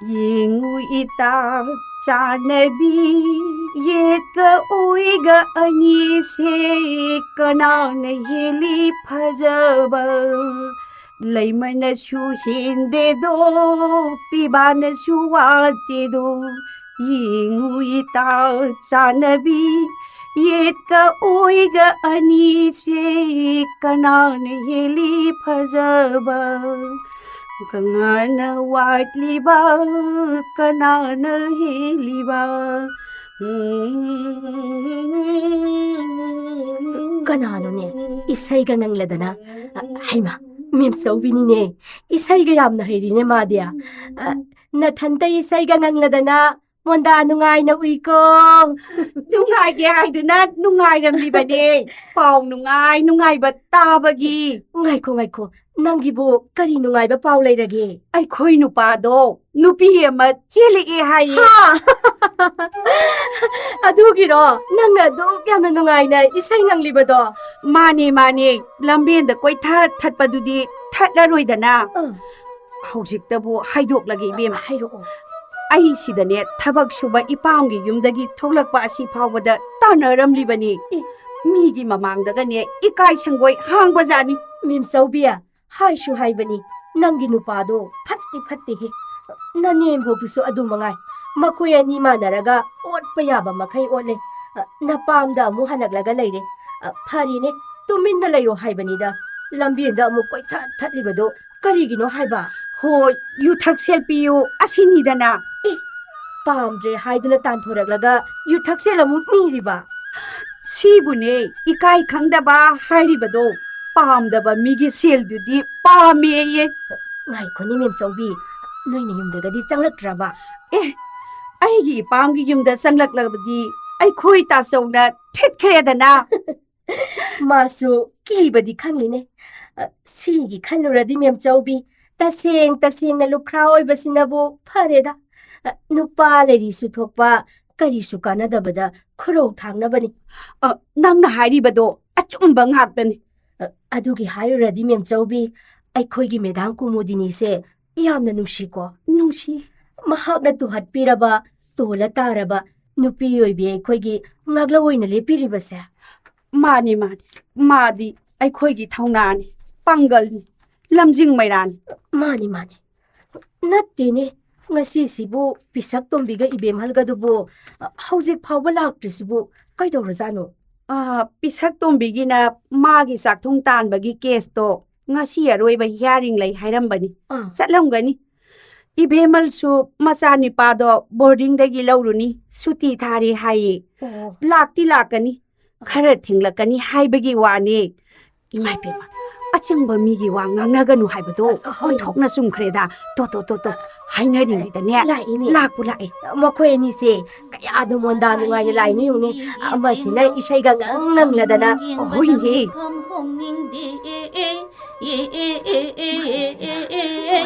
ꯌꯦꯡꯉꯨ ꯏꯇꯥ ꯆꯥꯟꯅꯕꯤ, ꯌꯦꯠꯀ ꯑꯣꯏꯒ ꯑꯅꯤꯁꯦ ꯀꯅꯥꯅ ꯍꯦꯜꯂꯤ ꯐꯖꯕ? ꯂꯩꯃꯅꯁꯨ ꯍꯦꯟꯗꯦꯗꯣ, ꯄꯤꯕꯥꯅꯁꯨ ꯋꯥꯠꯇꯦꯗꯣ꯫ ꯌꯦꯡꯉꯨ ꯏꯇꯥ ꯆꯥꯟꯅꯕꯤ, ꯌꯦꯠꯀ ꯑꯣꯏꯒ ꯑꯅꯤꯁꯦ ꯀꯅꯥꯅ ꯍꯦꯜꯂꯤ ꯐꯖꯕ? ꯀꯅꯥꯅ ꯋꯥꯠꯂꯤꯕ? ꯀꯅꯥꯅ ꯍꯦꯜꯂꯤꯕ? ꯀꯅꯥꯅꯣꯅꯦ ꯏꯁꯩꯒ ꯉꯪꯂꯗꯅ? ꯍꯩꯃꯥ, ꯃꯦꯝꯆꯧꯕꯤꯅꯤꯅꯦ꯫ ꯏꯁꯩꯒ ꯌꯥꯝꯅ ꯍꯩꯔꯤꯅꯦ ꯃꯥꯗꯤ꯫ ꯑ, ꯅꯊꯟꯇ ꯏꯁꯩꯒ ꯉꯪꯂꯗꯅ ꯃꯣꯟꯗꯥ ꯅꯨꯡꯉꯥꯏꯅ ꯎꯏꯀꯣ꯫ ꯅꯨꯡꯉꯥꯏꯒꯦ ꯍꯥꯏꯗꯨꯅ ꯅꯨꯡꯉꯥꯏꯔꯝꯂꯤꯕꯅꯦ꯫ ꯄꯥꯎ ꯅꯨꯡꯉꯥꯏ ꯅꯨꯡꯉꯥꯏꯕ ꯇꯥꯕꯒꯤ꯫ ꯉꯥꯏꯈꯣ, ꯉꯥꯏꯈꯣ꯫ ꯅꯪꯒꯤꯕꯨ ꯀꯔꯤ ꯅꯨꯡꯉꯥꯏꯕ ꯄꯥꯎ ꯂꯩꯔꯒꯦ? ꯑꯩꯈꯣꯏ ꯅꯨꯄꯥꯗꯣ ꯅꯨꯄꯤ ꯑꯃ ꯆꯦꯜꯂꯛꯑꯦ ꯍꯥꯏꯌꯦ꯫ ꯍꯥ? ꯑꯗꯨꯒꯤꯔꯣ ꯅꯪꯅ ꯑꯗꯨꯛ ꯌꯥꯝꯅ ꯅꯨꯡꯉꯥꯏꯅ ꯏꯁꯩ ꯉꯪꯂꯤꯕꯗꯣ? ꯃꯥꯅꯦ, ꯃꯥꯅꯦ꯫ ꯂꯝꯕꯦꯟꯗ ꯀꯣꯏꯊꯠ ꯊꯠꯄꯗꯨꯗꯤ ꯊꯠꯂꯔꯣꯏꯗꯅ꯫ ꯑ꯫ ꯍꯧꯖꯤꯛꯇꯕꯨ ꯍꯥꯏꯗꯣꯛꯂꯒꯦ, ꯏꯕꯦꯝꯃ꯫ ꯍꯥꯏꯔꯛꯑꯣ꯫ ꯑꯩ ꯁꯤꯗꯅꯦ ꯊꯕꯛ ꯁꯨꯕ ꯏꯄꯥꯝꯒꯤ ꯌꯨꯝꯗꯒꯤ ꯊꯣꯛꯂꯛꯄ ꯑꯁꯤ ꯐꯥꯎꯕꯗ ꯇꯥꯟꯅꯔꯝꯂꯤꯕꯅꯤ꯫ ꯑꯦ꯫ ꯃꯤꯒꯤ ꯃꯃꯥꯡꯗꯒꯅꯦ ꯏꯀꯥꯏ ꯁꯪꯒꯣꯏ ꯍꯥꯡꯕꯖꯥꯠꯅꯤ꯫ ꯃꯦꯝꯆꯧꯕꯤ, ꯍꯥꯏꯁꯨ ꯍꯥꯏꯕꯅꯤ, ꯅꯪꯒꯤ ꯅꯨꯄꯥꯗꯣ ꯐꯠꯇꯤ ꯐꯠꯇꯦꯍꯦ꯫ ꯅꯅꯦꯝꯕꯣꯛꯇꯨꯁꯨ ꯑꯗꯨ ꯃꯉꯥꯏ꯫ ꯃꯈꯣꯏ ꯑꯅꯤ ꯃꯥꯟꯅꯔꯒ ꯑꯣꯠꯄ ꯌꯥꯕ ꯃꯈꯩ ꯑꯣꯠꯂꯦ꯫ ꯑ, ꯅꯄꯥꯝꯗ ꯑꯃꯨꯛ ꯍꯜꯂꯛꯂꯒ ꯂꯩꯔꯦ꯫ ꯑ, ꯐꯔꯦꯅꯦ, ꯇꯨꯃꯤꯟꯅ ꯂꯩꯔꯣ ꯍꯥꯏꯕꯅꯤꯗ꯫ ꯂꯝꯕꯦꯟꯗ ꯑꯃꯨꯛ ꯀꯣꯏꯊꯠ ꯊꯠꯂꯤꯕꯗꯣ ꯀꯔꯤꯒꯤꯅꯣ ꯍꯥꯏꯕ? ꯍꯣꯏ, ꯌꯨ ꯊꯛꯁꯦꯜ ꯄꯤꯌꯨ ꯑꯁꯤꯅꯤꯗꯅ꯫ ꯑꯦ, ꯄꯥꯝꯗ꯭ꯔꯦ ꯍꯥꯏꯗꯨꯅ ꯇꯥꯟꯊꯣꯔꯛꯂꯒ ꯌꯨ ꯊꯛꯁꯦꯜ ꯑꯃꯨꯛ ꯅꯤꯔꯤꯕ? ꯁꯤꯕꯨꯅꯦ ꯏꯀꯥꯏ ꯈꯪꯗꯕ ꯍꯥꯏꯔꯤꯕꯗꯣ꯫ ꯄꯥꯝꯗꯕ ꯃꯤꯒꯤ ꯁꯦꯜꯗꯨꯗꯤ ꯄꯥꯝꯃꯦꯌꯦ꯫ ꯉꯥꯏꯈꯣꯅꯦ ꯃꯦꯝꯆꯧꯕꯤ, ꯅꯣꯏꯅ ꯌꯨꯝꯗꯒꯗꯤ ꯆꯪꯂꯛꯇ꯭ꯔꯕ? ꯑꯦ, ꯑꯩꯒꯤ ꯏꯄꯥꯝꯒꯤ ꯌꯨꯝꯗ ꯆꯪꯂꯛꯂꯕꯗꯤ ꯑꯩꯈꯣꯏ ꯇꯥꯆꯧꯅ ꯊꯤꯠꯈ꯭ꯔꯦꯗꯅ꯫ ꯃꯥꯁꯨ ꯀꯤꯕꯗꯤ ꯈꯪꯂꯤꯅꯦ꯫ ꯑ, ꯁꯤꯒꯤ ꯈꯜꯂꯨꯔꯗꯤ ꯃꯦꯝꯆꯧꯕꯤ, ꯇꯁꯦꯡ ꯇꯁꯦꯡꯅ ꯂꯨꯈ꯭ꯔꯥ ꯑꯣꯏꯕꯁꯤꯅꯕꯨ ꯐꯔꯦꯗ꯫ ꯑ, ꯅꯨꯄꯥ ꯂꯩꯔꯤꯁꯨ ꯊꯣꯛꯄ, ꯀꯔꯤꯁꯨ ꯀꯥꯟꯅꯗꯕꯗ ꯈꯨꯔꯧ ꯊꯥꯡꯅꯕꯅꯤ꯫ ꯑ, ꯅꯪꯅ ꯍꯥꯏꯔꯤꯕꯗꯣ ꯑꯆꯨꯝꯕ ꯉꯥꯛꯇꯅꯤ꯫ ꯑ, ꯑꯗꯨꯒꯤ ꯍꯥꯏꯔꯨꯔꯗꯤ ꯃꯦꯝꯆꯧꯕꯤ, ꯑꯩꯈꯣꯏꯒꯤ ꯃꯦꯗꯥꯝ ꯀꯨꯃꯨꯗꯤꯅꯤꯁꯦ ꯌꯥꯝꯅ ꯅꯨꯡꯁꯤꯀꯣ꯫ ꯅꯨꯡꯁꯤ꯫ ꯃꯍꯥꯛꯅ ꯇꯨꯍꯠꯄꯤꯔꯕ, ꯇꯣꯜꯂ ꯇꯥꯔꯕ ꯅꯨꯄꯤ ꯑꯣꯏꯕꯤ ꯑꯩꯈꯣꯏꯒꯤ ꯉꯥꯛꯂꯧ ꯑꯣꯏꯅ ꯂꯦꯞꯄꯤꯔꯤꯕꯁꯦ꯫ ꯃꯥꯅꯤ, ꯃꯥꯅꯤ꯫ ꯃꯥꯗꯤ ꯑꯩꯈꯣꯏꯒꯤ ꯊꯧꯅꯥꯅꯤ, ꯄꯥꯡꯒꯜꯅꯤ, ꯂꯝꯖꯤꯡ ꯃꯩꯔꯥꯅꯤ꯫ ꯃꯥꯅꯤ, ꯃꯥꯅꯤ꯫ ꯅꯠꯇꯦꯅꯦ, ꯉꯁꯤꯁꯤꯕꯨ ꯄꯤꯁꯛ ꯇꯣꯝꯕꯤꯒ ꯏꯕꯦꯝꯍꯜꯒꯗꯨꯕꯨ, ꯑ, ꯍꯧꯖꯤꯛ ꯐꯥꯎꯕ ꯂꯥꯛꯇ꯭ꯔꯤꯁꯤꯕꯨ ꯀꯩꯗꯧꯔꯖꯥꯠꯅꯣ? ꯑ, ꯄꯤꯁꯛ ꯇꯣꯝꯕꯤꯒꯤꯅ ꯃꯥꯒꯤ ꯆꯥꯛꯊꯨꯡ ꯇꯥꯟꯕꯒꯤ ꯀꯦꯁꯇꯣ ꯉꯁꯤ ꯑꯔꯣꯏꯕ ꯍꯤꯌꯥꯔꯤꯡ ꯂꯩ ꯍꯥꯏꯔꯝꯕꯅꯤ꯫ ꯑꯥ꯫ ꯆꯠꯂꯝꯒꯅꯤ꯫ ꯏꯕꯦꯝꯃꯜꯁꯨ ꯃꯆꯥꯅꯤꯄꯥꯗꯣ ꯕꯣꯔꯗꯤꯡꯗꯒꯤ ꯂꯧꯔꯨꯅꯤ, ꯁꯨꯇꯤ ꯊꯥꯔꯦ ꯍꯥꯏꯌꯦ꯫ ꯑꯣ꯫ ꯂꯥꯛꯇꯤ ꯂꯥꯛꯀꯅꯤ, ꯈꯔ ꯊꯦꯡꯂꯛꯀꯅꯤ ꯍꯥꯏꯕꯒꯤ ꯋꯥꯅꯤ꯫ ꯏꯃꯥ ꯏꯕꯦꯝꯃ, ꯑꯆꯪꯕ ꯃꯤꯒꯤ ꯋꯥ ꯉꯥꯡꯅꯒꯅꯨ ꯍꯥꯏꯕꯗꯣ ꯍꯣꯏ꯫ ꯑꯣꯟꯊꯣꯛꯅ ꯆꯨꯝꯈ꯭ꯔꯦꯗ꯫ ꯇꯣ, ꯇꯣ, ꯇꯣ, ꯇꯣ, ꯍꯥꯏꯅꯔꯤꯉꯩꯗꯅꯦ ꯂꯥꯛꯏꯅꯦ꯫ ꯂꯥꯛꯄꯨ ꯂꯥꯛꯑꯦ꯫ ꯃꯈꯣꯏ ꯑꯅꯤꯁꯦ ꯀꯌꯥꯗ ꯃꯣꯟꯗꯥ ꯅꯨꯡꯉꯥꯏꯅ ꯂꯥꯛꯏꯅꯣ ꯌꯦꯡꯉꯨꯅꯦ꯫ ꯑꯃꯁꯤꯅ ꯏꯁꯩꯒ ꯉꯪ ꯉꯪꯂꯗꯅ꯫ ꯍꯣꯏꯅꯦ꯫ ꯃꯐꯝ ꯍꯣꯡꯅꯤꯡꯗꯦ, ꯑꯦ, ꯑꯦ, ꯑꯦ, ꯑꯦ,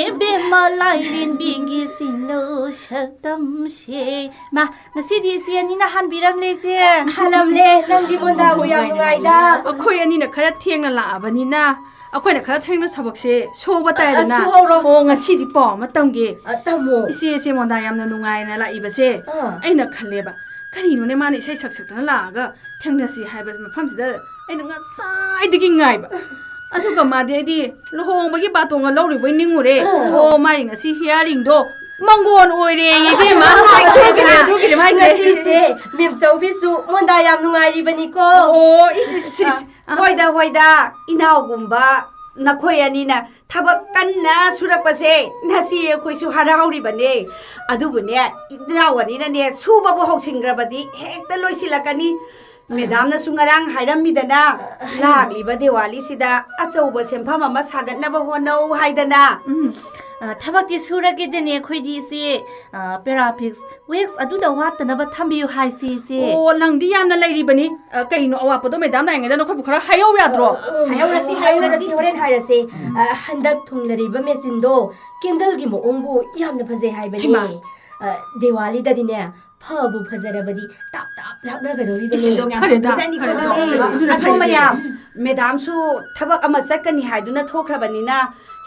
ꯏꯕꯦꯝꯃ ꯂꯥꯏꯔꯦꯝꯕꯤꯒꯤ ꯁꯤꯡꯂꯧ ꯁꯛꯇꯝꯁꯦ꯫ ꯃꯥ, ꯉꯁꯤꯗꯤ ꯏꯆꯦ ꯑꯅꯤꯅ ꯍꯥꯟꯕꯤꯔꯝꯂꯦ, ꯏꯆꯦ꯫ ꯍꯥꯜꯂꯝꯂꯦ, ꯅꯪꯗꯤ ꯃꯣꯟꯗꯥꯕꯨ ꯌꯥꯝ ꯅꯨꯡꯉꯥꯏꯗ꯫ ꯑꯩꯈꯣꯏ ꯑꯅꯤꯅ ꯈꯔ ꯊꯦꯡꯅ ꯂꯥꯛꯑꯕꯅꯤꯅ, ꯑꯩꯈꯣꯏꯅ ꯈꯔ ꯊꯦꯡꯅ ꯊꯕꯛꯁꯦ ꯁꯨꯕ ꯇꯥꯏꯗꯅ꯫ ꯑ, ꯁꯨꯍꯧꯔꯣ꯫ ꯑꯣ, ꯉꯁꯤꯗꯤ ꯄꯥꯎ ꯑꯃ ꯇꯝꯒꯦ꯫ ꯑ, ꯇꯝꯃꯣ꯫ ꯏꯆꯦꯁꯦ ꯃꯣꯟꯗꯥ ꯌꯥꯝꯅ ꯅꯨꯡꯉꯥꯏꯅ ꯂꯥꯛꯏꯕꯁꯦ ꯑꯥ꯫ ꯑꯩꯅ ꯈꯜꯂꯦꯕ꯫ ꯀꯔꯤꯅꯣꯅꯦ, ꯃꯥꯅ ꯏꯁꯩ ꯁꯛ ꯁꯛꯇꯅ ꯂꯥꯛꯑꯒ ꯊꯦꯡꯅꯁꯤ ꯍꯥꯏꯕ ꯃꯐꯝꯁꯤꯗ ꯑꯩꯅ ꯉꯁꯥꯏꯗꯒꯤ ꯉꯥꯏꯕ꯫ ꯑꯗꯨꯒ ꯃꯥꯗꯤ ꯑꯩꯗꯤ ꯂꯨꯍꯣꯡꯕꯒꯤ ꯕꯥꯇꯣꯟꯒ ꯂꯧꯔꯤꯕꯣꯏ ꯅꯤꯡꯉꯨꯔꯦ꯫ ꯑꯣ, ꯃꯥꯏ ꯉꯁꯤ ꯍꯤꯌꯥꯔꯤꯡꯗꯣ ꯃꯪꯒꯣꯟ ꯑꯣꯏꯔꯦ, ꯏꯕꯦꯝꯃ꯫ ꯑꯗꯨꯒꯤꯅꯦ, ꯑꯗꯨꯒꯤꯅꯦ ꯍꯥꯏꯁꯦ꯫ ꯉꯁꯤꯁꯦ ꯃꯦꯝꯆꯧꯕꯤꯁꯨ ꯃꯣꯟꯗꯥ ꯌꯥꯝ ꯅꯨꯡꯉꯥꯏꯔꯤꯕꯅꯤꯀꯣ꯫ ꯑꯣ, ꯏꯁ, ꯏꯁ, ꯏꯁ꯫ ꯑ, ꯍꯣꯏꯗ, ꯍꯣꯏꯗ, ꯏꯅꯥꯎꯒꯨꯝꯕ ꯅꯈꯣꯏ ꯑꯅꯤꯅ ꯊꯕꯛ ꯀꯟꯅ ꯁꯨꯔꯛꯄꯁꯦ ꯉꯁꯤ ꯑꯩꯈꯣꯏꯁꯨ ꯍꯔꯥꯎꯔꯤꯕꯅꯦ꯫ ꯑꯗꯨꯕꯨꯅꯦ, ꯏꯅꯥꯎ ꯑꯅꯤꯅꯅꯦ ꯁꯨꯕꯕꯨ ꯍꯧꯁꯤꯟꯈ꯭ꯔꯕꯗꯤ ꯍꯦꯛꯇ ꯂꯣꯏꯁꯤꯜꯂꯛꯀꯅꯤ꯫ ꯃꯦꯗꯥꯝꯅꯁꯨ ꯉꯔꯥꯡ ꯍꯥꯏꯔꯝꯃꯤꯗꯅ, ꯂꯥꯛꯂꯤꯕ ꯗꯤꯋꯥꯂꯤꯁꯤꯗ ꯑꯆꯧꯕ ꯁꯦꯟꯐꯝ ꯑꯃ ꯁꯥꯒꯠꯅꯕ ꯍꯣꯠꯅꯧ ꯍꯥꯏꯗꯅ꯫ ꯎꯝ꯫ ꯑ, ꯊꯕꯛꯇꯤ ꯁꯨꯔꯒꯦꯗꯅꯦ ꯑꯩꯈꯣꯏꯗꯤ, ꯏꯆꯦ꯫ ꯑ, ꯄꯦꯔꯥꯐꯤꯛꯁ ꯋꯦꯛꯁ ꯑꯗꯨꯗ ꯋꯥꯠꯇꯅꯕ ꯊꯝꯕꯤꯌꯨ ꯍꯥꯏꯁꯤ, ꯏꯆꯦ꯫ ꯑꯣ, ꯂꯪꯗꯤ ꯌꯥꯝꯅ ꯂꯩꯔꯤꯕꯅꯤ꯫ ꯑ, ꯀꯩꯅꯣ ꯑꯋꯥꯠꯄꯗꯣ ꯃꯦꯗꯥꯝ ꯂꯥꯛꯏꯉꯩꯗ ꯅꯈꯣꯏꯕꯨ ꯈꯔ ꯍꯥꯏꯍꯧ ꯌꯥꯗ꯭ꯔꯣ? ꯍꯥꯏꯍꯧꯔꯁꯤ, ꯍꯥꯏꯍꯧꯔꯁꯤ, ꯍꯣꯔꯦꯟ ꯍꯥꯏꯔꯁꯤ꯫ ꯑ, ꯍꯟꯗꯛ ꯊꯨꯡꯂꯔꯤꯕ ꯃꯦꯆꯤꯟꯗꯣ ꯀꯦꯟꯗꯜꯒꯤ ꯃꯑꯣꯡꯕꯨ ꯌꯥꯝꯅ ꯐꯖꯩ ꯍꯥꯏꯕꯅꯤ꯫ ꯍꯩꯃꯥ꯫ ꯑ, ꯗꯤꯋꯥꯂꯤꯗꯗꯤꯅꯦ, ꯐꯕꯨ ꯐꯖꯔꯕꯗꯤ ꯇꯥꯞ ꯇꯥꯞ ꯂꯥꯛꯅꯒꯗꯧꯔꯤꯕꯅꯤ꯫ ꯏꯁ, ꯐꯔꯦꯗ, ꯐꯖꯅꯤꯀꯣ ꯐꯔꯦꯗ꯫ ꯑꯗꯨꯗꯤ? ꯑꯗꯨꯅ ꯑꯗꯣ ꯐꯩꯁꯦ꯫ ꯃꯌꯥꯝ, ꯃꯦꯗꯥꯝꯁꯨ ꯊꯕꯛ ꯑꯃ ꯆꯠꯀꯅꯤ ꯍꯥꯏꯗꯨꯅ ꯊꯣꯛꯈ꯭ꯔꯕꯅꯤꯅ,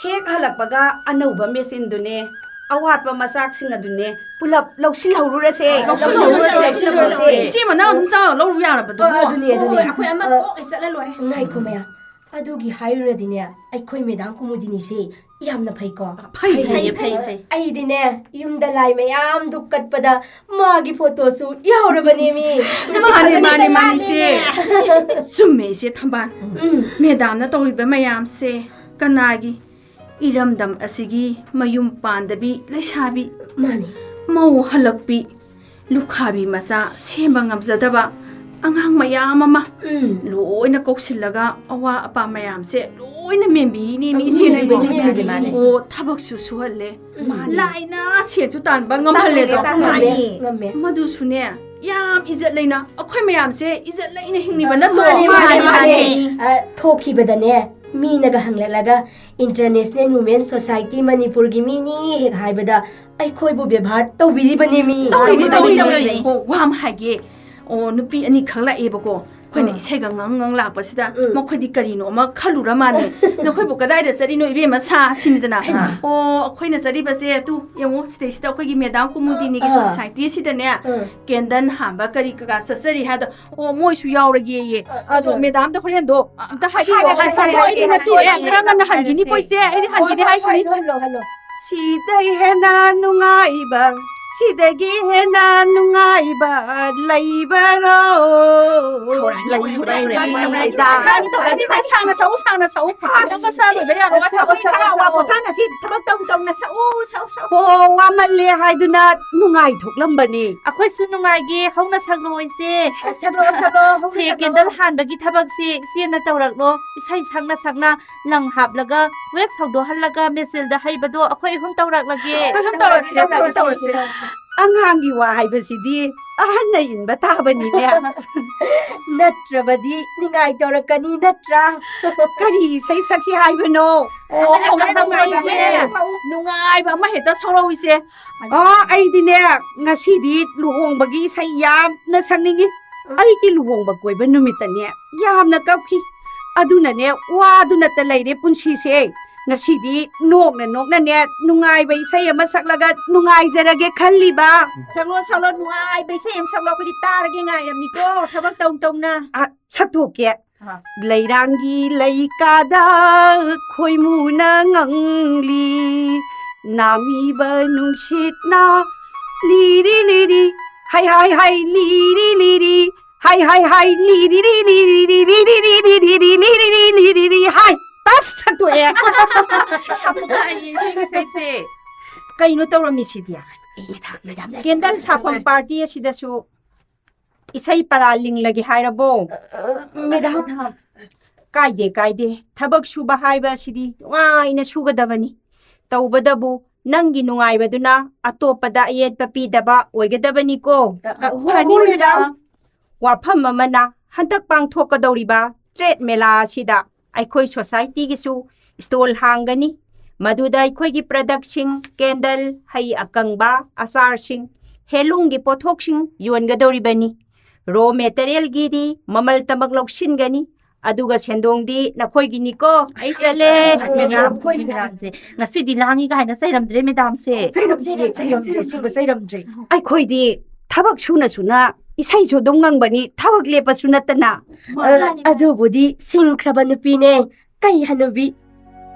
ꯍꯦꯛ ꯍꯜꯂꯛꯄꯒ ꯑꯅꯧꯕ ꯃꯦꯆꯤꯟꯗꯨꯅꯦ, ꯑꯋꯥꯠꯄ ꯃꯆꯥꯛꯁꯤꯡ ꯑꯗꯨꯅꯦ ꯄꯨꯂꯞ ꯂꯧꯁꯤꯜꯍꯧꯔꯨꯔꯁꯦ꯫ ꯂꯧꯁꯤꯜꯍꯧꯔꯨꯔꯁꯦ, ꯂꯧꯁꯤꯜꯍꯧꯔꯁꯦ꯫ ꯏꯆꯦ ꯃꯅꯥꯎ ꯑꯗꯨꯝ ꯆꯥꯎ ꯂꯧꯔꯨ ꯌꯥꯔꯕꯗꯨꯕꯨ꯫ ꯑ, ꯑꯗꯨꯅꯦ, ꯑꯗꯨꯅꯦ꯫ ꯍꯣꯏ, ꯑꯩꯈꯣꯏ ꯑꯃ ꯑ, ꯀꯣꯛ ꯍꯦꯛ ꯆꯠꯂ ꯂꯣꯏꯔꯦ꯫ ꯉꯥꯏꯈꯣ ꯃꯌꯥꯝ, ꯑꯗꯨꯒꯤ ꯍꯥꯏꯔꯨꯔꯗꯤꯅꯦ, ꯑꯩꯈꯣꯏ ꯃꯦꯗꯥꯝ ꯀꯨꯃꯨꯗꯤꯅꯤꯁꯦ ꯌꯥꯝꯅ ꯐꯩꯀꯣ꯫ ꯐꯩ, ꯐꯩ, ꯐꯩ, ꯐꯩ꯫ ꯑꯩꯗꯤꯅꯦ, ꯌꯨꯝꯗ ꯂꯥꯏ ꯃꯌꯥꯝꯗꯨ ꯀꯠꯄꯗ ꯃꯥꯒꯤ ꯐꯣꯇꯣꯁꯨ ꯌꯥꯎꯔꯕꯅꯦꯃꯤ꯫ ꯃꯥꯅꯦ, ꯃꯥꯅꯦ, ꯃꯥꯅꯦ, ꯏꯆꯦ꯫ ꯆꯨꯝꯃꯦ, ꯏꯆꯦ ꯊꯝꯕꯥꯜ꯫ ꯎꯝ꯫ ꯃꯦꯗꯥꯝꯅ ꯇꯧꯔꯤꯕ ꯃꯌꯥꯝꯁꯦ ꯀꯅꯥꯒꯤ? ꯏꯔꯝꯗꯝ ꯑꯁꯤꯒꯤ ꯃꯌꯨꯝ ꯄꯥꯟꯗꯕꯤ ꯂꯩꯁꯥꯕꯤ, ꯃꯥꯅꯤ꯫ ꯃꯧ ꯍꯜꯂꯛꯄꯤ, ꯂꯨꯈꯥꯕꯤ ꯃꯆꯥ ꯁꯦꯝꯕ ꯉꯝꯖꯗꯕ ꯑꯉꯥꯡ ꯃꯌꯥꯝ ꯑꯃ ꯎꯝ꯫ ꯂꯣꯏꯅ ꯀꯧꯁꯤꯜꯂꯒ ꯑꯋꯥ ꯑꯄꯥ ꯃꯌꯥꯝꯁꯦ ꯂꯣꯏꯅ ꯃꯦꯟꯕꯤꯔꯤꯅꯦ ꯃꯤ ꯎꯝ, ꯏꯆꯦꯅ ꯏꯕꯣ꯫ ꯃꯦꯟꯕꯤꯔꯤꯅꯦ, ꯃꯦꯟꯕꯤꯔꯤꯅꯦ꯫ ꯑꯣ, ꯊꯕꯛꯁꯨ ꯁꯨꯍꯜꯂꯦ꯫ ꯃꯥꯅꯦ꯫ ꯂꯥꯏꯅ ꯁꯦꯟꯁꯨ ꯇꯥꯟꯕ ꯉꯝꯍꯜꯂꯦꯗꯣ꯫ ꯇꯥꯜꯂꯦ, ꯇꯥꯜꯂꯦ꯫ ꯉꯝꯃꯦ, ꯉꯝꯃꯦ꯫ ꯃꯗꯨꯁꯨꯅꯦ, ꯌꯥꯝ ꯏꯖꯠ ꯂꯩꯅ ꯑꯩꯈꯣꯏ ꯃꯌꯥꯝꯁꯦ ꯏꯖꯠ ꯂꯩꯅ ꯍꯤꯡꯂꯤꯕ ꯅꯠꯇ꯭ꯔꯣ? ꯃꯥꯅꯦ, ꯃꯥꯅꯦ, ꯃꯥꯅꯦ, ꯃꯥꯅꯦ꯫ ꯃꯥꯅꯦ꯫ ꯑ, ꯊꯣꯛꯈꯤꯕꯗꯅꯦ, ꯃꯤꯅꯒ ꯍꯪꯂꯛꯂꯒ, "International Women Society ꯃꯅꯤꯄꯨꯔꯒꯤ ꯃꯤꯅꯤ" ꯍꯦꯛ ꯍꯥꯏꯕꯗ, ꯑꯩꯈꯣꯏꯕꯨ ꯕꯦꯕꯥꯔ ꯇꯧꯕꯤꯔꯤꯕꯅꯦ ꯃꯤ꯫ ꯇꯧꯔꯤꯅꯤ, ꯇꯧꯔꯤꯅꯤ, ꯇꯧꯔꯤꯅꯤ, ꯇꯧꯔꯤꯅꯤ꯫ ꯇꯧꯔꯤꯅꯤ꯫ ꯑꯣ, ꯋꯥ ꯑꯃ ꯍꯥꯏꯒꯦ꯫ ꯑꯣ, ꯅꯨꯄꯤ ꯑꯅꯤꯈꯛ ꯂꯥꯛꯑꯦꯕꯀꯣ꯫ ꯑꯩꯈꯣꯏꯅ ꯏꯁꯩꯒ ꯉꯪ ꯉꯪ ꯂꯥꯛꯄꯁꯤꯗ ꯃꯈꯣꯏꯗꯤ ꯀꯔꯤꯅꯣ ꯑꯃ ꯈꯜꯂꯨꯔ ꯃꯥꯜꯂꯦ꯫ "ꯅꯈꯣꯏꯕꯨ ꯀꯗꯥꯏꯗ ꯆꯠꯂꯤꯅꯣ, ꯏꯕꯦꯝꯃ?" ꯁꯥ ꯁꯤꯅꯤꯗꯅ꯫ "ꯑꯣ, ꯑꯩꯈꯣꯏꯅ ꯆꯠꯂꯤꯕꯁꯦ ꯑꯗꯨ ꯌꯦꯡꯉꯣ, ꯁꯤꯗꯩꯁꯤꯗ ꯑꯩꯈꯣꯏꯒꯤ ꯃꯦꯗꯥꯝ ꯀꯨꯃꯨꯗꯤꯅꯤꯒꯤ ꯁꯣꯁꯥꯏꯇꯤꯁꯤꯗꯅꯦ ꯀꯦꯟꯗꯜ ꯍꯥꯟꯕ ꯀꯔꯤ ꯀꯀꯥ ꯆꯠꯆꯔꯤ ꯍꯥꯏꯗꯣ꯫ ꯑꯣ, ꯃꯣꯏꯁꯨ ꯌꯥꯎꯔꯒꯦꯌꯦ꯫ ꯑꯗꯣ ꯃꯦꯗꯥꯝꯗ ꯍꯣꯔꯦꯟꯗꯣ ꯑꯝꯇ ꯍꯥꯏꯕꯤꯌꯣ꯫ ꯍꯥꯏꯔꯁꯤ, ꯍꯥꯏꯔꯁꯤ, ꯃꯣꯏꯗꯤ ꯉꯁꯤ ꯍꯥꯏꯔꯁꯤ, ꯈꯔ ꯉꯟꯅ ꯍꯟꯈꯤꯅꯤꯀꯣ, ꯏꯆꯦ꯫ ꯑꯩꯗꯤ ꯍꯟꯈꯤꯅꯤ ꯍꯥꯏꯁꯤꯅꯤ꯫ Hello, hello. ꯁꯤꯗꯩ ꯍꯦꯟꯅ ꯅꯨꯡꯉꯥꯏꯕ, ꯁꯤꯗꯒꯤ ꯍꯦꯟꯅ ꯅꯨꯡꯉꯥꯏꯕ ꯂꯩꯕꯔꯣ? ꯍꯧꯔꯛꯑꯅꯤ, ꯍꯧꯔꯛꯑꯅꯤ, ꯍꯧꯔꯛꯑꯅꯤ, ꯍꯧꯔꯛꯑꯅꯤ꯫ ꯁꯥꯡꯅ ꯁꯛꯎ, ꯁꯥꯡꯅ ꯁꯛꯎ꯫ ꯈꯤꯇꯪ ꯃꯁꯥ ꯂꯣꯏꯕ ꯌꯥꯅꯕ ꯁꯛꯎ, ꯁꯛꯎ, ꯁꯛꯎ꯫ ꯈꯔ ꯋꯥ ꯄꯣꯊꯥꯅꯁꯤ, ꯊꯕꯛ ꯇꯧ ꯇꯧꯅ ꯁꯛꯎ, ꯁꯛꯎ, ꯁꯛꯎ꯫ ꯍꯣ, ꯋꯥꯃꯜꯂꯦ ꯍꯥꯏꯗꯨꯅ ꯅꯨꯡꯉꯥꯏꯊꯣꯛꯂꯝꯕꯅꯤ꯫ ꯑꯩꯈꯣꯏꯁꯨ ꯅꯨꯡꯉꯥꯏꯒꯦ, ꯍꯧꯅ ꯁꯛꯂꯣ, ꯏꯆꯦ꯫ ꯁꯛꯂꯣ, ꯁꯛꯂꯣ, ꯍꯧꯅ ꯁꯦ, ꯁꯛꯂꯣ꯫ ꯀꯦꯟꯗꯜ ꯍꯥꯟꯕꯒꯤ ꯊꯕꯛꯁꯤ ꯏꯆꯦꯅ ꯇꯧꯔꯛꯂꯣ꯫ ꯏꯁꯩ ꯁꯛꯅ ꯁꯛꯅ ꯂꯪ ꯍꯥꯞꯂꯒ ꯋꯦꯛꯁ ꯍꯧꯗꯣꯛꯍꯜꯂꯒ ꯃꯦꯆꯤꯜꯗ ꯍꯩꯕꯗꯣ ꯑꯩꯈꯣꯏ ꯑꯍꯨꯝ ꯇꯧꯔꯛꯂꯒꯦ꯫ ꯑꯩꯈꯣꯏ ꯑꯍꯨꯝ ꯇꯧꯔꯁꯤ, ꯑꯩꯈꯣꯏ ꯑꯍꯨꯝ ꯇꯧꯔꯁꯤ꯫ ꯑꯉꯥꯡꯒꯤ ꯋꯥ ꯍꯥꯏꯕꯁꯤꯗꯤ ꯑꯍꯟꯅ ꯏꯟꯕ ꯇꯥꯕꯅꯤꯅꯦ꯫ ꯅꯠꯇ꯭ꯔꯕꯗꯤ ꯅꯤꯡꯉꯥꯏ ꯇꯧꯔꯛꯀꯅꯤ ꯅꯠꯇ꯭ꯔꯥ? ꯀꯔꯤ ꯏꯁꯩ ꯁꯛꯁꯤ ꯍꯥꯏꯕꯅꯣ? ꯑꯣ, ꯑꯃ ꯍꯦꯛꯇ ꯍꯧꯅ ꯁꯛꯂꯛꯑꯣ, ꯁꯛꯂꯛꯑꯣ, ꯏꯆꯦ꯫ ꯁꯛꯂꯛꯑꯣ꯫ ꯅꯨꯡꯉꯥꯏꯕ ꯑꯃ ꯍꯦꯛꯇ ꯁꯛꯂꯛꯑꯣ, ꯏꯆꯦ꯫ ꯑꯣ, ꯑꯩꯗꯤꯅꯦ, ꯉꯁꯤꯗꯤ ꯂꯨꯍꯣꯡꯕꯒꯤ ꯏꯁꯩ ꯌꯥꯝꯅ ꯁꯛꯅꯤꯡꯉꯤ꯫ ꯑꯩꯒꯤ ꯂꯨꯍꯣꯡꯕ ꯀꯣꯏꯕ ꯅꯨꯃꯤꯠꯇꯅꯦ, ꯌꯥꯝꯅ ꯀꯞꯈꯤ꯫ ꯑꯗꯨꯅꯅꯦ, ꯋꯥꯗꯨꯅꯇ ꯂꯩꯔꯦ ꯄꯨꯟꯁꯤꯁꯦ꯫ ꯉꯁꯤꯗꯤ ꯅꯣꯛꯅ ꯅꯣꯛꯅꯅꯦ, ꯅꯨꯡꯉꯥꯏꯕ ꯏꯁꯩ ꯑꯃ ꯁꯛꯂꯒ ꯅꯨꯡꯉꯥꯏꯖꯔꯒꯦ ꯈꯜꯂꯤꯕ꯫ ꯁꯛꯂꯣ, ꯁꯛꯂꯣ, ꯅꯨꯡꯉꯥꯏꯕ ꯏꯁꯩ ꯑꯃ ꯁꯛꯂꯣ, ꯑꯩꯈꯣꯏꯗꯤ ꯇꯥꯔꯒꯦ ꯉꯥꯏꯔꯝꯅꯤꯀꯣ, ꯊꯕꯛ ꯇꯧ ꯇꯧꯅ꯫ ꯑ, ꯁꯛꯇꯣꯛꯀꯦ꯫ ꯑ꯫ ꯂꯩꯔꯥꯡꯒꯤ ꯂꯩꯀꯥꯗ ꯈꯣꯏꯃꯨꯅ ꯉꯪꯂꯤ, ꯅꯥꯃꯤꯕ ꯅꯨꯡꯁꯤꯠꯅ ꯂꯤꯔꯤ ꯂꯤꯔꯤ, ꯍꯥꯏ ꯍꯥꯏ ꯍꯥꯏ, ꯂꯤꯔꯤ ꯂꯤꯔꯤ, ꯍꯥꯏ ꯍꯥꯏ ꯍꯥꯏ, ꯂꯤꯔꯤ ꯂꯤꯔꯤ, ꯂꯤꯔꯤ ꯂꯤꯔꯤ, ꯂꯤꯔꯤ ꯂꯤꯔꯤ, ꯂꯤꯔꯤ ꯂꯤꯔꯤ, ꯂꯤꯔꯤ ꯂꯤꯔꯤ, ꯍꯥꯏ꯫ ꯑꯁ, ꯁꯛꯇꯣꯛꯑꯦ꯫ ꯌꯥꯝ ꯅꯨꯡꯉꯥꯏꯌꯦ ꯏꯁꯩ ꯏꯁꯩꯁꯦ꯫ ꯀꯩꯅꯣ ꯇꯧꯔꯝꯃꯤꯁꯤꯗꯤ? ꯃꯦꯗꯥꯝ, ꯃꯦꯗꯥꯝ, ꯀꯦꯟꯗꯜ ꯁꯥꯐꯝ ꯄꯥꯔꯇꯤ ꯑꯁꯤꯗꯁꯨ ꯏꯁꯩ ꯄꯔꯥ ꯂꯤꯡꯂꯒꯦ ꯍꯥꯏꯔꯕꯣ? ꯑ, ꯃꯦꯗꯥꯝ꯫ ꯀꯥꯏꯗꯦ, ꯀꯥꯏꯗꯦ꯫ ꯊꯕꯛ ꯁꯨꯕ ꯍꯥꯏꯕ ꯑꯁꯤꯗꯤ ꯅꯨꯡꯉꯥꯏꯅ ꯁꯨꯒꯗꯕꯅꯤ꯫ ꯇꯧꯕꯗꯕꯨ ꯅꯪꯒꯤ ꯅꯨꯡꯉꯥꯏꯕꯗꯨꯅ ꯑꯇꯣꯞꯄꯗ ꯑꯌꯦꯠꯄ ꯄꯤꯗꯕ ꯑꯣꯏꯒꯗꯕꯅꯤꯀꯣ꯫ ꯑ, ꯑ, ꯍꯣꯏ, ꯐꯅꯤ, ꯍꯣꯏ, ꯃꯦꯗꯥꯝ꯫ ꯃꯦꯗꯥꯝ꯫ ꯋꯥꯐꯝ ꯑꯃꯅ, ꯍꯟꯗꯛ ꯄꯥꯡꯊꯣꯛꯀꯗꯧꯔꯤꯕ ꯇ꯭ꯔꯦꯗ ꯃꯦꯂꯥ ꯑꯁꯤꯗ ꯑꯩꯈꯣꯏ ꯁꯣꯁꯥꯏꯇꯤꯒꯤꯁꯨ ꯁ꯭ꯇꯣꯜ ꯍꯥꯡꯒꯅꯤ꯫ ꯃꯗꯨꯗ ꯑꯩꯈꯣꯏꯒꯤ ꯄ꯭ꯔꯗꯛꯁꯤꯡ, ꯀꯦꯟꯗꯜ, ꯍꯩ ꯑꯀꯪꯕ, ꯑꯆꯥꯔꯁꯤꯡ, ꯍꯦꯟꯂꯨꯝꯒꯤ ꯄꯣꯠꯊꯣꯛꯁꯤꯡ ꯌꯣꯟꯒꯗꯧꯔꯤꯕꯅꯤ꯫ ꯔꯣ ꯃꯦꯇꯔꯤꯌꯦꯜꯒꯤꯗꯤ ꯃꯃꯜ ꯇꯃꯛ ꯂꯧꯁꯤꯟꯒꯅꯤ, ꯑꯗꯨꯒ ꯁꯦꯟꯗꯣꯡꯗꯤ ꯅꯈꯣꯏꯒꯤꯅꯤꯀꯣ꯫ ꯑꯩ ꯆꯠꯂꯦ꯫ ꯃꯦꯗꯥꯝ, ꯑꯩꯈꯣꯏ ꯃꯦꯗꯥꯝꯁꯦ ꯉꯁꯤꯗꯤ ꯂꯥꯡꯉꯤꯒ ꯍꯥꯏꯅ ꯆꯩꯔꯝꯗ꯭ꯔꯦ ꯃꯦꯗꯥꯝꯁꯦ꯫ ꯆꯩꯔꯝꯗ꯭ꯔꯦ, ꯆꯩꯔꯝꯗ꯭ꯔꯦ, ꯑꯁꯦꯡꯕ ꯆꯩꯔꯝꯗ꯭ꯔꯦ꯫ ꯑꯩꯈꯣꯏꯗꯤ ꯊꯕꯛ ꯁꯨꯅ ꯁꯨꯅ ꯏꯁꯩꯁꯨ ꯑꯗꯨꯝ ꯉꯪꯕꯅꯤ, ꯊꯕꯛ ꯂꯦꯞꯄꯁꯨ ꯅꯠꯇꯅ꯫ ꯑ, ꯑꯗꯨꯕꯨꯗꯤ ꯁꯤꯡꯈ꯭ꯔꯕ ꯅꯨꯄꯤꯅꯦ, ꯀꯩ ꯍꯅꯨꯕꯤ꯫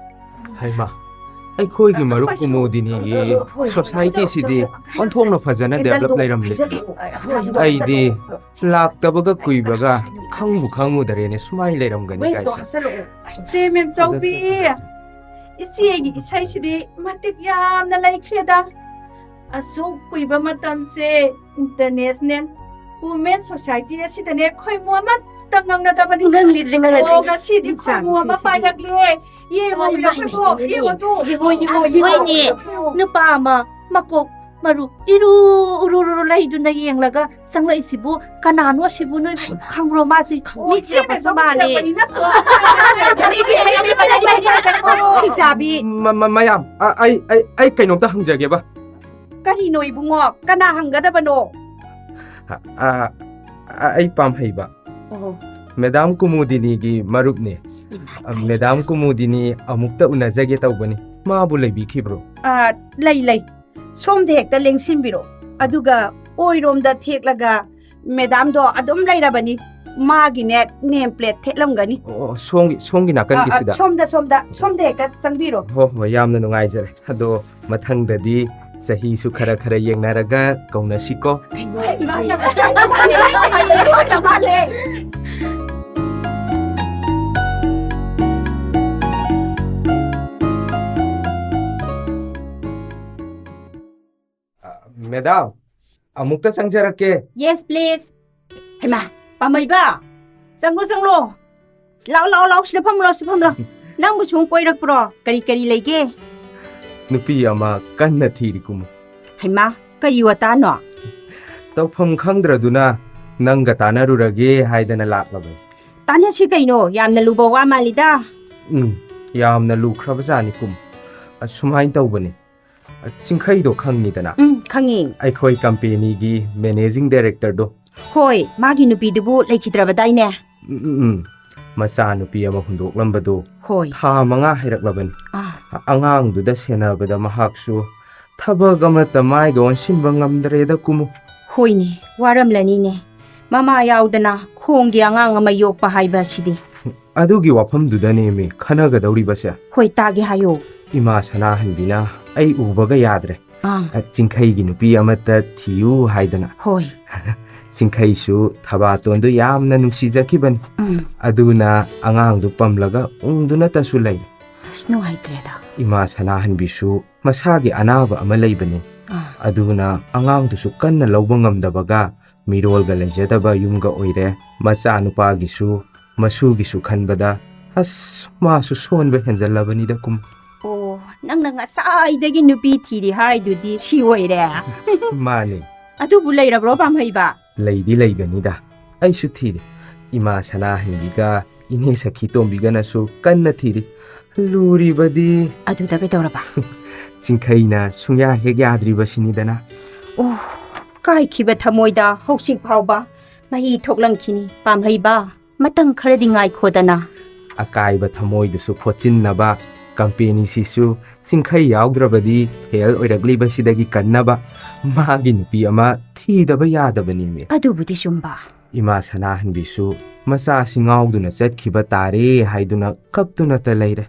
ꯍꯩꯃꯥ, ꯑꯩꯈꯣꯏꯒꯤ ꯃꯔꯨꯞ ꯀꯨꯃꯨꯗꯤꯅꯤꯒꯤ ꯁꯣꯁꯥꯏꯇꯤꯁꯤꯗꯤ ꯑꯣꯟꯊꯣꯛꯅ ꯐꯖꯅ ꯗꯦꯕꯂꯞ ꯂꯩꯔꯝꯂꯦ꯫ ꯑꯩꯗꯤ ꯂꯥꯛꯇꯕꯒ ꯀꯨꯏꯕꯒ ꯈꯪꯕꯨ ꯈꯪꯉꯨꯗꯔꯦꯅꯦ, ꯁꯨꯃꯥꯏꯅ ꯂꯩꯔꯝꯒꯅꯤ ꯀꯥꯏꯁꯦ꯫ ꯁꯦ, ꯃꯦꯝ ꯆꯧꯕꯤ, ꯐꯖꯗ꯭ꯔꯦ, ꯐꯖꯗ꯭ꯔꯦ꯫ ꯏꯆꯦꯒꯤ ꯏꯁꯩꯁꯤꯗꯤ ꯃꯇꯤꯛ ꯌꯥꯝꯅ ꯂꯩꯈ꯭ꯔꯦꯗ꯫ ꯑꯁꯨꯛ ꯀꯨꯏꯕ ꯃꯇꯝꯁꯦ ꯏꯟꯇꯔꯅꯦꯁꯅꯦꯜ ꯋꯨꯃꯦꯟ ꯁꯣꯁꯥꯏꯇꯤ ꯑꯁꯤꯗꯅꯦ ꯈꯣꯏꯃꯨ ꯑꯃꯠꯇ ꯉꯪꯅꯗꯕꯅꯤ꯫ ꯉꯪꯂꯤꯗ꯭ꯔꯦ, ꯉꯪꯂꯤꯗ꯭ꯔꯦ꯫ ꯑꯣ, ꯉꯁꯤꯗꯤ ꯈꯣꯏꯃꯨ ꯑꯃ ꯄꯥꯏꯔꯛꯂꯦ꯫ ꯌꯦꯡꯉꯣ, ꯍꯣꯏ, ꯌꯦꯡꯉꯣ, ꯌꯦꯡꯉꯣ, ꯌꯦꯡꯉꯣ꯫ ꯍꯣꯏꯅꯦ, ꯅꯨꯄꯥ ꯑꯃ ꯃꯀꯣꯛ ꯃꯔꯨ ꯏꯔꯨ ꯎꯔꯨ ꯎꯔꯨ ꯂꯩꯗꯨꯅ ꯌꯦꯡꯂꯒ ꯆꯪꯂꯛꯏꯁꯤꯕꯨ ꯀꯅꯥꯅꯣ? ꯑꯁꯤꯕꯨ ꯅꯣꯏ ꯈꯪꯕ꯭ꯔꯣ? ꯃꯥꯁꯤ ꯃꯤ ꯊꯤꯔꯛꯄꯁꯨ ꯃꯥꯜꯂꯦ꯫ ꯍꯤꯡꯆꯥꯕꯤ꯫ ꯃ-, ꯃ-, ꯃꯌꯥꯝ, ꯑ-, ꯑꯩ, ꯑꯩ, ꯑꯩ ꯀꯩꯅꯣꯝꯇ ꯍꯪꯖꯒꯦꯕ꯫ ꯀꯔꯤꯅꯣ ꯏꯕꯨꯡꯉꯣ? ꯀꯅꯥ ꯍꯪꯒꯗꯕꯅꯣ? ꯑ, ꯑ, ꯑ, ꯑꯩ ꯄꯥꯝꯍꯩꯕ꯫ ꯑꯣ꯫ ꯃꯦꯗꯥꯝ ꯀꯨꯃꯨꯗꯤꯅꯤꯒꯤ ꯃꯔꯨꯞꯅꯦ꯫ ꯏꯃꯥ, ꯑ, ꯃꯦꯗꯥꯝ ꯀꯨꯃꯨꯗꯤꯅꯤ ꯑꯃꯨꯛꯇ ꯎꯅꯖꯒꯦ ꯇꯧꯕꯅꯤ꯫ ꯃꯥꯕꯨ ꯂꯩꯕꯤꯈꯤꯕ꯭ꯔꯣ? ꯑ, ꯂꯩ, ꯂꯩ꯫ ꯁꯣꯝꯗ ꯍꯦꯛꯇ ꯂꯦꯡꯁꯤꯟꯕꯤꯔꯣ꯫ ꯑꯗꯨꯒ ꯑꯣꯏꯔꯣꯝꯗ ꯊꯦꯛꯂꯒ ꯃꯦꯗꯥꯝꯗꯣ ꯑꯗꯨꯝ ꯂꯩꯔꯕꯅꯤ꯫ ꯃꯥꯒꯤꯅꯦ, ꯅꯦꯝ ꯄ꯭ꯂꯦꯠ ꯊꯦꯠꯂꯝꯒꯅꯤ꯫ ꯑꯣ, ꯑꯣ, ꯁꯣꯝꯒꯤ, ꯁꯣꯝꯒꯤ ꯑ, ꯑ, ꯅꯥꯀꯟꯒꯤꯁꯤꯗ? ꯁꯣꯝꯗ, ꯁꯣꯝꯗ, ꯁꯣꯝꯗ ꯍꯦꯛꯇ ꯆꯪꯕꯤꯔꯣ꯫ ꯍꯣ, ꯍꯣ, ꯌꯥꯝꯅ ꯅꯨꯡꯉꯥꯏꯖꯔꯦ꯫ ꯑꯗꯣ ꯃꯊꯪꯗꯗꯤ ꯆꯍꯤꯁꯨ ꯈꯔ ꯈꯔ ꯌꯦꯡꯅꯔꯒ ꯀꯧꯅꯁꯤꯀꯣ꯫ ꯃꯦꯗꯥꯝ, ꯑꯃꯨꯛꯇ ꯆꯪꯖꯔꯛꯀꯦ꯫ Yes, please. ꯍꯩꯃꯥ, ꯄꯥꯝꯃꯩꯕ, ꯆꯪꯂꯣ, ꯆꯪꯂꯣ꯫ ꯂꯥꯛꯑꯣ, ꯂꯥꯛꯑꯣ, ꯂꯥꯛꯑꯣ, ꯁꯤꯗ ꯐꯝꯃꯨ ꯂꯥꯛꯑꯣ, ꯁꯤꯗ ꯐꯝꯃꯨ ꯂꯥꯛꯑꯣ꯫ ꯅꯪꯕꯨ ꯁꯨꯝ ꯀꯣꯏꯔꯛꯄ꯭ꯔꯣ? ꯀꯔꯤ, ꯀꯔꯤ ꯂꯩꯒꯦ? ꯅꯨꯄꯤ ꯑꯃ ꯀꯟꯅ ꯊꯤꯔꯤ ꯀꯨꯝꯃꯨ꯫ ꯍꯩꯃꯥ, ꯀꯔꯤ ꯋꯥꯇꯥꯅꯣ? ꯇꯧꯐꯝ ꯈꯪꯗ꯭ꯔꯗꯨꯅ ꯅꯪꯒ ꯇꯥꯟꯅꯔꯨꯔꯒꯦ ꯍꯥꯏꯗꯅ ꯂꯥꯛꯂꯕꯅꯤ꯫ ꯇꯥꯟꯅꯁꯤ ꯀꯩꯅꯣ, ꯌꯥꯝꯅ ꯂꯨꯕ ꯋꯥ ꯃꯥꯜꯂꯤꯗ꯫ ꯎꯝ, ꯌꯥꯝꯅ ꯂꯨꯈ꯭ꯔꯕꯖꯥꯠꯅꯤ ꯀꯨꯝ꯫ ꯑꯁꯨꯃꯥꯏꯅ ꯇꯧꯕꯅꯤ꯫ ꯆꯤꯡꯈꯩꯗꯣ ꯈꯪꯉꯤꯗꯅ? ꯎꯝ, ꯈꯪꯉꯤ꯫ ꯑꯩꯈꯣꯏ ꯀꯝꯄꯦꯅꯤꯒꯤ ꯃꯦꯅꯦꯖꯤꯡ ꯗꯥꯏꯔꯦꯛꯇꯔꯗꯣ, ꯍꯣꯏ, ꯃꯥꯒꯤ ꯅꯨꯄꯤꯗꯨꯕꯨ ꯂꯩꯈꯤꯗ꯭ꯔꯕꯗꯥꯏꯅꯦ? ꯎꯝ, ꯎꯝ, ꯎꯝ꯫ ꯃꯆꯥꯅꯨꯄꯤ ꯑꯃ ꯍꯨꯟꯗꯣꯛꯂꯝꯕꯗꯣ ꯍꯣꯏ꯫ ꯊꯥ ꯃꯉꯥ ꯍꯥꯏꯔꯛꯂꯕꯅꯤ꯫ ꯑꯥ꯫ ꯑ-, ꯑꯉꯥꯡꯗꯨꯗ ꯁꯦꯟꯅꯕꯗ ꯃꯍꯥꯛꯁꯨ ꯊꯕꯛ ꯑꯃꯠꯇ ꯃꯥꯏꯒ ꯑꯣꯟꯁꯤꯟꯕ ꯉꯝꯗ꯭ꯔꯦꯗ ꯀꯨꯃꯨ꯫ ꯍꯣꯏꯅꯦ, ꯋꯥꯔꯝꯂꯅꯤꯅꯦ꯫ ꯃꯃꯥ ꯌꯥꯎꯗꯅ ꯈꯣꯡꯒꯤ ꯑꯉꯥꯡ ꯑꯃ ꯌꯣꯛꯄ ꯍꯥꯏꯕ ꯑꯁꯤꯗꯤ꯫ ꯑꯗꯨꯒꯤ ꯋꯥꯐꯝꯗꯨꯗꯅꯦꯃꯤ ꯈꯟꯅꯒꯗꯧꯔꯤꯕꯁꯦ꯫ ꯍꯣꯏ, ꯇꯥꯒꯦ ꯍꯥꯏꯌꯣ꯫ ꯏꯃꯥ ꯁꯅꯥꯍꯟꯕꯤꯅ ꯑꯩ ꯎꯕꯒ ꯌꯥꯗ꯭ꯔꯦ꯫ ꯑꯥ꯫ ꯑ, ꯆꯤꯡꯈꯩꯒꯤ ꯅꯨꯄꯤ ꯑꯃꯠꯇ ꯊꯤꯌꯨ ꯍꯥꯏꯗꯅ꯫ ꯍꯣꯏ꯫ ꯆꯤꯡꯈꯩꯁꯨ ꯊꯕꯥꯇꯣꯟꯗꯨ ꯌꯥꯝꯅ ꯅꯨꯡꯁꯤꯖꯈꯤꯕꯅꯤ꯫ ꯎꯝ꯫ ꯑꯗꯨꯅ ꯑꯉꯥꯡꯗꯨ ꯄꯝꯂꯒ ꯎꯪꯗꯨꯅꯇꯁꯨ ꯂꯩꯔꯦ꯫ ꯑꯁ, ꯅꯨꯡꯉꯥꯏꯇ꯭ꯔꯦꯗ꯫ ꯏꯃꯥ ꯁꯅꯥꯍꯟꯕꯤꯁꯨ ꯃꯁꯥꯒꯤ ꯑꯅꯥꯕ ꯑꯃ ꯂꯩꯕꯅꯤ꯫ ꯑꯥ꯫ ꯑꯗꯨꯅ ꯑꯉꯥꯡꯗꯨꯁꯨ ꯀꯟꯅ ꯂꯧꯕ ꯉꯝꯗꯕꯒ ꯃꯤꯔꯣꯜꯒ ꯂꯩꯖꯗꯕ ꯌꯨꯝꯒ ꯑꯣꯏꯔꯦ꯫ ꯃꯆꯥꯅꯨꯄꯥꯒꯤꯁꯨ ꯃꯁꯨꯒꯤꯁꯨ ꯈꯟꯕꯗ, ꯑꯁ, ꯃꯥꯁꯨ ꯁꯣꯟꯕ ꯍꯦꯟꯖꯜꯂꯕꯅꯤꯗ ꯀꯨꯝ꯫ ꯑꯣ, ꯅꯪꯅ ꯉꯁꯥꯏꯗꯒꯤ ꯅꯨꯄꯤ ꯊꯤꯔꯤ ꯍꯥꯏꯗꯨꯗꯤ ꯁꯤ ꯑꯣꯏꯔꯦ? ꯃꯥꯅꯤ꯫ ꯑꯗꯨꯕꯨ ꯂꯩꯔꯕ꯭ꯔꯣ, ꯄꯥꯝꯍꯩꯕ? ꯂꯩꯗꯤ ꯂꯩꯒꯅꯤꯗ꯫ ꯑꯩꯁꯨ ꯊꯤꯔꯤ꯫ ꯏꯃꯥ ꯁꯅꯥꯍꯟꯕꯤꯒ ꯏꯅꯦ ꯁꯈꯤꯇꯣꯝꯕꯤꯒꯅꯁꯨ ꯀꯟꯅ ꯊꯤꯔꯤ꯫ ꯂꯨꯔꯤꯕꯗꯤ ꯑꯗꯨꯗ ꯀꯩꯗꯧꯔꯕ? ꯆꯤꯡꯈꯩꯅ ꯁꯨꯡꯌꯥ ꯍꯦꯛ ꯌꯥꯗ꯭ꯔꯤꯕꯁꯤꯅꯤꯗꯅ꯫ ꯑꯣ, ꯀꯥꯏꯈꯤꯕ ꯊꯃꯣꯏꯗ ꯍꯧꯖꯤꯛ ꯐꯥꯎꯕ ꯃꯍꯤ ꯊꯣꯛꯂꯝꯈꯤꯅꯤ, ꯄꯥꯝꯍꯩꯕ꯫ ꯃꯇꯝ ꯈꯔꯗꯤ ꯉꯥꯏꯈꯣꯗꯅ꯫ ꯑꯀꯥꯏꯕ ꯊꯃꯣꯏꯗꯨꯁꯨ ꯐꯣꯠꯆꯤꯟꯅꯕ, ꯀꯝꯄꯦꯅꯤꯁꯤꯁꯨ ꯆꯤꯡꯈꯩ ꯌꯥꯎꯗ꯭ꯔꯕꯗꯤ ꯐꯦꯜ ꯑꯣꯏꯔꯛꯂꯤꯕꯁꯤꯗꯒꯤ ꯀꯟꯅꯕ ꯃꯥꯒꯤ ꯅꯨꯄꯤ ꯑꯃ ꯊꯤꯗꯕ ꯌꯥꯗꯕꯅꯤꯅꯦ꯫ ꯑꯗꯨꯕꯨꯗꯤ ꯆꯨꯝꯕ꯫ ꯏꯃꯥ ꯁꯅꯥꯍꯟꯕꯤꯁꯨ ꯃꯆꯥꯁꯤ ꯉꯥꯎꯗꯨꯅ ꯆꯠꯈꯤꯕ ꯇꯥꯔꯦ ꯍꯥꯏꯗꯨꯅ ꯀꯞꯇꯨꯅꯇ ꯂꯩꯔꯦ꯫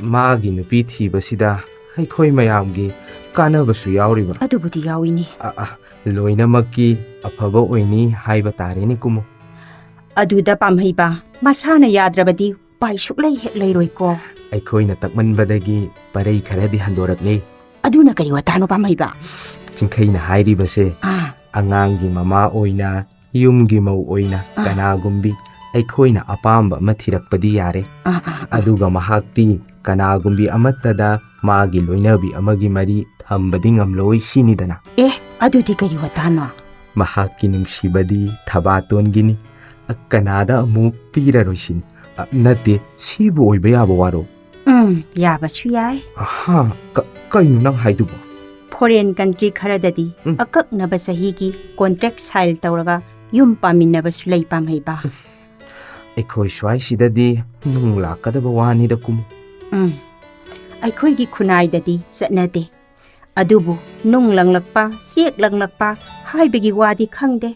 ꯃꯥꯒꯤ ꯅꯨꯄꯤ ꯊꯤꯕꯁꯤꯗ ꯑꯩꯈꯣꯏ ꯃꯌꯥꯝꯒꯤ ꯀꯥꯟꯅꯕꯁꯨ ꯌꯥꯎꯔꯤꯕ꯫ ꯑꯗꯨꯕꯨꯗꯤ ꯌꯥꯎꯏꯅꯤ꯫ ꯑ, ꯑ, ꯂꯣꯏꯅꯃꯛꯀꯤ ꯑꯐꯕ ꯑꯣꯏꯅꯤ ꯍꯥꯏꯕ ꯇꯥꯔꯦꯅꯦ ꯀꯨꯃꯨ꯫ ꯑꯗꯨꯗ ꯄꯥꯝꯍꯩꯕ, ꯃꯁꯥꯅ ꯌꯥꯗ꯭ꯔꯕꯗꯤ ꯎꯄꯥꯏ ꯁꯨꯛꯂꯩ ꯍꯦꯛ ꯂꯩꯔꯣꯏꯀꯣ꯫ ꯑꯩꯈꯣꯏꯅ ꯇꯛꯃꯟꯕꯗꯒꯤ ꯄꯔꯩ ꯈꯔꯗꯤ ꯍꯟꯗꯣꯔꯛꯂꯦ꯫ ꯑꯗꯨꯅ ꯀꯔꯤ ꯋꯥꯇꯥꯅꯣ, ꯄꯥꯝꯍꯩꯕ? ꯆꯤꯡꯈꯩꯅ ꯍꯥꯏꯔꯤꯕꯁꯦ, ꯑꯥ꯫ ꯑꯉꯥꯡꯒꯤ ꯃꯃꯥ ꯑꯣꯏꯅ, ꯌꯨꯝꯒꯤ ꯃꯧ ꯑꯣꯏꯅ ꯑꯥ꯫ ꯀꯅꯥꯒꯨꯝꯕꯤ ꯑꯩꯈꯣꯏꯅ ꯑꯄꯥꯝꯕ ꯑꯃ ꯊꯤꯔꯛꯄꯗꯤ ꯌꯥꯔꯦ꯫ ꯑꯥ, ꯑꯥ, ꯑꯥ꯫ ꯑꯗꯨꯒ ꯃꯍꯥꯛꯇꯤ ꯀꯅꯥꯒꯨꯝꯕꯤ ꯑꯃꯠꯇꯗ ꯃꯥꯒꯤ ꯂꯣꯏꯅꯕꯤ ꯑꯃꯒꯤ ꯃꯔꯤ ꯊꯝꯕꯗꯤ ꯉꯝꯂꯣꯏ ꯁꯤꯅꯤꯗꯅ꯫ ꯑꯦ, ꯑꯗꯨꯗꯤ ꯀꯔꯤ ꯋꯥꯇꯥꯅꯣ? ꯃꯍꯥꯛꯀꯤ ꯅꯨꯡꯁꯤꯕꯗꯤ ꯊꯕꯥꯇꯣꯟꯒꯤꯅꯤ꯫ ꯑ, ꯀꯅꯥꯗ ꯑꯃꯨꯛ ꯄꯤꯔꯔꯣꯏ ꯁꯤꯅꯤ꯫ ꯑ, ꯅꯠꯇꯦ, ꯁꯤꯕꯨ ꯑꯣꯏꯕ ꯌꯥꯕ ꯋꯥꯔꯣ? ꯎꯝ, ꯌꯥꯕꯁꯨ ꯌꯥꯏ꯫ ꯑꯍꯥ, ꯀ-, ꯀꯩꯅꯣ ꯅꯪ ꯍꯥꯏꯗꯨꯕꯣ? Foreign country ꯈꯔꯗꯗꯤ ꯎꯝ꯫ ꯑꯀꯛꯅꯕ ꯆꯍꯤꯒꯤ contract sign ꯇꯧꯔꯒ ꯌꯨꯝ ꯄꯥꯟꯃꯤꯟꯅꯕꯁꯨ ꯂꯩ, ꯄꯥꯝꯍꯩꯕ꯫ ꯑꯩꯈꯣꯏ ꯁ꯭ꯋꯥꯏꯁꯤꯗꯗꯤ ꯅꯨꯡ ꯂꯥꯛꯀꯗꯕ ꯋꯥꯅꯤꯗ, ꯀꯨꯃꯨ꯫ ꯎꯝ, ꯑꯩꯈꯣꯏꯒꯤ ꯈꯨꯟꯅꯥꯏꯗꯗꯤ ꯆꯠꯅꯗꯦ꯫ ꯑꯗꯨꯕꯨ ꯅꯨꯡ ꯂꯪꯂꯛꯄ, ꯆꯦꯛ ꯂꯪꯂꯛꯄ ꯍꯥꯏꯕꯒꯤ ꯋꯥꯗꯤ ꯈꯪꯗꯦ꯫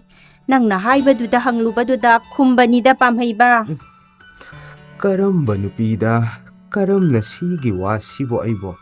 ꯅꯪꯅ ꯍꯥꯏꯕꯗꯨꯗ ꯍꯪꯂꯨꯕꯗꯨꯗ ꯈꯨꯝꯕꯅꯤꯗ, ꯄꯥꯝꯍꯩꯕ꯫ ꯀꯔꯝꯕ ꯅꯨꯄꯤꯗ, ꯀꯔꯝꯅ ꯁꯤꯒꯤ ꯋꯥꯁꯤꯕꯨ ꯑꯩꯕꯨ?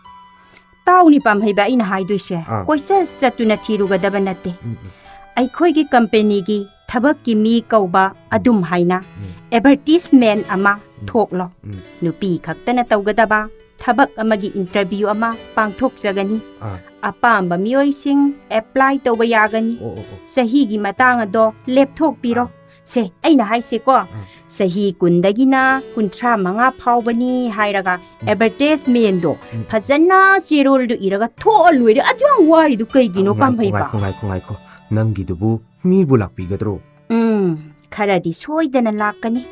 ꯇꯥꯎꯅꯤ, ꯄꯥꯝꯍꯩꯕ, ꯑꯩꯅ ꯍꯥꯏꯗꯣꯏꯁꯦ꯫ ꯑꯥ꯫ ꯀꯣꯏꯆꯠ ꯆꯠꯇꯨꯅ ꯊꯤꯔꯨꯒꯗꯕ ꯅꯠꯇꯦ꯫ ꯎꯝ, ꯎꯝ꯫ ꯑꯩꯈꯣꯏꯒꯤ ꯀꯝꯄꯦꯅꯤꯒꯤ ꯊꯕꯛꯀꯤ ꯃꯤ ꯀꯧꯕ ꯑꯗꯨꯝ ꯍꯥꯏꯅ ꯎꯝ꯫ ꯑꯦꯗꯚꯔꯇꯤꯁꯃꯦꯟ ꯑꯃ ꯎꯝ꯫ ꯊꯣꯛꯂꯣ꯫ ꯎꯝ꯫ ꯅꯨꯄꯤ ꯈꯛꯇꯅ ꯇꯧꯒꯗꯕ ꯊꯕꯛ ꯑꯃꯒꯤ ꯏꯟꯇꯔꯚ꯭ꯌꯨ ꯑꯃ ꯄꯥꯡꯊꯣꯛꯆꯒꯅꯤ꯫ ꯑꯥ꯫ ꯑꯄꯥꯝꯕ ꯃꯤꯑꯣꯏꯁꯤꯡ ꯑꯦꯄ꯭ꯂꯥꯏ ꯇꯧꯕ ꯌꯥꯒꯅꯤ꯫ ꯑꯣ, ꯑꯣ, ꯑꯣ꯫ ꯆꯍꯤꯒꯤ ꯃꯇꯥꯡ ꯑꯗꯣ ꯂꯦꯞꯊꯣꯛꯄꯤꯔꯣ꯫ ꯑꯥ꯫ ꯁꯦ, ꯑꯩꯅ ꯍꯥꯏꯁꯦꯀꯣ, ꯑꯥ꯫ ꯆꯍꯤ ꯀꯨꯟꯗꯒꯤꯅ ꯀꯨꯟꯊ꯭ꯔꯥ ꯃꯉꯥ ꯐꯥꯎꯕꯅꯤ ꯍꯥꯏꯔꯒ ꯎꯝ꯫ ꯑꯦꯗꯚꯔꯇꯤꯁꯃꯦꯟꯗꯣ ꯎꯝ꯫ ꯐꯖꯅ ꯆꯦꯔꯣꯜꯗꯣ ꯏꯔꯒ ꯊꯣꯛꯑ ꯂꯣꯏꯔꯦ꯫ ꯑꯗꯨ ꯌꯥꯝ ꯋꯥꯔꯤꯗꯨ ꯀꯩꯒꯤꯅꯣ, ꯉꯥꯏꯈꯣ, ꯄꯥꯝꯍꯩꯕ? ꯉꯥꯏꯈꯣ, ꯉꯥꯏꯈꯣ, ꯉꯥꯏꯈꯣ꯫ ꯅꯪꯒꯤꯗꯨꯕꯨ ꯃꯤꯕꯨ ꯂꯥꯛꯄꯤꯒꯗ꯭ꯔꯣ? ꯎꯝ, ꯈꯔꯗꯤ ꯁꯣꯏꯗꯅ ꯂꯥꯛꯀꯅꯤ꯫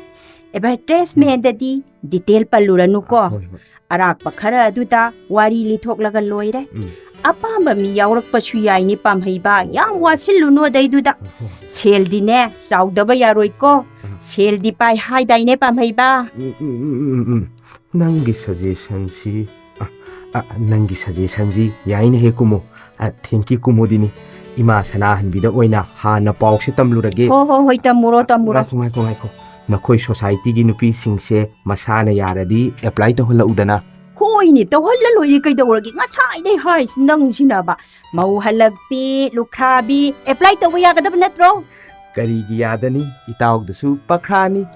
ꯑꯦꯗꯚꯔꯇꯤꯁꯃꯦꯟꯗꯗꯤ ꯗꯤꯇꯦꯜ ꯄꯜꯂꯨꯔꯅꯨꯀꯣ꯫ ꯍꯣꯏ, ꯍꯣꯏ꯫ ꯑꯔꯥꯛꯄ ꯈꯔ ꯑꯗꯨꯗ ꯋꯥꯔꯤ ꯂꯤꯊꯣꯛꯂꯒ ꯂꯣꯏꯔꯦ꯫ ꯎꯝ꯫ ꯑꯄꯥꯝꯕ ꯃꯤ ꯌꯥꯎꯔꯛꯄꯁꯨ ꯌꯥꯏꯅꯦ, ꯄꯥꯝꯍꯩꯕ꯫ ꯌꯥꯝ ꯋꯥꯁꯤꯜꯂꯨꯅꯨ ꯑꯗꯩꯗꯨꯗ꯫ ꯑꯣꯍꯣ꯫ ꯁꯦꯜꯗꯤꯅꯦ ꯆꯥꯎꯗꯕ ꯌꯥꯔꯣꯏꯀꯣ꯫ ꯎꯝ꯫ ꯁꯦꯜꯗꯤ ꯄꯥꯏ ꯍꯥꯏꯗꯥꯏꯅꯦ, ꯄꯥꯝꯍꯩꯕ? ꯎꯝ, ꯎꯝ, ꯎꯝ, ꯎꯝ, ꯎꯝ꯫ ꯅꯪꯒꯤ ꯁꯖꯦꯁꯟꯁꯤ, ꯑ, ꯑ, ꯅꯪꯒꯤ ꯁꯖꯦꯁꯟꯁꯤ ꯌꯥꯏꯅꯦꯍꯦ, ꯀꯨꯃꯨ꯫ ꯑ, thank you, ꯀꯨꯃꯨꯗꯤꯅꯤ꯫ ꯏꯃꯥ ꯁꯅꯥꯍꯟꯕꯤꯗ ꯑꯣꯏꯅ ꯍꯥꯟꯅ ꯄꯥꯎꯁꯦ ꯇꯝꯂꯨꯔꯒꯦ꯫ ꯍꯣ, ꯍꯣ, ꯍꯣꯏ, ꯇꯝꯃꯨꯔꯣ, ꯇꯝꯃꯨꯔꯣ꯫ ꯉꯥꯏꯈꯣ, ꯉꯥꯏꯈꯣ, ꯉꯥꯏꯈꯣ꯫ ꯅꯈꯣꯏ ꯁꯣꯁꯥꯏꯇꯤꯒꯤ ꯅꯨꯄꯤꯁꯤꯡꯁꯦ ꯃꯁꯥꯅ ꯌꯥꯔꯗꯤ ꯑꯦꯄ꯭ꯂꯥꯏ ꯇꯧꯍꯜꯂꯛꯎꯗꯅ꯫ ꯍꯣꯏꯅꯦ, ꯇꯧꯍꯜꯂ ꯂꯣꯏꯔꯦ, ꯀꯩꯗꯧꯔꯒꯦ? ꯉꯁꯥꯏꯗꯩ ꯍꯥꯏꯁꯤ ꯅꯪꯁꯤꯅꯕ꯫ ꯃꯧ ꯍꯜꯂꯛꯄꯤ, ꯂꯨꯈ꯭ꯔꯥꯕꯤ, ꯑꯦꯄ꯭ꯂꯥꯏ ꯇꯧꯕ ꯌꯥꯒꯗꯕ ꯅꯠꯇ꯭ꯔꯣ? ꯀꯔꯤꯒꯤ ꯌꯥꯗꯅꯤ? ꯏꯇꯥꯎꯗꯨꯁꯨ ꯄꯈ꯭ꯔꯥꯅꯤ꯫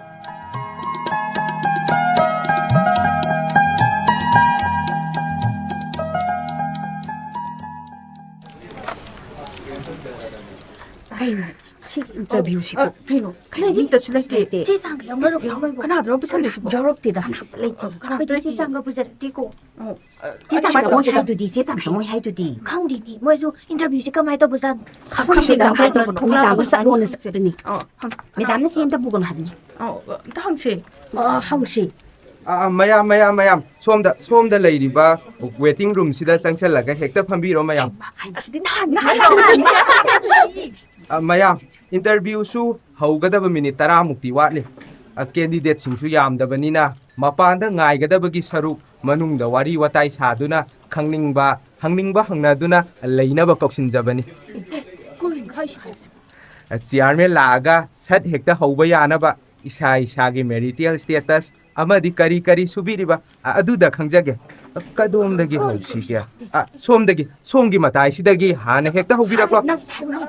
ꯀꯩꯅꯣ? ꯁꯤ ꯏꯟꯇꯔꯚ꯭ꯌꯨꯁꯤꯕꯨ? ꯑ, ꯀꯩꯅꯣ? ꯀꯩꯅꯣ? ꯃꯤ ꯑꯝꯇꯁꯨ ꯂꯩꯇꯦ꯫ ꯆꯦ ꯆꯥꯡꯒ ꯌꯥꯎꯅꯔꯛꯄ꯭ꯔꯣ ꯅꯣꯏꯕꯨ? ꯀꯅꯥꯗꯅꯣ ꯄꯤꯁꯜꯂꯤꯁꯤꯕꯣ? ꯌꯥꯎꯔꯛꯇꯦꯗ꯫ ꯀꯅꯥꯝꯇ ꯂꯩꯇꯦ꯫ ꯑꯩꯈꯣꯏꯗꯤ ꯆꯦ ꯆꯥꯡꯒ ꯄꯨꯖꯔꯛꯇꯦꯀꯣ꯫ ꯑ, ꯆꯦ ꯆꯥꯡ ꯆꯪꯉꯣꯏ ꯍꯥꯏꯗꯨꯗꯤ, ꯆꯦ ꯆꯥꯡ ꯆꯪꯉꯣꯏ ꯍꯥꯏꯗꯨꯗꯤ꯫ ꯈꯪꯗꯦꯅꯦ, ꯃꯣꯏꯁꯨ ꯏꯟꯇꯔꯚ꯭ꯌꯨꯁꯦ ꯀꯃꯥꯏꯅ ꯇꯧꯕꯖꯥꯠꯅꯣ? ꯈꯪꯗꯦ, ꯈꯪꯗꯦ, ꯊꯣꯛꯂꯛꯑꯒ ꯃꯦꯗꯥꯝꯅ ꯆꯠꯂꯣꯅ ꯆꯠꯄꯅꯤ꯫ ꯑ, ꯍꯪ-, ꯃꯦꯗꯥꯝꯅ ꯆꯦ ꯑꯝꯇ ꯄꯨꯒꯅꯨ ꯍꯥꯏꯕꯅꯤ꯫ ꯑ, ꯑꯝꯇ ꯍꯪꯁꯦ꯫ ꯑ, ꯍꯪꯁꯦ꯫ ꯑ, ꯃꯌꯥꯝ, ꯃꯌꯥꯝ, ꯃꯌꯥꯝ, ꯁꯣꯝꯗ, ꯁꯣꯝꯗ ꯂꯩꯔꯤꯕ ꯋꯦꯇꯤꯡ ꯔꯨꯝꯁꯤꯗ ꯆꯪꯁꯜꯂꯒ ꯍꯦꯛꯇ ꯐꯝꯕꯤꯔꯣ, ꯃꯌꯥꯝ꯫ ꯑꯁꯤꯗꯤ ꯅꯍꯥꯟ, ꯅꯍꯥꯟ ꯑ, ꯃꯌꯥꯝ, ꯏꯟꯇꯔꯚ꯭ꯌꯨꯁꯨ ꯍꯧꯒꯗꯕ ꯃꯤꯅꯤꯠ ꯇꯔꯥꯃꯨꯛꯇꯤ ꯋꯥꯠꯂꯤ꯫ ꯑ, ꯀꯦꯟꯗꯤꯗꯦꯠꯁꯤꯡꯁꯨ ꯌꯥꯝꯗꯕꯅꯤꯅ ꯃꯄꯥꯟꯗ ꯉꯥꯏꯒꯗꯕꯒꯤ ꯁꯔꯨꯛ ꯃꯅꯨꯡꯗ ꯋꯥꯔꯤ ꯋꯥꯇꯥꯏ ꯁꯥꯗꯨꯅ ꯈꯪꯅꯤꯡꯕ, ꯍꯪꯅꯤꯡꯕ ꯍꯪꯅꯗꯨꯅ ꯂꯩꯅꯕ ꯀꯧꯁꯤꯟꯖꯕꯅꯤ꯫ ꯀꯩꯅꯣ ꯍꯥꯏꯁꯤꯕꯣ? ꯑ, ꯆꯤꯌꯥꯔꯃꯦꯟ ꯂꯥꯛꯑꯒ ꯁꯠ ꯍꯦꯛꯇ ꯍꯧꯕ ꯌꯥꯅꯕ ꯏꯁꯥ ꯏꯁꯥꯒꯤ ꯃꯦꯔꯤꯇꯦꯜ ꯁ꯭ꯇꯦꯇꯁ ꯑꯃꯗꯤ ꯀꯔꯤ ꯀꯔꯤ ꯁꯨꯕꯤꯔꯤꯕ, ꯑ, ꯑꯗꯨꯗ ꯈꯪꯖꯒꯦ꯫ ꯑ, ꯀꯗꯣꯝꯗꯒꯤ ꯍꯧꯁꯤꯒꯦ? ꯑ, ꯁꯣꯝꯗꯒꯤ, ꯁꯣꯝꯒꯤ ꯃꯇꯥꯏꯁꯤꯗꯒꯤ ꯍꯥꯟꯅ ꯍꯦꯛꯇ ꯍꯧꯕꯤꯔꯛꯂꯣ꯫ ꯑꯁ, ꯅꯪ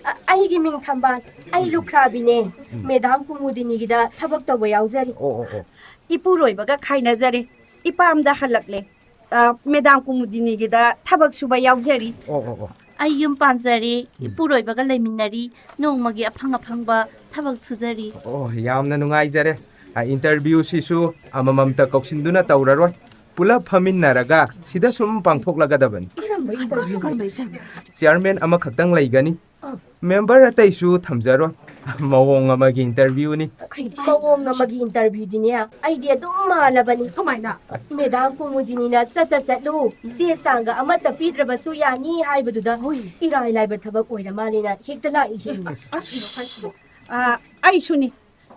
ꯑ, ꯑꯩꯒꯤ ꯃꯤꯡ ꯊꯝꯕꯥꯜ, ꯑꯩ ꯂꯨꯈ꯭ꯔꯥꯕꯤꯅꯦ꯫ ꯎꯝ꯫ ꯃꯦꯗꯥꯝ ꯀꯨꯃꯨꯗꯤꯅꯤꯒꯤꯗ ꯊꯕꯛ ꯇꯧꯕ ꯌꯥꯎꯖꯔꯤ꯫ ꯑꯣ, ꯑꯣ, ꯑꯣ꯫ ꯏꯄꯨꯔꯣꯏꯕꯒ ꯈꯥꯏꯅꯖꯔꯦ, ꯏꯄꯥꯝꯗ ꯍꯜꯂꯛꯂꯦ꯫ ꯑ, ꯃꯦꯗꯥꯝ ꯀꯨꯃꯨꯗꯤꯅꯤꯒꯤꯗ ꯊꯕꯛ ꯁꯨꯕ ꯌꯥꯎꯖꯔꯤ꯫ ꯑꯣ, ꯑꯣ, ꯑꯣ꯫ ꯑꯩ ꯌꯨꯝ ꯄꯥꯟꯖꯔꯦ, ꯎꯝ꯫ ꯏꯄꯨꯔꯣꯏꯕꯒ ꯂꯩꯃꯤꯟꯅꯔꯤ, ꯅꯣꯡꯃꯒꯤ ꯑꯐꯪ ꯑꯐꯪꯕ ꯊꯕꯛ ꯁꯨꯖꯔꯤ꯫ ꯑꯣ, ꯌꯥꯝꯅ ꯅꯨꯡꯉꯥꯏꯖꯔꯦ꯫ ꯑ, ꯏꯟꯇꯔꯚ꯭ꯌꯨꯁꯤꯁꯨ ꯑꯃꯃꯝꯇ ꯀꯧꯁꯤꯟꯗꯨꯅ ꯇꯧꯔꯔꯣꯏ, ꯄꯨꯂꯞ ꯐꯝꯃꯤꯟꯅꯔꯒ ꯁꯤꯗ ꯁꯨꯝ ꯄꯥꯡꯊꯣꯛꯂꯒꯗꯕꯅꯤ꯫ ꯀꯔꯝꯕ ꯏꯟꯇꯔꯚ꯭ꯌꯨꯅꯣ? ꯆꯤꯌꯥꯔꯃꯦꯟ ꯑꯃꯈꯛꯇꯪ ꯂꯩꯒꯅꯤ꯫ ꯑ꯫ ꯃꯦꯝꯕꯔ ꯑꯇꯩꯁꯨ ꯊꯝꯖꯔꯣꯏ꯫ ꯃꯑꯣꯡ ꯑꯃꯒꯤ ꯏꯟꯇꯔꯚ꯭ꯌꯨꯅꯤ꯫ ꯃꯑꯣꯡ ꯑꯃꯒꯤ ꯏꯟꯇꯔꯚ꯭ꯌꯨꯗꯤꯅꯦ, ꯑꯩꯗꯤ ꯑꯗꯨꯝ ꯃꯥꯜꯂꯕꯅꯤ꯫ ꯀꯃꯥꯏꯅ? ꯃꯦꯗꯥꯝ ꯀꯨꯃꯨꯗꯤꯅꯤꯅ "ꯆꯠꯇ ꯆꯠꯂꯨ, ꯆꯦ ꯆꯥꯡꯒ ꯑꯃꯠꯇ ꯄꯤꯗ꯭ꯔꯕꯁꯨ ꯌꯥꯅꯤ" ꯍꯥꯏꯕꯗꯨꯗ ꯍꯣꯏ꯫ ꯏꯔꯥꯏ ꯂꯥꯏꯕ ꯊꯕꯛ ꯑꯣꯏꯔ ꯃꯥꯜꯂꯦꯅ ꯍꯦꯛꯇ ꯂꯥꯛꯏꯁꯦ꯫ ꯑꯁ, ꯀꯩꯅꯣ ꯍꯥꯏꯁꯤꯕꯣ? ꯑ, ꯑꯩꯁꯨꯅꯤ꯫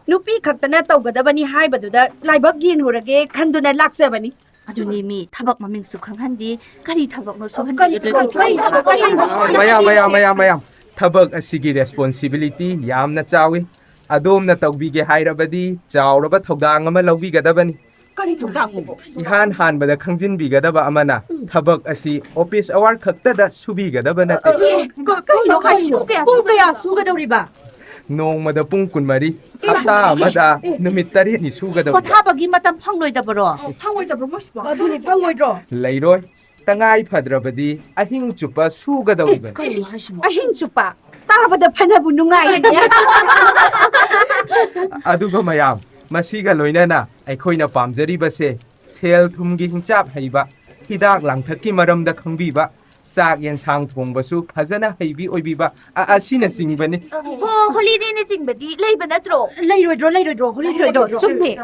ꯅꯨꯄꯤ ꯈꯛꯇꯅ ꯇꯧꯒꯗꯕꯅꯤ ꯍꯥꯏꯕꯗꯨꯗ ꯂꯥꯏꯕꯛ ꯌꯦꯡꯂꯨꯔꯒꯦ ꯈꯟꯗꯨꯅ ꯂꯥꯛꯆꯕꯅꯤ꯫ ꯑꯗꯨꯅꯤ ꯃꯤ, ꯊꯕꯛ ꯃꯃꯤꯡꯁꯨ ꯈꯪꯍꯟꯗꯦ, ꯀꯔꯤ ꯊꯕꯛꯅꯣ ꯁꯨꯍꯟꯕꯤꯒꯗꯣꯏꯁꯤꯕꯣ? ꯀꯔꯤ ꯊꯕꯛ? ꯀꯔꯤ ꯊꯕꯛ? ꯃꯌꯥꯝ, ꯃꯌꯥꯝ, ꯃꯌꯥꯝ, ꯃꯌꯥꯝ꯫ ꯊꯕꯛ ꯑꯁꯤꯒꯤ ꯔꯦꯁꯄꯣꯟꯁꯤꯕꯤꯂꯤꯇꯤ ꯌꯥꯝꯅ ꯆꯥꯎꯏ꯫ ꯑꯗꯣꯝꯅ ꯇꯧꯕꯤꯒꯦ ꯍꯥꯏꯔꯕꯗꯤ ꯆꯥꯎꯔꯕ ꯊꯧꯗꯥꯡ ꯑꯃ ꯂꯧꯕꯤꯒꯗꯕꯅꯤ꯫ ꯀꯔꯤ ꯊꯧꯗꯥꯡꯅꯣ? ꯏꯍꯥꯟ ꯍꯥꯟꯕꯗ ꯈꯪꯖꯤꯟꯕꯤꯒꯗꯕ ꯑꯃꯅ, ꯎꯝ꯫ ꯊꯕꯛ ꯑꯁꯤ ꯑꯣꯐꯤꯁ ꯑꯋꯥꯔ ꯈꯛꯇꯗ ꯁꯨꯕꯤꯒꯗꯕ ꯅꯠꯇꯦ꯫ ꯑꯦ, ꯀ-, ꯀꯩꯅꯣ ꯍꯥꯏꯁꯤꯕꯣ? ꯄꯨꯡ ꯀꯌꯥ ꯁꯨꯒꯗꯧꯔꯤꯕ? ꯅꯣꯡꯃꯗ ꯄꯨꯡ ꯀꯨꯟꯃꯔꯤ, ꯍꯞꯇꯥ ꯑꯃꯗ ꯅꯨꯃꯤꯠ ꯇꯔꯦꯠꯅꯤ ꯁꯨꯒꯗꯧꯔꯤꯕ꯫ ꯄꯣꯊꯥꯕꯒꯤ ꯃꯇꯝ ꯐꯪꯂꯣꯏꯗꯕꯔꯣ? ꯐꯪꯉꯣꯏꯗꯕ꯭ꯔꯣ ꯃꯣꯏꯁꯤꯕꯣ? ꯑꯗꯨꯅꯤ, ꯐꯪꯉꯣꯏꯗ꯭ꯔꯣ? ꯂꯩꯔꯣꯏ꯫ ꯇꯉꯥꯏ ꯐꯗ꯭ꯔꯕꯗꯤ ꯑꯍꯤꯡ ꯆꯨꯞꯄ ꯁꯨꯒꯗꯧꯔꯤꯕꯅꯤ꯫ ꯀꯩꯅꯣ ꯍꯥꯏꯁꯤꯕꯣ? ꯑꯍꯤꯡ ꯆꯨꯞꯄ? ꯇꯥꯕꯗ ꯐꯅꯕꯨ ꯅꯨꯡꯉꯥꯏꯔꯤꯅꯦ꯫ ꯑꯗꯨꯒ ꯃꯌꯥꯝ, ꯃꯁꯤꯒ ꯂꯣꯏꯅꯅ ꯑꯩꯈꯣꯏꯅ ꯄꯥꯝꯖꯔꯤꯕꯁꯦ ꯁꯦꯜ ꯊꯨꯝꯒꯤ ꯍꯤꯡꯆꯥꯞ ꯍꯩꯕ, ꯍꯤꯗꯥꯛ ꯂꯥꯡꯊꯛꯀꯤ ꯃꯔꯝꯗ ꯈꯪꯕꯤꯕ, ꯆꯥꯛ ꯌꯦꯟꯁꯥꯡ ꯊꯣꯡꯕꯁꯨ ꯐꯖꯅ ꯍꯩꯕꯤ ꯑꯣꯏꯕꯤꯕ, ꯑ-, ꯑꯁꯤꯅꯆꯤꯡꯕꯅꯤ꯫ ꯍꯣ, ꯍꯣꯂꯤꯗꯦꯅꯆꯤꯡꯕꯗꯤ ꯂꯩꯕ ꯅꯠꯇ꯭ꯔꯣ? ꯂꯩꯔꯣꯏꯗ꯭ꯔꯣ, ꯂꯩꯔꯣꯏꯗ꯭ꯔꯣ, ꯍꯣꯂꯤꯗꯦꯗꯣ? ꯂꯩꯔꯣꯏꯗ꯭ꯔꯣ? ꯆꯨꯝꯃꯦ꯫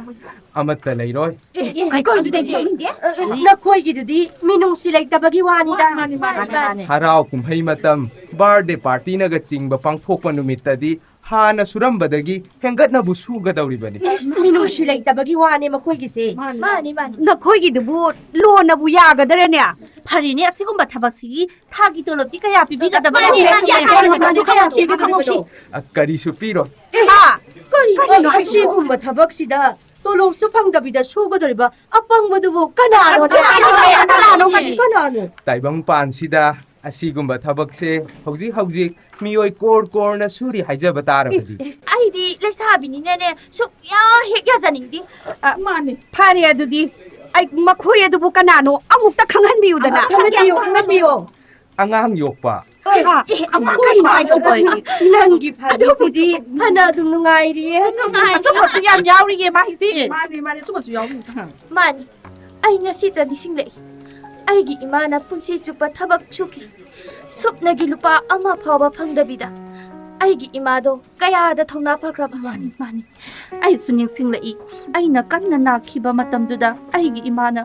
ꯑꯃꯠꯇ ꯂꯩꯔꯣꯏ꯫ ꯑꯦ, ꯑꯦ, ꯑꯦ, ꯑꯗꯨꯗꯤ ꯑꯩ ꯈꯪꯗꯦ꯫ ꯑ, ꯑ, ꯅꯈꯣꯏꯒꯤꯗꯨꯗꯤ ꯃꯤꯅꯨꯡꯁꯤ ꯂꯩꯇꯕꯒꯤ ꯋꯥꯅꯤꯗ꯫ ꯃꯥꯅꯤ, ꯃꯥꯅꯤ, ꯃꯥꯅꯤ꯫ ꯍꯔꯥꯎ ꯀꯨꯝꯍꯩ ꯃꯇꯝ, ꯕꯥꯔꯗꯦ ꯄꯥꯔꯇꯤꯅꯒ ꯆꯤꯡꯕ ꯄꯥꯡꯊꯣꯛꯄ ꯅꯨꯃꯤꯠꯇꯗꯤ ꯍꯥꯟꯅ ꯁꯨꯔꯝꯕꯗꯒꯤ ꯍꯦꯟꯒꯠꯅꯕꯨ ꯁꯨꯒꯗꯧꯔꯤꯕꯅꯤ꯫ ꯃꯤꯅꯨꯡꯁꯤ ꯂꯩꯇꯕꯒꯤ ꯋꯥꯅꯦ ꯃꯈꯣꯏꯒꯤꯁꯦ꯫ ꯃꯥꯅꯤ, ꯃꯥꯅꯤ꯫ ꯅꯈꯣꯏꯒꯤꯗꯨꯕꯨ ꯂꯣꯟꯅꯕꯨ ꯌꯥꯒꯗꯔꯅꯦ? ꯐꯔꯦꯅꯦ, ꯑꯁꯤꯒꯨꯝꯕ ꯊꯕꯛꯁꯤꯒꯤ ꯊꯥꯒꯤ ꯇꯣꯂꯣꯞꯇꯤ ꯀꯌꯥ ꯄꯤꯕꯤꯒꯗꯕ? ꯃꯥꯅꯤ, ꯃꯥꯅꯤ, ꯃꯥꯅꯤ, ꯃꯥꯅꯤ, ꯃꯥꯅꯤ, ꯃꯥꯅꯤ, ꯃꯥꯅꯤ꯫ ꯑ, ꯀꯔꯤꯁꯨ ꯄꯤꯔꯣꯏ꯫ ꯍꯥ? ꯀꯔꯤꯅꯣ ꯀꯔꯤꯅꯣ ꯍꯥꯏꯁꯤꯕꯣ? ꯑꯁꯤꯒꯨꯝꯕ ꯊꯕꯛꯁꯤꯗ ꯇꯣꯂꯣꯞꯁꯨ ꯐꯪꯗꯕꯤꯗ ꯁꯨꯒꯗꯧꯔꯤꯕ ꯑꯄꯪꯕꯗꯨꯕꯨ ꯀꯅꯥꯅꯣ? ꯀꯅꯥꯅꯣ? ꯀꯅꯥꯅꯣ? ꯀꯅꯥꯅꯣ? ꯇꯥꯏꯕꯪ ꯄꯥꯟꯁꯤꯗ ꯑꯁꯤꯒꯨꯝꯕ ꯊꯕꯛꯁꯦ ꯍꯧꯖꯤꯛ ꯍꯧꯖꯤꯛ ꯃꯤꯑꯣꯏ ꯀꯣꯔ ꯀꯣꯔꯅ ꯁꯨꯔꯤ ꯍꯥꯏꯖꯕ ꯇꯥꯔꯕꯗꯤ꯫ ꯑꯩꯗꯤ ꯂꯩꯁꯥꯕꯤꯅꯤꯅꯅꯦ ꯁꯨꯛꯌꯥ ꯍꯦꯛ ꯌꯥꯖꯅꯤꯡꯗꯦ꯫ ꯑ, ꯃꯥꯅꯤ꯫ ꯐꯔꯦ ꯑꯗꯨꯗꯤ, ꯑꯩ ꯃꯈꯣꯏ ꯑꯗꯨꯕꯨ ꯀꯅꯥꯅꯣ ꯑꯃꯨꯛꯇ ꯈꯪꯍꯟꯕꯤꯌꯨꯗꯅ꯫ ꯈꯪꯍꯟꯕꯤꯌꯨ, ꯈꯪꯍꯟꯕꯤꯌꯨ꯫ ꯑꯉꯥꯡ ꯌꯣꯛꯄ꯫ ꯑꯦ, ꯍꯥ, ꯑꯦ, ꯑꯃꯨꯛ ꯀꯩꯅꯣ ꯍꯥꯏꯁꯤꯕꯣ? ꯅꯪꯒꯤ ꯐꯥꯒꯤꯁꯤꯗꯤ ꯐꯅ ꯑꯗꯨꯝ ꯅꯨꯡꯉꯥꯏꯔꯤꯌꯦ꯫ ꯑꯆꯨꯝꯕꯁꯨ ꯌꯥꯝ ꯌꯥꯎꯔꯤꯌꯦ ꯃꯥꯒꯤꯁꯦ꯫ ꯃꯥꯅꯤ, ꯃꯥꯅꯤ, ꯑꯆꯨꯝꯕꯁꯨ ꯌꯥꯎꯔꯤ꯫ ꯃꯥꯅꯤ꯫ ꯑꯩ ꯉꯁꯤꯇ ꯅꯤꯡꯁꯤꯡꯂꯛꯏ꯫ ꯑꯩꯒꯤ ꯏꯃꯥꯅ ꯄꯨꯟꯁꯤ ꯆꯨꯞꯄ ꯊꯕꯛ ꯁꯨꯈꯤ꯫ ꯁꯨꯞꯅꯒꯤ ꯂꯨꯄꯥ ꯑꯃ ꯐꯥꯎꯕ ꯐꯪꯗꯕꯤꯗ꯫ ꯑꯩꯒꯤ ꯏꯃꯥꯗꯣ ꯀꯌꯥꯗ ꯊꯧꯅꯥ ꯐꯈ꯭ꯔꯕ꯫ ꯃꯥꯅꯤ, ꯃꯥꯅꯤ꯫ ꯑꯩꯁꯨ ꯅꯤꯡꯁꯤꯡꯂꯛꯏ꯫ ꯑꯩꯅ ꯀꯟꯅ ꯅꯥꯈꯤꯕ ꯃꯇꯝꯗꯨꯗ ꯑꯩꯒꯤ ꯏꯃꯥꯅ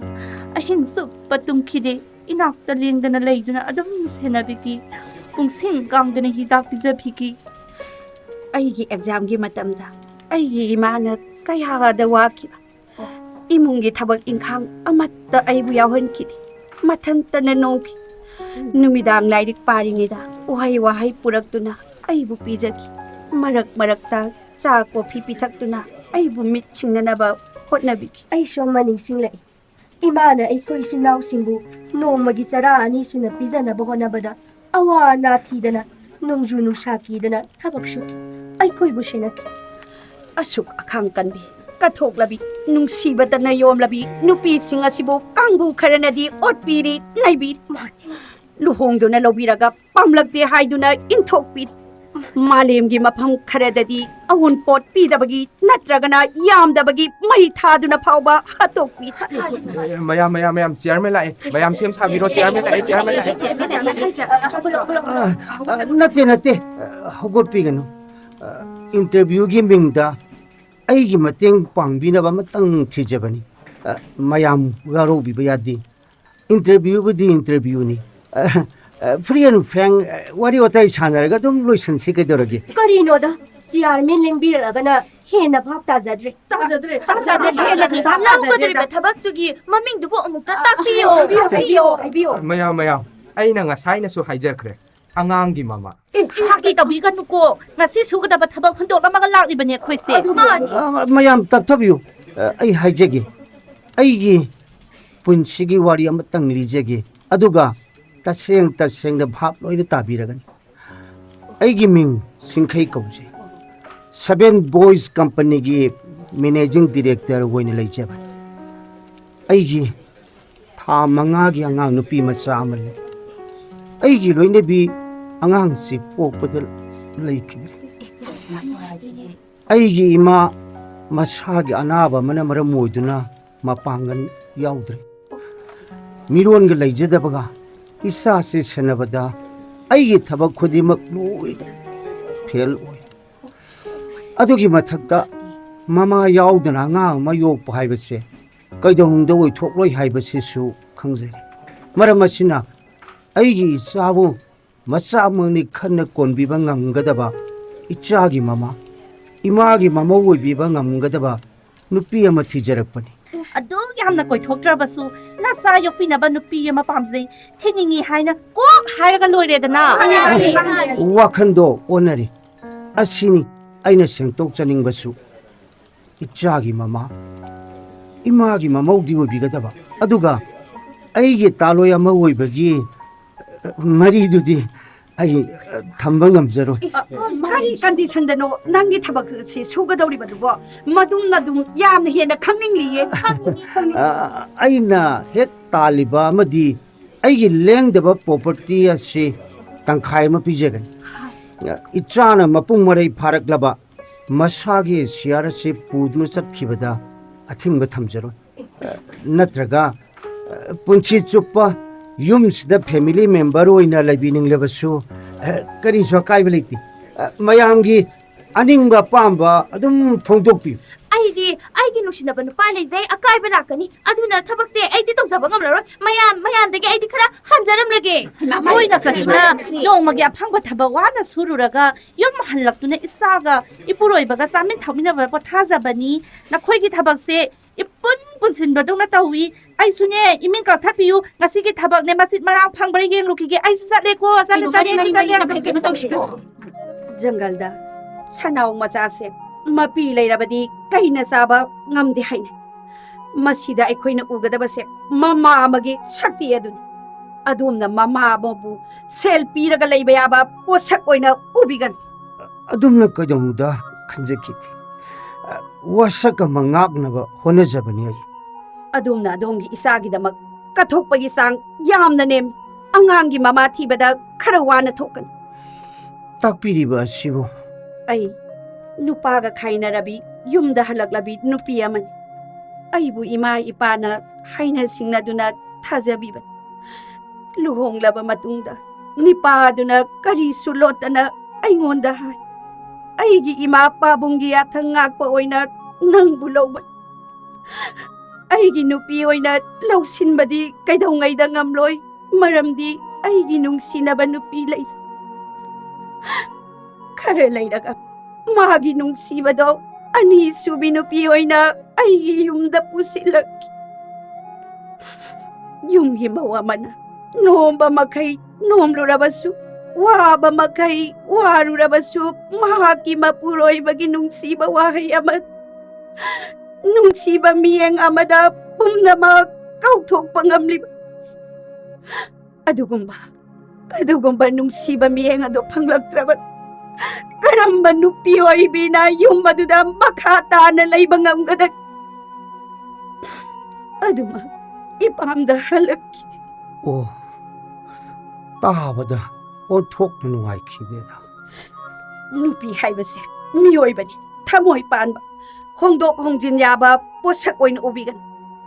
ꯑꯍꯤꯡ ꯆꯨꯞꯄ ꯇꯨꯝꯈꯤꯗꯦ꯫ ꯏꯅꯥꯛꯇ ꯂꯦꯡꯗꯅ ꯂꯩꯗꯨꯅ ꯑꯗꯨꯝ ꯁꯦꯟꯅꯕꯤꯈꯤ꯫ ꯄꯨꯡꯁꯤꯡ ꯀꯥꯡꯗꯅ ꯍꯤꯗꯥꯛ ꯄꯤꯖꯕꯤꯈꯤ꯫ ꯑꯩꯒꯤ ꯑꯦꯛꯖꯥꯝꯒꯤ ꯃꯇꯝꯗ ꯑꯩꯒꯤ ꯏꯃꯥꯅ ꯀꯌꯥꯗ ꯋꯥꯈꯤꯕ꯫ ꯏꯃꯨꯡꯒꯤ ꯊꯕꯛ ꯏꯪꯈꯥꯡ ꯑꯃꯠꯇ ꯑꯩꯕꯨ ꯌꯥꯎꯍꯟꯈꯤꯗꯦ꯫ ꯃꯊꯟꯇꯅ ꯅꯣꯝꯈꯤ꯫ ꯅꯨꯃꯤꯗꯥꯡ ꯂꯥꯏꯔꯤꯛ ꯄꯥꯔꯤꯉꯩꯗ ꯎꯍꯩ ꯋꯥꯍꯩ ꯄꯨꯔꯛꯇꯨꯅ ꯑꯩꯕꯨ ꯄꯤꯖꯈꯤ꯫ ꯃꯔꯛ ꯃꯔꯛꯇ ꯆꯥ ꯀꯣꯐꯤ ꯄꯤꯊꯛꯇꯨꯅ ꯑꯩꯕꯨ ꯃꯤꯠ ꯁꯤꯡꯅꯅꯕ ꯍꯣꯠꯅꯕꯤꯈꯤ꯫ ꯑꯩꯁꯨ ꯑꯃ ꯅꯤꯡꯁꯤꯡꯂꯛꯏ꯫ ꯏꯃꯥꯅ ꯑꯩꯈꯣꯏ ꯏꯆꯤꯟ ꯏꯅꯥꯎꯁꯤꯡꯕꯨ ꯅꯣꯡꯃꯒꯤ ꯆꯔꯥ ꯑꯅꯤ ꯁꯨꯅ ꯄꯤꯖꯅꯕ ꯍꯣꯠꯅꯕꯗ ꯑꯋꯥ ꯑꯅꯥ ꯊꯤꯗꯅ, ꯅꯣꯡꯖꯨ ꯅꯨꯡꯁꯥ ꯀꯤꯗꯅ ꯊꯕꯛ ꯁꯨꯈꯤ꯫ ꯑꯩꯈꯣꯏꯕꯨ ꯁꯦꯟꯅꯈꯤ꯫ ꯑꯁꯨꯛ ꯑꯈꯥꯡ ꯀꯟꯕꯤ, ꯀꯠꯊꯣꯛꯂꯕꯤ, ꯅꯨꯡꯁꯤꯕꯇꯅ ꯌꯣꯝꯂꯕꯤ ꯅꯨꯄꯤꯁꯤꯡ ꯑꯁꯤꯕꯨ ꯀꯥꯡꯕꯨ ꯈꯔꯅꯗꯤ ꯑꯣꯠꯄꯤꯔꯤ, ꯅꯩꯕꯤꯔꯤ꯫ ꯃꯥꯅꯤ꯫ ꯂꯨꯍꯣꯡꯗꯨꯅ ꯂꯧꯕꯤꯔꯒ ꯄꯥꯝꯂꯛꯇꯦ ꯍꯥꯏꯗꯨꯅ ꯏꯟꯊꯣꯛꯄꯤꯔꯤ꯫ ꯃꯥꯂꯦꯝꯒꯤ ꯃꯐꯝ ꯈꯔꯗꯗꯤ ꯑꯋꯨꯟꯄꯣꯠ ꯄꯤꯗꯕꯒꯤ ꯅꯠꯇ꯭ꯔꯒꯅ ꯌꯥꯝꯗꯕꯒꯤ ꯃꯩ ꯊꯥꯗꯨꯅ ꯐꯥꯎꯕ ꯍꯥꯠꯇꯣꯛꯄꯤꯔꯤ꯫ ꯑꯦ, ꯃꯌꯥꯝ, ꯃꯌꯥꯝ, ꯃꯌꯥꯝ, ꯆꯤꯌꯔꯃꯦꯟ ꯂꯥꯛꯑꯦ꯫ ꯃꯌꯥꯝ ꯁꯦꯝ ꯁꯥꯕꯤꯔꯣ, ꯆꯤꯌꯔꯃꯦꯟ ꯂꯥꯛꯑꯦ, ꯆꯤꯌꯔꯃꯦꯟ ꯂꯥꯛꯑꯦ꯫ ꯑ, ꯑ, ꯅꯠꯇꯦ, ꯅꯠꯇꯦ꯫ ꯑ, ꯍꯧꯒꯠꯄꯤꯒꯅꯨ꯫ ꯑ, ꯏꯟꯇꯔꯚ꯭ꯌꯨꯒꯤ ꯃꯤꯡꯗ ꯑꯩꯒꯤ ꯃꯇꯦꯡ ꯄꯥꯡꯕꯤꯅꯕ ꯑꯃꯇꯪ ꯊꯤꯖꯕꯅꯤ꯫ ꯑ, ꯃꯌꯥꯝ ꯋꯥꯔꯧꯕꯤꯕ ꯌꯥꯗꯦ꯫ ꯏꯟꯇꯔꯚ꯭ꯌꯨꯕꯨꯗꯤ ꯏꯟꯇꯔꯚ꯭ꯌꯨꯅꯤ꯫ ꯑ, ꯐ꯭ꯔꯤ ꯑꯦꯟ ꯐ꯭ꯔꯦꯡ ꯋꯥꯔꯤ ꯋꯥꯇꯥꯏ ꯁꯥꯟꯅꯔꯒ ꯑꯗꯨꯝ ꯂꯣꯏꯁꯟꯁꯤ ꯀꯩꯗꯧꯔꯒꯦ? ꯀꯔꯤꯅꯣꯗ, ꯆꯤꯌꯥꯔꯃꯦꯟ ꯂꯦꯡꯕꯤꯔꯛꯂꯒꯅ ꯍꯦꯟꯅ ꯚꯥꯞ ꯇꯥꯖꯗ꯭ꯔꯦ꯫ ꯇꯥꯖꯗ꯭ꯔꯦ꯫ ꯇꯥꯖꯗ꯭ꯔꯦ, ꯍꯦꯟꯅꯗꯤ ꯚꯥꯞ ꯇꯥꯖꯗ꯭ꯔꯦꯗ꯫ ꯂꯧꯒꯗꯧꯔꯤꯕ ꯊꯕꯛꯇꯨꯒꯤ ꯃꯃꯤꯡꯗꯨꯕꯨ ꯑꯃꯨꯛꯇ ꯇꯥꯛꯄꯤꯌꯨ꯫ ꯍꯥꯏꯕꯤꯌꯨ, ꯍꯥꯏꯕꯤꯌꯨ, ꯍꯥꯏꯕꯤꯌꯨ꯫ ꯃꯌꯥꯝ, ꯃꯌꯥꯝ, ꯑꯩꯅ ꯉꯁꯥꯏꯅꯁꯨ ꯍꯥꯏꯖꯈ꯭ꯔꯦ, ꯑꯉꯥꯡꯒꯤ ꯃꯃꯥ꯫ ꯑꯦ, ꯐꯥꯒꯤ ꯇꯧꯕꯤꯒꯅꯨꯀꯣ꯫ ꯉꯁꯤ ꯁꯨꯒꯗꯕ ꯊꯕꯛ ꯍꯨꯟꯗꯣꯛꯂꯝꯃꯒ ꯂꯥꯛꯂꯤꯕꯅꯦ ꯑꯩꯈꯣꯏꯁꯦ꯫ ꯑꯗꯨ ꯃꯥꯅꯤ꯫ ꯑ, ꯃꯌꯥꯝ ꯇꯞꯊꯕꯤꯌꯨ꯫ ꯑ, ꯑꯩ ꯍꯥꯏꯖꯒꯦ꯫ ꯑꯩꯒꯤ ꯄꯨꯟꯁꯤꯒꯤ ꯋꯥꯔꯤ ꯑꯃꯇꯪ ꯂꯤꯖꯒꯦ꯫ ꯑꯗꯨꯒ ꯇꯁꯦꯡ ꯇꯁꯦꯡꯅ ꯚꯥꯞ ꯂꯣꯏꯅ ꯇꯥꯕꯤꯔꯒꯅꯤ꯫ ꯑꯩꯒꯤ ꯃꯤꯡ ꯁꯤꯡꯈꯩ ꯀꯧꯖꯩ꯫ ꯁꯚꯦꯟ ꯕꯣꯏꯁ ꯀꯝꯄꯅꯤꯒꯤ ꯃꯦꯅꯦꯖꯤꯡ ꯗꯤꯔꯦꯛꯇꯔ ꯑꯣꯏꯅ ꯂꯩꯖꯕꯅꯤ꯫ ꯑꯩꯒꯤ ꯊꯥ ꯃꯉꯥꯒꯤ ꯑꯉꯥꯡ ꯅꯨꯄꯤ ꯃꯆꯥ ꯑꯃ ꯂꯩ꯫ ꯑꯩꯒꯤ ꯂꯣꯏꯅꯕꯤ ꯑꯉꯥꯡꯁꯤ ꯄꯣꯛꯄꯗ ꯂꯩꯈꯤꯗ꯭ꯔꯦ꯫ ꯑꯩꯒꯤ ꯏꯃꯥ ꯃꯁꯥꯒꯤ ꯑꯅꯥꯕ ꯑꯃꯅ ꯃꯔꯝ ꯑꯣꯏꯗꯨꯅ ꯃꯄꯥꯡꯒꯜ ꯌꯥꯎꯗ꯭ꯔꯦ꯫ ꯃꯤꯔꯣꯟꯒ ꯂꯩꯖꯗꯕꯒ ꯏꯆꯥꯁꯤ ꯁꯦꯟꯅꯕꯗ ꯑꯩꯒꯤ ꯊꯕꯛ ꯈꯨꯗꯤꯡꯃꯛ ꯂꯣꯏꯅ ꯐꯦꯜ ꯑꯣꯏ꯫ ꯑꯗꯨꯒꯤ ꯃꯊꯛꯇ ꯃꯃꯥ ꯌꯥꯎꯗꯅ ꯑꯉꯥꯡ ꯑꯃ ꯌꯣꯛꯄ ꯍꯥꯏꯕꯁꯦ ꯀꯩꯗꯧꯅꯨꯡꯗ ꯑꯣꯏꯊꯣꯛꯂꯣꯏ ꯍꯥꯏꯕꯁꯤꯁꯨ ꯈꯪꯖꯔꯤ꯫ ꯃꯔꯝ ꯑꯁꯤꯅ ꯑꯩꯒꯤ ꯏꯆꯥꯕꯨ ꯃꯆꯥꯃꯛꯅꯤ ꯈꯟꯅ ꯀꯣꯟꯕꯤꯕ ꯉꯝꯒꯗꯕ ꯏꯆꯥꯒꯤ ꯃꯃꯥ, ꯏꯃꯥꯒꯤ ꯃꯃꯧ ꯑꯣꯏꯕꯤꯕ ꯉꯝꯒꯗꯕ ꯅꯨꯄꯤ ꯑꯃ ꯊꯤꯖꯔꯛꯄꯅꯤ꯫ ꯑꯗꯨꯛ ꯌꯥꯝꯅ ꯀꯣꯏꯊꯣꯛꯇ꯭ꯔꯕꯁꯨ ꯅꯆꯥ ꯌꯣꯛꯄꯤꯅꯕ ꯅꯨꯄꯤ ꯑꯃ ꯄꯥꯝꯖꯩ, ꯊꯤꯅꯤꯡꯉꯤ ꯍꯥꯏꯅ ꯀꯣꯛ ꯍꯥꯏꯔꯒ ꯂꯣꯏꯔꯦꯗꯅ꯫ ꯋꯥꯈꯜꯗꯣ ꯑꯣꯟꯅꯔꯦ꯫ ꯑꯁꯤꯅꯤ ꯑꯩꯅ ꯁꯦꯡꯗꯣꯛꯆꯅꯤꯡꯕꯁꯨ꯫ ꯏꯆꯥꯒꯤ ꯃꯃꯥ, ꯏꯃꯥꯒꯤ ꯃꯃꯧꯗꯤ ꯑꯣꯏꯕꯤꯒꯗꯕ, ꯑꯗꯨꯒ ꯑꯩꯒꯤ ꯇꯥꯂꯣꯏ ꯑꯃ ꯑꯣꯏꯕꯒꯤ, ꯑ, ꯃꯔꯤꯗꯨꯗꯤ ꯑꯩ, ꯑ, ꯊꯝꯕ ꯉꯝꯖꯔꯣꯏ꯫ ꯀꯔꯤ ꯀꯟꯗꯤꯁꯟꯗꯅꯣ ꯅꯪꯒꯤ ꯊꯕꯛꯁꯤ ꯁꯨꯒꯗꯧꯔꯤꯕꯗꯨꯕꯣ? ꯃꯗꯨꯝ ꯑꯗꯨꯝ ꯌꯥꯝꯅ ꯍꯦꯟꯅ ꯈꯪꯅꯤꯡꯂꯤꯌꯦ꯫ ꯑ, ꯑꯩꯅ ꯍꯦꯛ ꯇꯥꯜꯂꯤꯕ ꯑꯃꯗꯤ ꯑꯩꯒꯤ ꯂꯦꯡꯗꯕ ꯄ꯭ꯔꯣꯄꯔꯇꯤ ꯑꯁꯤ ꯇꯪꯈꯥꯏ ꯑꯃ ꯄꯤꯖꯒꯅꯤ꯫ ꯏꯆꯥꯅ ꯃꯄꯨꯡ ꯃꯔꯩ ꯐꯥꯔꯛꯂꯕ ꯃꯁꯥꯒꯤ ꯁꯤꯌꯥꯔ ꯑꯁꯤ ꯄꯨꯗꯨꯅ ꯆꯠꯈꯤꯕꯗ ꯑꯊꯤꯡꯕ ꯊꯝꯖꯔꯣꯏ꯫ ꯅꯠꯇ꯭ꯔꯒ ꯄꯨꯟꯁꯤ ꯆꯨꯞꯄ ꯌꯨꯝꯁꯤꯗ ꯐꯦꯃꯤꯂꯤ ꯃꯦꯝꯕꯔ ꯑꯣꯏꯅ ꯂꯩꯕꯤꯅꯤꯡꯂꯕꯁꯨ ꯀꯔꯤꯁꯨ ꯑꯀꯥꯏꯕ ꯂꯩꯇꯦ꯫ ꯃꯌꯥꯝꯒꯤ ꯑꯅꯤꯡꯕ ꯑꯄꯥꯝꯕ ꯑꯗꯨꯝ ꯐꯣꯡꯗꯣꯛꯄꯤꯌꯨ꯫ ꯑꯩꯗꯤ ꯑꯩꯒꯤ ꯅꯨꯡꯁꯤꯅꯕ ꯅꯨꯄꯥ ꯂꯩꯖꯩ, ꯑꯀꯥꯏꯕ ꯂꯥꯛꯀꯅꯤ꯫ ꯑꯗꯨꯅ ꯊꯕꯛꯁꯦ ꯑꯩꯗꯤ ꯇꯧꯖꯕ ꯉꯝꯂꯔꯣꯏ꯫ ꯃꯌꯥꯝ, ꯃꯌꯥꯝꯗꯒꯤ ꯑꯩꯗꯤ ꯈꯔ ꯍꯟꯖꯔꯝꯂꯒꯦ꯫ ꯃꯣꯏꯅ ꯆꯠꯇꯨꯅ ꯅꯣꯡꯃꯒꯤ ꯑꯐꯪꯕ ꯊꯕꯛ ꯋꯥꯅ ꯁꯨꯔꯨꯔꯒ ꯌꯨꯝ ꯍꯜꯂꯛꯇꯨꯅ ꯏꯆꯥꯒ ꯏꯄꯨꯔꯣꯏꯕꯒ ꯆꯥꯃꯤꯟ ꯊꯛꯃꯤꯟꯅꯕ ꯄꯣꯊꯥꯖꯕꯅꯤ꯫ ꯅꯈꯣꯏꯒꯤ ꯊꯕꯛꯁꯦ ꯏꯄꯨꯟ ꯄꯨꯟꯁꯤꯟꯕꯗꯧꯅ ꯇꯧꯏ꯫ ꯑꯩꯁꯨꯅꯦ, ꯏꯃꯤꯡ ꯀꯛꯊꯠꯄꯤꯌꯨ꯫ ꯉꯁꯤꯒꯤ ꯊꯕꯛꯅꯦ ꯃꯆꯤꯠ ꯃꯔꯥꯡ ꯐꯪꯕ꯭ꯔꯥ ꯌꯦꯡꯂꯨꯈꯤꯒꯦ꯫ ꯑꯩꯁꯨ ꯆꯠꯂꯦꯀꯣ, ꯆꯠꯂꯦ, ꯀꯩꯅꯣ, ꯆꯠꯂꯦ, ꯃꯔꯤ, ꯑꯩꯁꯨ ꯃꯔꯤ, ꯆꯠꯂꯦ꯫ ꯃꯔꯤ, ꯀꯩꯅꯣ ꯇꯧꯁꯤꯕꯣ? ꯖꯪꯒꯜꯗ ꯁꯅꯥꯎ ꯃꯆꯥꯁꯦ ꯃꯄꯤ ꯂꯩꯔꯕꯗꯤ ꯀꯩꯅ ꯆꯥꯕ ꯉꯝꯗꯦ ꯍꯥꯏꯅꯩ꯫ ꯃꯁꯤꯗ ꯑꯩꯈꯣꯏꯅ ꯎꯒꯗꯕꯁꯦ ꯃꯃꯥ ꯑꯃꯒꯤ ꯁꯛꯇꯤ ꯑꯗꯨꯅꯤ꯫ ꯑꯗꯣꯝꯅ ꯃꯃꯥ ꯑꯃꯕꯨ ꯁꯦꯜ ꯄꯤꯔꯒ ꯂꯩꯕ ꯌꯥꯕ ꯄꯣꯠꯁꯛ ꯑꯣꯏꯅ ꯎꯕꯤꯒꯅꯨ꯫ ꯑꯗꯣꯝꯅ ꯀꯩꯗꯧꯅꯨꯡꯗ ꯈꯟꯖꯈꯤꯗꯦ꯫ ꯋꯥꯁꯛ ꯑꯃ ꯉꯥꯛꯅꯕ ꯍꯣꯠꯅꯖꯕꯅꯤ ꯑꯩ꯫ ꯑꯗꯣꯝꯅ ꯑꯗꯣꯝꯒꯤ ꯏꯆꯥꯒꯤꯗꯃꯛ ꯀꯠꯊꯣꯛꯄꯒꯤ ꯆꯥꯡ ꯌꯥꯝꯅ ꯅꯦꯝꯃꯤ꯫ ꯑꯉꯥꯡꯒꯤ ꯃꯃꯥ ꯊꯤꯕꯗ ꯈꯔ ꯋꯥꯅ ꯊꯣꯛꯀꯅꯤ꯫ ꯇꯥꯛꯄꯤꯔꯤꯕ ꯑꯁꯤꯕꯨ? ꯑꯩ ꯅꯨꯄꯥꯒ ꯈꯥꯏꯅꯔꯕꯤ, ꯌꯨꯝꯗ ꯍꯜꯂꯛꯂꯕꯤ ꯅꯨꯄꯤ ꯑꯃꯅꯤ꯫ ꯑꯩꯕꯨ ꯏꯃꯥ ꯏꯄꯥꯅ ꯍꯥꯏꯅ ꯁꯤꯡꯅꯗꯨꯅ ꯊꯥꯖꯕꯤꯕꯅꯤ꯫ ꯂꯨꯍꯣꯡꯂꯕ ꯃꯇꯨꯡꯗ ꯅꯤꯄꯥ ꯑꯗꯨꯅ ꯀꯔꯤꯁꯨ ꯂꯣꯠꯇꯅ ꯑꯩꯉꯣꯟꯗ ꯍꯥꯏ, "ꯑꯩꯒꯤ ꯏꯃꯥ ꯄꯥꯕꯨꯡꯒꯤ ꯌꯥꯊꯪ ꯉꯥꯛꯄ ꯑꯣꯏꯅ ꯅꯪꯕꯨ ꯂꯧꯕꯅꯤ꯫ ꯑꯩꯒꯤ ꯅꯨꯄꯤ ꯑꯣꯏꯅ ꯂꯧꯁꯤꯟꯕꯗꯤ ꯀꯩꯗꯧꯉꯩꯗ ꯉꯝꯂꯣꯏ, ꯃꯔꯝꯗꯤ ꯑꯩꯒꯤ ꯅꯨꯡꯁꯤꯅꯕ ꯅꯨꯄꯤ ꯂꯩꯖꯩ꯫" ꯈꯔ ꯂꯩꯔꯒ ꯃꯥꯒꯤ ꯅꯨꯡꯁꯤꯕꯗꯣ ꯑꯅꯤꯁꯨꯕꯤ ꯅꯨꯄꯤ ꯑꯣꯏꯅ ꯑꯩꯒꯤ ꯌꯨꯝꯗ ꯄꯨꯁꯤꯜꯂꯛꯈꯤ꯫ ꯌꯨꯝꯒꯤ ꯃꯧ ꯑꯃꯅ ꯅꯣꯝꯕ ꯃꯈꯩ ꯅꯣꯝꯂꯨꯔꯕꯁꯨ, ꯋꯥꯕ ꯃꯈꯩ ꯋꯥꯔꯨꯔꯕꯁꯨ, ꯃꯍꯥꯛꯀꯤ ꯃꯄꯨꯔꯣꯏꯕꯒꯤ ꯅꯨꯡꯁꯤꯕ ꯋꯥꯍꯩ ꯑꯃ, ꯅꯨꯡꯁꯤꯕ ꯃꯤꯠꯌꯦꯡ ꯑꯃꯗ ꯄꯨꯝꯅꯃꯛ ꯀꯥꯎꯊꯣꯛꯄ ꯉꯝꯂꯤꯕ ꯑꯗꯨꯒꯨꯝꯕ, ꯑꯗꯨꯒꯨꯝꯕ ꯅꯨꯡꯁꯤꯕ ꯃꯤꯠꯌꯦꯡ ꯑꯗꯨ ꯐꯪꯂꯛꯇ꯭ꯔꯕ ꯀꯔꯝꯕ ꯅꯨꯄꯤ ꯑꯣꯏꯕꯤꯅ ꯌꯨꯝ ꯑꯗꯨꯗ ꯃꯈꯥ ꯇꯥꯅ ꯂꯩꯕ ꯉꯝꯒꯗꯒꯦ? ꯑꯗꯨꯃꯛ ꯏꯄꯥꯝꯗ ꯍꯜꯂꯛꯈꯤ꯫ ꯑꯣ, ꯇꯥꯕꯗ ꯑꯣꯟꯊꯣꯛꯅ ꯅꯨꯡꯉꯥꯏꯈꯤꯗꯦꯗ꯫ ꯅꯨꯄꯤ ꯍꯥꯏꯕꯁꯦ ꯃꯤꯑꯣꯏꯕꯅꯤ, ꯊꯃꯣꯏ ꯄꯥꯟꯕ, ꯍꯣꯡꯗꯣꯛ ꯍꯣꯡꯖꯤꯟ ꯌꯥꯕ ꯄꯣꯠꯁꯛ ꯑꯣꯏꯅ ꯎꯕꯤꯒꯅꯨ꯫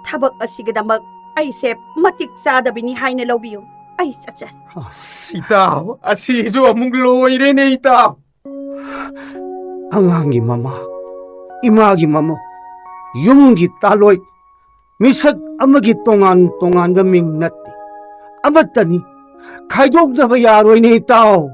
ꯊꯕꯛ ꯑꯁꯤꯒꯤꯗꯃꯛ ꯑꯩꯁꯦ ꯃꯇꯤꯛ ꯆꯥꯗꯕꯤꯅꯤ ꯍꯥꯏꯅ ꯂꯧꯕꯤꯌꯨ꯫ ꯑꯩ ꯆꯠꯆꯔꯦ꯫ ꯑꯁ, ꯏꯇꯥꯎ, ꯑꯁꯤꯁꯨ ꯑꯃꯨꯛ ꯂꯣꯏꯔꯦꯅꯦ, ꯏꯇꯥꯎ꯫ ꯑꯉꯥꯡꯒꯤ ꯃꯃꯥ, ꯏꯃꯥꯒꯤ ꯃꯃꯧ, ꯌꯨꯝꯒꯤ ꯇꯥꯂꯣꯏ, ꯃꯤꯁꯛ ꯑꯃꯒꯤ ꯇꯣꯉꯥꯟ ꯇꯣꯉꯥꯟꯕ ꯃꯤꯡ ꯅꯠꯇꯦ, ꯑꯃꯠꯇꯅꯤ꯫ ꯈꯥꯏꯗꯣꯛꯅꯕ ꯌꯥꯔꯣꯏꯅꯦ, ꯏꯇꯥꯎ꯫